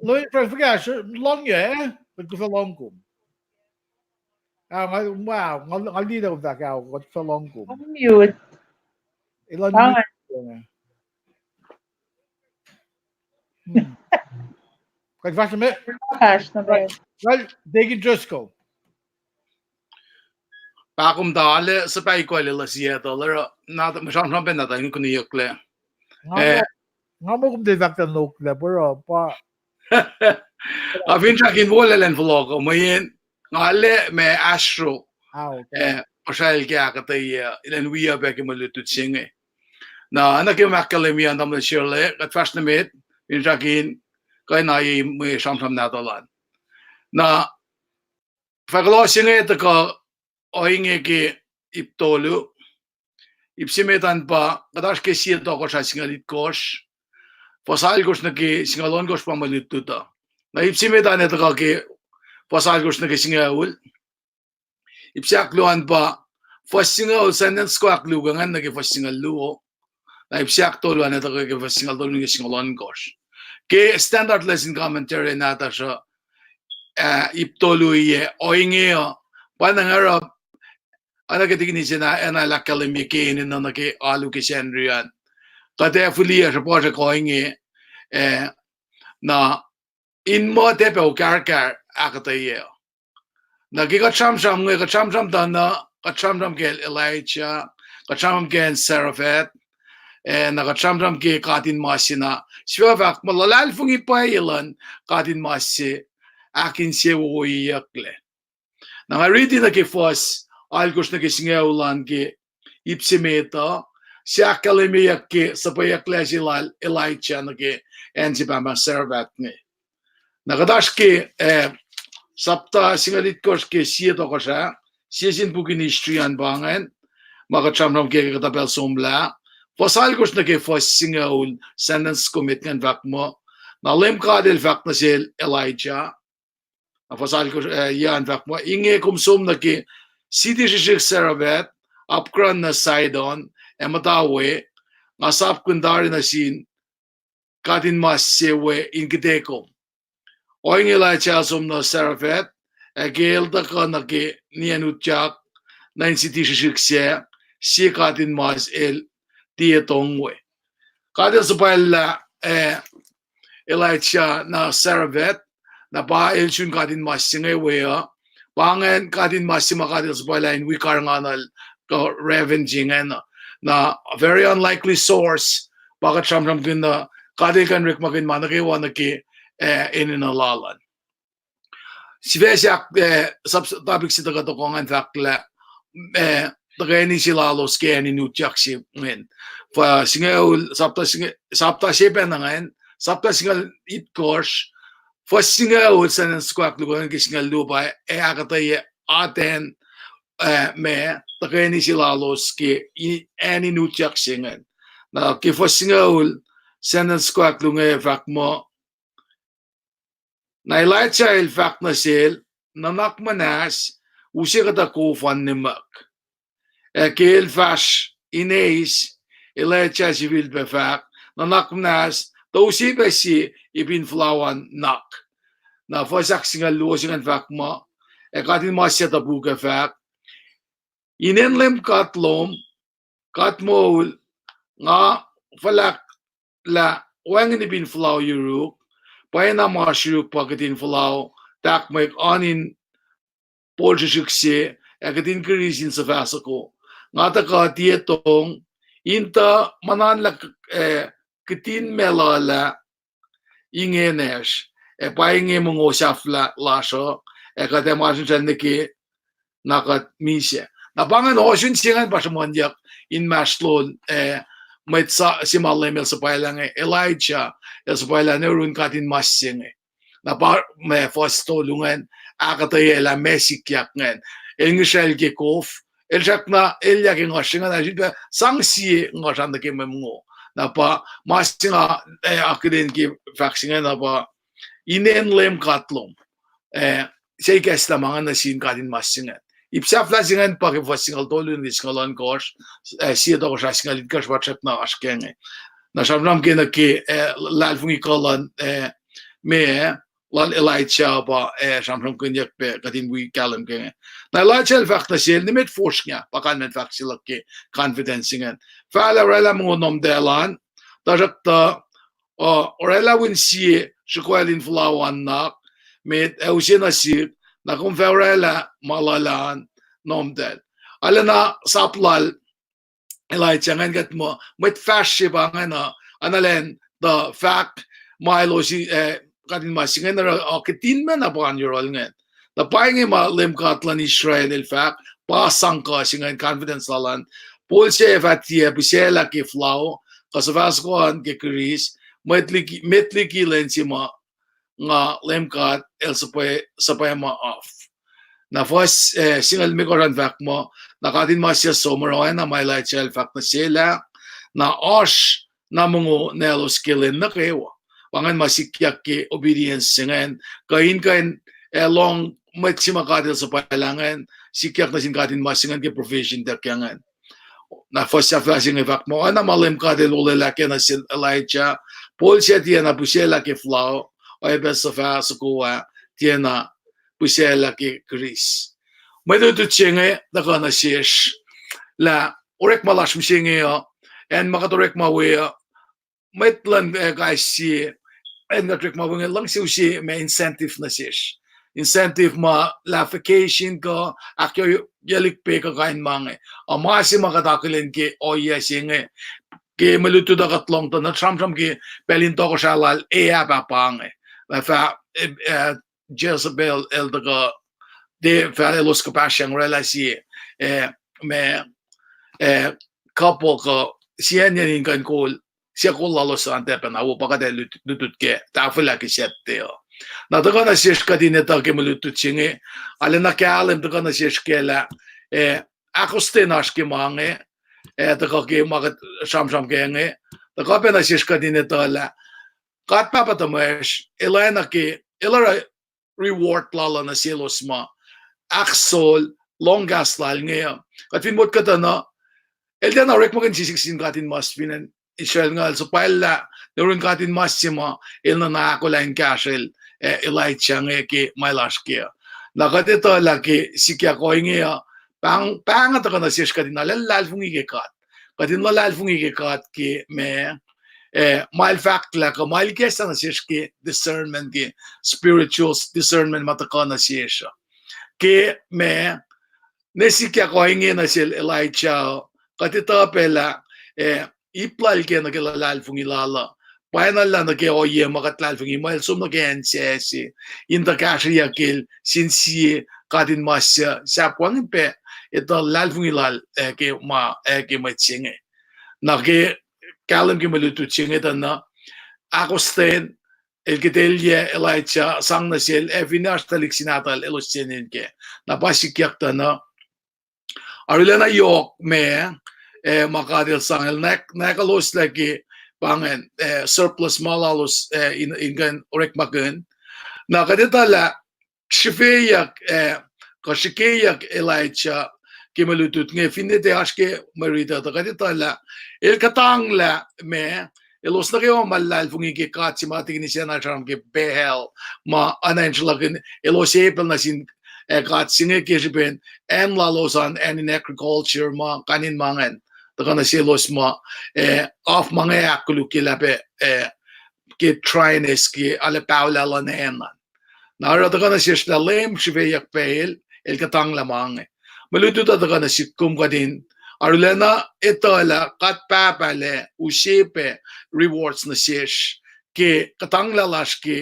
Lemon Frank, fuhkah, sure, lohng ya, eh? Kuht kuh fah lohng kom. Ah, nga, wow, nga, nga liye lah kuht fah, kuht fah lohng kom. Unmute. Elan mute. Hmm. Kuht fahsr nuh met. Fahsr nuh met. Well, Deacon Driscoll. Pahkomuhta, ale suhpwacr ikoac lwelah sie tuh, lwelah na, mwe sramsram pacna tuh in kuniyucklac. Nga, eh, nga muh kom tiac fahk tuh noklac, pwacr uh, pa. Nga finsrak in wolacna fohlohk uh, mweyen nga le ma Astro. Ah, okay. Eh, osrael ke ahkuhtweyac, elan wiyuc pac ke mwe lutlut se inge. Na, na ke ma ahkkahlwemye an tamuhlwel Shirley, kuht fahsr nuh met, finsrak in, kuh na ye mwe sramsram nahtuhl an. Na, fahk kuloh se inge tuhkuh ohinge ke ip tolu, ip se met an pa, kuht oasr ke sie tohkohsrah singucul itkohsr, fuhs alkosr nuh ke singucul ohnkohsr pa mwe lutlut uh. Na ip se met an ac tuhkuh ke fuhs alkosr nuh ke singucul. Ip se ahkluo an pa fuhs singucul, sentence ko ahkluo ingacn nuh ke fuhs singucul luo. Na ip se ahktolu an ac tuhkuh ke fuhs singucul tolu nuh ke singucul ohnkohsr. Ke Standard Lesson Commentary nahtuhsr uh, ah, ip tolu inge, ohinge uh, pa na nga oruh, oacna ke tikin se na, ac na ahkkahlwemye ke enenuh nuh ke alu ke Sacnri an. Kuht ac fihliyac srihpacsrihk ohinge, eh, na in muh tiac pac okahrkahr ahkuhtweyac. Na ke kuht sramsram inge, kuht sramsram tuh na, kuht sramsram ke Elijah, kuht sramsram ke acn Zarephath, eh, na kuht sramsram ke katin mas se na. Sifac fahk muh luhlahlfongi pwacye luhn katin mas se ahkinsewowoyeyucklac. Na nga riti nuh ke fuhs alkosr nuh ke singucul an ke ip se met uh, se ahkkahlwemyeyuck ke suhpweyucklac se lal Elijah nuh ke acn se pahngpahng Zarephath inge. Na kuht oasr ke, eh, sapta singucul itkohsr ke sie tohkohsrah, sie sin pukin History an pa ingacn, ma kuht sramsram ke kuhtuh pacl somlah, fuhs alkosr nuh ke fuhs singucul, sentence ko met ingacn fahk muh, na Leum God El fahk nuh sel Elijah, na fuhs alkosr, eh, an fahk muh, inge kom som nuh ke siti srihsrihk Zarephath, apkuhran nuh Sidon, ac muhta we, nga sapkihn tari nuh sin katin mas se we in kihte kom. Ohinge Elijah el som nuh Zarephath, ac ke el tuhkuh nuh ke nien utyak, nuh in siti srihsrihk sac, sie katin mas el tiac tong we. God El suhpwacllah, eh, Elijah nuh Zarephath, na pa el sun katin mas se inge we uh, pa ingacn katin mas se ma God El suhpwacllah in wi karihngihnuhl kuh raven se ingacn uh. Na very unlikely source, pa kuht sramsramkihn uh, God El kuh in orekmakihn ma nuh kwewa nuh ke, eh, enenuh lal an. Sifac se ahk, eh, sub-, topic se tuhkuh tohkoh ingacn fahk lah, eh, tuhkweni se lalos ke acn in utyak se ingacn. Fuhs singucul, sapta singu-, sapta se pacna ingacn, sapta singucul itkohsr, fuhs singucul sentence ko ahkluo ke singucul luo pa, ac ahkuhtweyac atacn, eh, ma, tuhkweni se lalos ke i-, acn in utyak se ingacn. Na ke fuhs singucul sentence ko ahkluo inge fahk muh, na Elijah el fahk nuh sel, nuhnak muhnahs, use kuhtuh kof an nimuck. Ac ke el fahsr in eis, Elijah sifilpac fahk, nuhnak muhnahs, tuh use pac sie ipin fuhlao an nuhnak. Na fuhs ahksingucul luo se ingacn fahk muh, ac katin mas se topuk ac fahk, inen Leum God lom, God moul, nga fuhlahk lah wacngihn ipin fuhlao yuruk, pwacyena ma oasr yuruk pa kihtin fuhlao tahkmwek oan in pol srihsrihk se, ac kihtin kiris in suhfah soko. Nga tuhkuh tiac tong, in tuh muhnanlah, eh, kihtin maluhlah inge nacsr, ac pa inge mongo sahflah lasr uh, ac kuht ac masrinsral nuh ke na kuht misac. Na pa ingacn ohsun se ingacn pa sruhmuhnyuck inmahsrlon, eh, mwet sa-, se ma Leum El suhpwaclah inge, Elijah, El suhpwaclah nuh yurin katin mas se inge. Na pa ma fuhs tolu ingacn ahkuhtweyac lah ma sikyak ingacn. El ngihsracl ke kof, el srackna elyah ke nguhsr se ingacn, ac sifilpac sang sie nguhsr an nuh ke mwe mongo. Na pa ma se nga, eh, akihlen ke fahk se inge na pa, inen Leum God lom. Eh, se ikacslah ma ingacn nuh sin katin mas se ingacn. Ip sahflah se ingacn pa ke fuhs singucul tolu nuh ke singucul ohnkohsr, eh, sie tohkohsrah singucul itkohsr pa srackna oasr ke inge. Na sramsram ke nuh ke, eh, luhlahlfongi kuh luhn, eh, ma, lal Elijah pa, eh, sramsramkihnyuck pac kuht in wi kahlwem ke inge. Na Elijah el fahk nuh sel, nimet fosrngah, pa kalmacn fahk se luhk ke confidence ingacn. Fahlah oraclah mongo nomtacl an, tuhsruhktuh, uh, oraclah win sie sruhkwacl in fuhlao an nak, met ac use nuh sihk, na kom fah oraclah ma luhlahp an nomtacl. Arulacna sap lal Elijah ingacn kuht muh mwet fahsr se pa ingacn uh, analan tuh fahk ma elos, eh, katinmas se ingacn oruh, uh, kihtin ma na pa an yohrohl ingacn. Na pa inge ma Leum God luhn Israel el fahk, pa sang kuh se ingacn, confidence lal an. Pol sac fah tiac pihsaclah ke fuhlao, kuh suhfah soko an ke kiris, met liki, met liki lwen se ma nga Leum God el suhpwacma af. Na fuhs, eh, singucul limekohsr an fahk muh, na katinmas se som oruh oacna ma Elijah el fahk nuh sel ah, na oasr na mongo nahtuhlos ke lwen nuh kwewa. Pa ingacn ma sikyak ke obedience se ingacn, kuh in kuh in, eh, lohng mwet se ma God el suhpwaclah ingacn, sikyak nuh sin katinmas se ingacn ke provision tuh ke ingacn. Na fuhs sahflah se inge fahk muh, oacna ma Leum God el olwelah ke nuh sel Elijah, Pol sac tiacna pihsaclah ke fuhlao, oacyacpac suhfah soko ah tiacna pihsaclah ke kiris. Mwe lutlut se inge tuhkuh nuh sesr lah orekma lasr mihsenge uh, acn ma kuht orekma we uh, mwet luhn, eh, kais sie, acn kuht orekma we inge luhngse use ma incentive nuh sesr. Incentive ma lah vacation kuh ahkyohkyohlik pac kuh kain ma inge. A ma se ma kuht akihlen ke ohiyac se inge, ke mwe lutlut uh kuht lohng tuh na sramsram ke pacl in tohkohsrahi lal Ahab ah pa inge. Lah fah, eh, eh, Jezebel el tuhkuh, tiac fah elos kuhpahsryang oraclah sie, eh, ma, eh, couple kuh sie acn in kuh in kol, sie kol lalos an tiac pacna wo, pa kuht ac lut-, lutlut ke tahfwelah ke Saturday uh. Na tuhkuh nuh sesr kuht in etuh ke mwe lutlut se inge, arulacna kahlwem tuhkuh nuh sesr ke lah, eh, ahkostwen oasr ke ma inge, eh, tuhkuh ke ma kuht sramsram ke inge, tuhkuh pac nuh sesr kuht in etuh lah God Pahpah tuhmwacsr, el oacna ke, el oruh reward lal uh nuh selos ma ahkos, lohng kahs lal inge uh. Kuht fin motko tuh na, el tiacna orekmakihn sisik sin katinmas fin acn Israel inge, el suhpwacllah nuh yurin katinmas se ma el nuhna ahkolah in kahsrwel, eh, Elijah inge ke ma el oasr kac uh. Na kuht etuh lah ke sikyak ohinge uh, pahng, pahng uh tuhkuh nuh sesr kuht in luhlahlfongi ke God. Kuht in luhlahlfongi ke God ke ma, eh, ma el fahk lah kuh ma el kahslah nuh sesr ke discernment, ke spiritual discernment ma tuhkuh nuh sesr uh. Ke ma, ne sikyak ohinge nuh sel Elijah uh, kuht etuh pac lah, eh, ip lal ke nuh ke luhlahlfongi lal uh, pwacnwacllah nuh ke ohiyac ma kuht luhlahlfongi muh el som nuh ke acn sacse, in tuh kahsrweyuck el sin sie katinmas suc sahp wacngihn pac etuh luhlahlfongi lal, eh, ke ma, eh, ke mwet se inge. Na ke kahlwem ke mwe lutlut se inge tuh na, ahkostwen, el kihtaclye Elijah, sang nuh sel, ac finne oasr tuhlihk se nahtuhl elos senin kac. Na pa sikyak tuh na, arulacna yohk ma, eh, ma God el sang el nwack-, nwacklos lah ke pa ingacn, eh, surplus ma lalos, eh, in, in kuh in orekmakihn. Na kuht etuh lah srihfeyuck, eh, kuh srihkeyuck Elijah ke mwe lutlut inge, finne tiac oasr ke mwe riti uh, tuh kuht etuh lah el kuhtanglah ma, elos nuh kwewa ma luhlahlfongi ke god se ma tikini sacna sramsram ke Baal, ma oacna in sruhlahkihn elos epel nuh sin, eh, god se inge ke srihpen acn lalos an, acn in agriculture ma kain in ma ingacn, tuhkuh nuh selos ma, eh, af ma inge ahkkolukye lah pac, eh, ke dryness, ke arlac paholah luhn acn an. Na oruh tuhkuh nuh sesr lah Leum srihfeyuck pac el, el kuhtanglah ma inge. Mwe lutlut uh tuhkuh nuh sihk kom kuht in arulacna etuh lah God Pahpah El use pac rewards nuh sesr ke kuhtanglah lasr ke,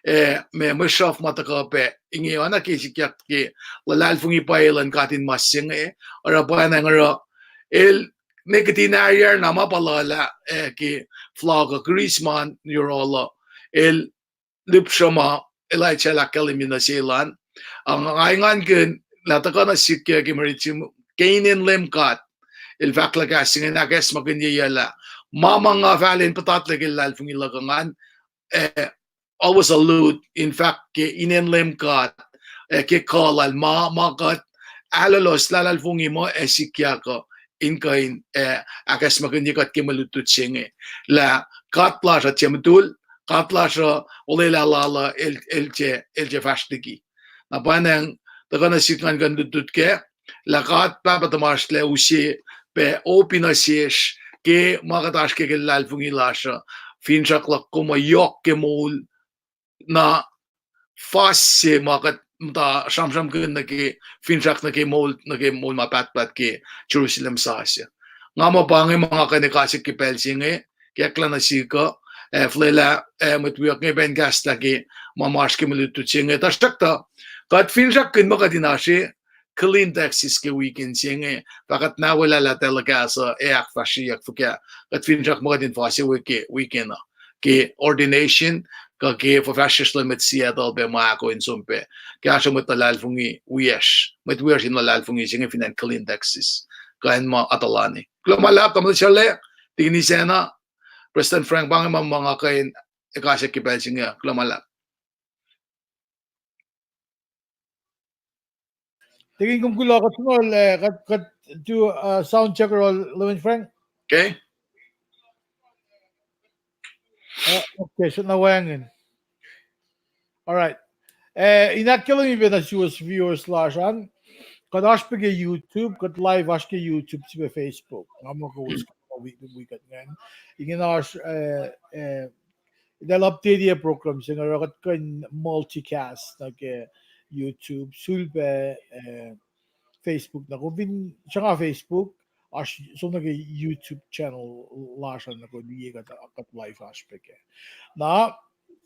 eh, ma, mwe sruhf ma tuhkuh pac inge oacna ke sikyak ke luhlahlfongi pwacye luhn katinmas se inge, oruh pwacnwacng oruh el ne kihtin aryar na ma pa luhlah, eh, ke flock uh, Christmas yohrohl uh, el lihpsruhma Elijah el ahkkahlwemye nuh sel an. Ac nga engankihn lah tuhkuh nuh sihk ke, ke mwe riti, ke inen Leum God, el fahk lah kahs se inge in ahkacsmakihnyeyuck lah ma ma nga fahlen puhtatlac ke luhlahlfongi luhk uh ngan, eh, always allude, in fahk ke inen Leum God, eh, ke kuh lal ma, ma kuht ahloloslahlfongi muh ac sikyak uh, in kuh in, eh, ahkacsmakihnye kuht ke mwe lutlut se inge. Lah God lasr uh tiac mutul, God lasr uh olwelah lal uh el, el tiac, el tiac fahsr liki. Na pwacnwacng tuhkuh nuh sihk ngan kuh in lutlut kac, lah God Pahpah tuhmasr El use pac opi nuh sesr ke ma kuht oasr ke ke luhlahlfongi lasr uh, finsrak luhk kom uh yohk ke moul na fas se ma kuht muhta sramsramkihn nuh ke finsrak nuh ke moul, nuh ke moul ma pahtpaht ke Jerusalem sasuc. Nga muh pa inge ma nga kuh in ekasack ke pacl se inge, ke eklac nuh sihk uh, ac fuhlwelah, ac mwet wiyuck inge pac in kahslah ke ma oasr ke mwe lutlut se inge. Tuhsruhktuh, kuht finsrakkihn muh kuht in oasr Killeen, Texas ke weekend se inge, fah kuht na welah lah telecast uh ac ahkfahsryeyuck fuhkah. Kuht finsrak muh kuht in fas ewe ke weekend uh, ke ordination, kuh ke fuhfahsryucsr luhn mwet Seattle pac ma ahko in som pac. Kahsruh mwet luhlahlfongi wiyacsr, mwet wiyacsr in luhlahlfongi se inge fin acn Killeen, Texas. Kuh in ma atuhlani. Kuloh ma luhlahp, tamuhlwel Charlie, Deacon Isacna, Prestuhn Frank, pa inge ma ma nga kuh in ekasack ke pacl se inge. Kuloh ma luhlahp. Deacon, kom kuloh, kuht soenna, eh, kuht, kuht do, uh, sound check yohrohl, Reverend Frank. Okay. Uh, okay, so na wacngihn. All right. Eh, in ahkkahlwemye pac nuh suwos viewers lasr an, kuht oasr pac ke YouTube, kuht live oasr ke YouTube, sifilpac Facebook. Nga muh kowos wi, wi kuht ingacn. Ingena oasr, eh, eh, eltahl update-i program se inge, oruh kuht kuh in multicast nuh ke YouTube, sulpac, eh, Facebook. Na kom fin sruhnga Facebook, oasr som nuh ke YouTube channel lasr an, na kom liye kuht, kuht live oasr pac kac. Na,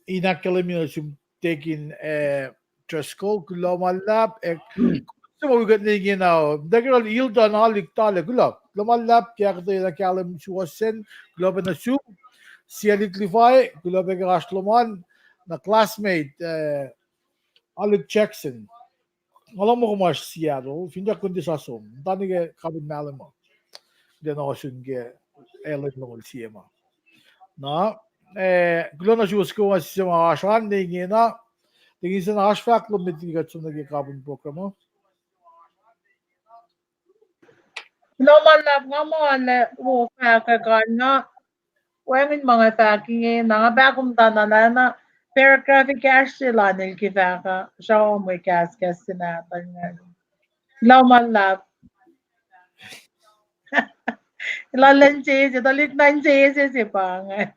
in ahkkahlwemye nuh sum Deacon, eh, Driscoll, kuloh ma luhlahp, eh, se ma wi kuht ne ingena, Deacon Hilton, Alik Tale, kuloh. Kuloh ma luhlahp ke ahkuhtweyac na kahlwem suwohs sacn, kuloh pac nuh sum, sie Alik Levi, kuloh pac ke oasr lom an, na classmate, eh, Alik Jackson. Nga lohng muh kom oasr Seattle, finsrak kom tiac sa som, muhta nuh ke kapin mahlwem uh. Kuht ac ohsun ke elen longoul sie ma. Na, eh, kuloh na suwos kwewa se ma oasr an ne ingena, Deacon Isacna, oasr fahk lom met liki kuht som nuh ke kapin program uh. Kuloh ma luhlahp, nga muh arlac wo fahkwack an, nga wacngihn ma nga fahk inge, na nga pahkomuhta na lah na paragraph ekahsr se lah el ke fahk uh, sramsram mwe kahskahs se nahtuhl ingacn. Kuloh ma luhlahp. Elan sese, tuhlihk na sese se pa ingacn.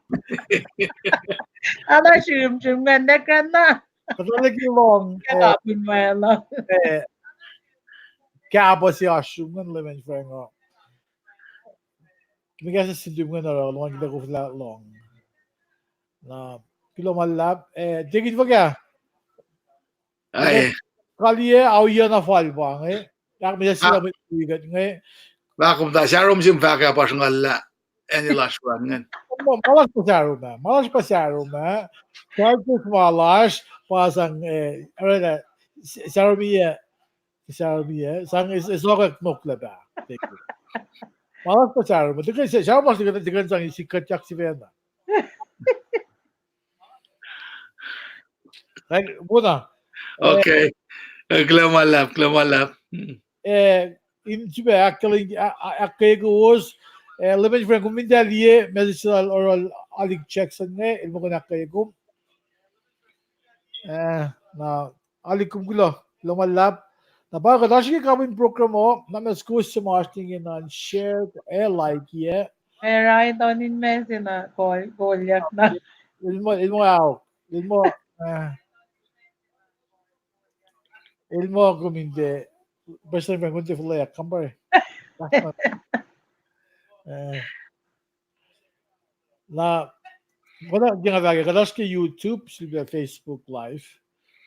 Ana srimsrim ingacn, na kuht na. Kuht liki lohng, eh, kapin ma la, eh, kapin se oasr sum ingacn, Reverend Frank uh. Kom kahs sin tuhm ingacn oruh lohng, kuht koflah lohng. Na, kuloh ma luhlahp, eh, Deacon fuhkah? Kaliyac, auliyak na fal pa inge. Ahkmihsaclah mwet wi kuht inge. Pahkomuhta, sarom sim fahkwack pa sruhnguhl lah acn lasr an ingacn. Ma lasr pa sarom ah, ma lasr pa sarom ah. Characters ma lasr pa sang, eh, orwaclah, saromiyac, saromiyac sang, eh, sokwack nohk lah pa. Ma lasr pa sarom ah, sarom lasr tiac kuh in sang sikuhtyak sifacna. Kuloh ma luhlahp, kuloh ma luhlahp. Eh, in sifilpac ahkkweye kowos, eh, Reverend Frank, kom fin tiac liye message lal oruh Alik Jackson inge, el muh kuh in ahkkweye kom. Eh, na, Alik, kom kuloh, kuloh ma luhlahp. Na pa kuht oasr ke kapin program uh, na ma kowos suc ma oasr ingena share, eh, like, eh. Eh, right on in message na, kol, kolyak na. El muh, el muh ao, el muh, eh, el muh kom in tiac, Prestuhn Frank, kom tiac fuhlweack, kampare. Eh, na, kuht, ke nga fahk, kuht oasr ke YouTube, sifilpac Facebook Live.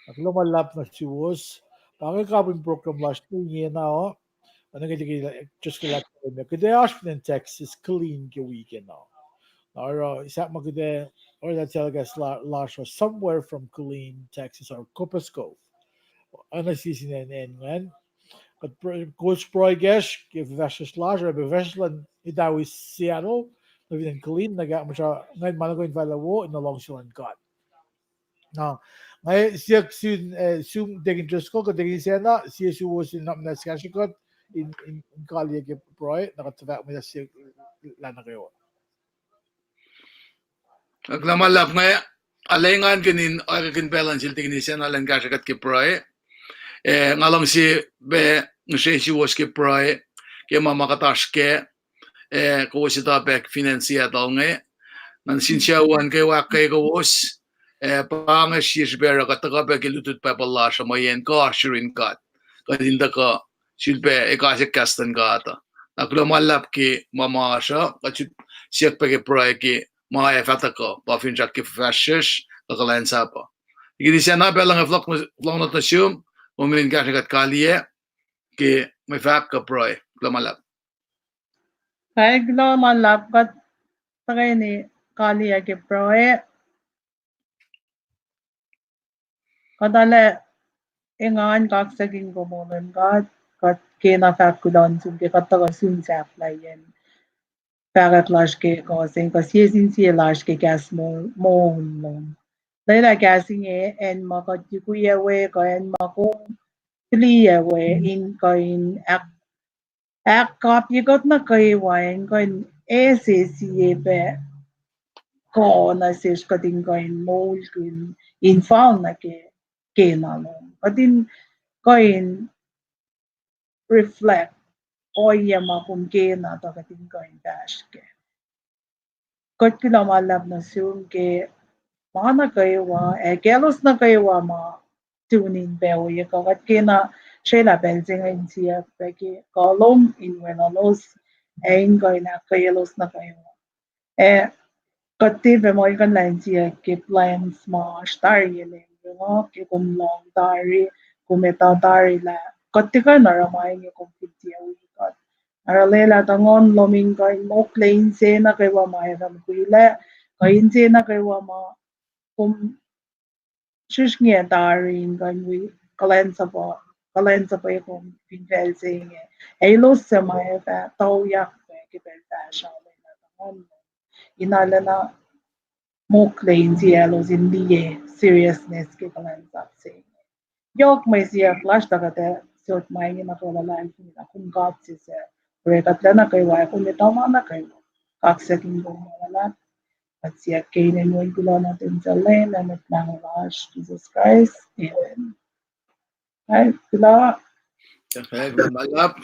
Na kuloh ma luhlahp nuh suwos. Pa inge kapin program lasr ingena uh. Anange tiki just ke lah, kuht ac oasr fin acn Texas, Killeen ke weekend uh. Na oruh, sahp ma kuht ac, oruh lah telecast la-, lasr uh somewhere from Killeen, Texas, or Copperas Cove. Oacna sie sin acn ingacn. Kuht pr-, kowos pruhe kacsr ke fuhfahsryucsr lasr, oruh fuhfahsryucsr luhn etawi Seattle, nuh fin acn Killeen, na ke ahkmuhsra ingacn ma nuh kwewa in fahlah wo, in luhngse luhn God. Na, nga siyuck sin, eh, sum Deacon Driscoll kuh Deacon Isacna, sie suwos in nuhnak muhnahs kahsrwe kuht in, in, in kaliyac ke pruhe, na kuht fahk muhnahs sie lah nuh kwewa. Kuloh ma luhlahp, nga arlac engankihn in oakwucki pacl luhn sel Deacon Isacna elan kahsrwe kuht ke pruhe. Eh, nga luhngse pac ngihsre suwos ke pruhe, ke ma ma kuht oasr kac, eh, kowos etuh pac fin acn Seattle inge. Nuh sin sucu an kwewa, ahkkweye kowos, Eh, pa inge sie srihpac oruh kuht tuhkuh pac ke lutlut Bible lasr uh mweyen kuh oasr yurin God. Kuht in tuhkuh sulpac ekasack kahs luhn God uh. Na kuloh ma luhlahp ke ma ma oasr uh, kuht siyuck pac ke pruhe ke ma ac fah tuhkuh, pa finsrak ke fuhfahsryucsr, kuh kuhlwacnsap uh. Ikini sacna pacl inge fohlohk nuh sum, kom in kahsre kuht kaliyac ke mwe fahk kuh pruhe. Kuloh ma luhlahp. Kuloh ma luhlahp, kuht tuhkweni kaliyac ke pruhe. Kuht arlac engan, kaksakihn kom, O Leum God, kuht kena fahk kuloh nuh sum ke kuht tuhkuh sun sahflahiyacn fahkwack lasr ke kuh se inge, kuh sie sin sie lasr ke kahs moul lom. Lwelah kahs inge acn ma kuht yukiyac we, kuh acn ma kom fihliyac we, in kuh in ahk ahkkapye kuht nuh kwewa in kuh in ase sie pac kuh nuh sesr kuht in kuh in moulkihn in fal nuh ke kena lom. Kuht in kuh in reflect ohiyac ma kom kena tuh kuht in kuh in fahsr kac. Kuht kuloh ma luhlahp nuh sum ke ma nuh kwewa, ac kaclos nuh kwewa ma tune in pac ohiyac kuh kuht kena srwaclah pacl se inge in siyuck pac ke kuh lom in weluhlos, ac in kuh in ahkkweyelos nuh kwewa. Ac kuht tiac pac muhlkuhnlah in siyuck ke plans ma oasr tari, Leum, ke kom lohng tari, kom etuh tari lah kuht tiac kuh in oruh ma inge kom fin tiac wi kuht. Arulacna tuh Nguhn lom in kuh in mokle inse nuh kwewa ma ac fah mukwilac, kuh inse nuh kwewa ma kom srihsrngi tari in kuh in wi kuhlwacnsap, kuhlwacnsap kom fin facl se inge. Ac elos suc ma ac fah tuyak pac ke pacl fahsruh, arulacna tuh Nguhn lom in arulacna mokle insiaclos in liye seriousness ke kuhlwacnsap se inge. Yohk mwe siyuck lasr tuh kuht ac sot ma inge nuh ke luhlahlfongi lah kom God se suc orekuhtlac nuh kwewa, ac kom etuh ma nuh kwewa. Kaksakihn kom, O Leum God. Kuht siyuck ke inen Wen kuloh nuhtin Leum ac Mwet Lahngo lasr, Jisus Kraist. Amen. Ai, kuloh. Kuloh ma luhlahp.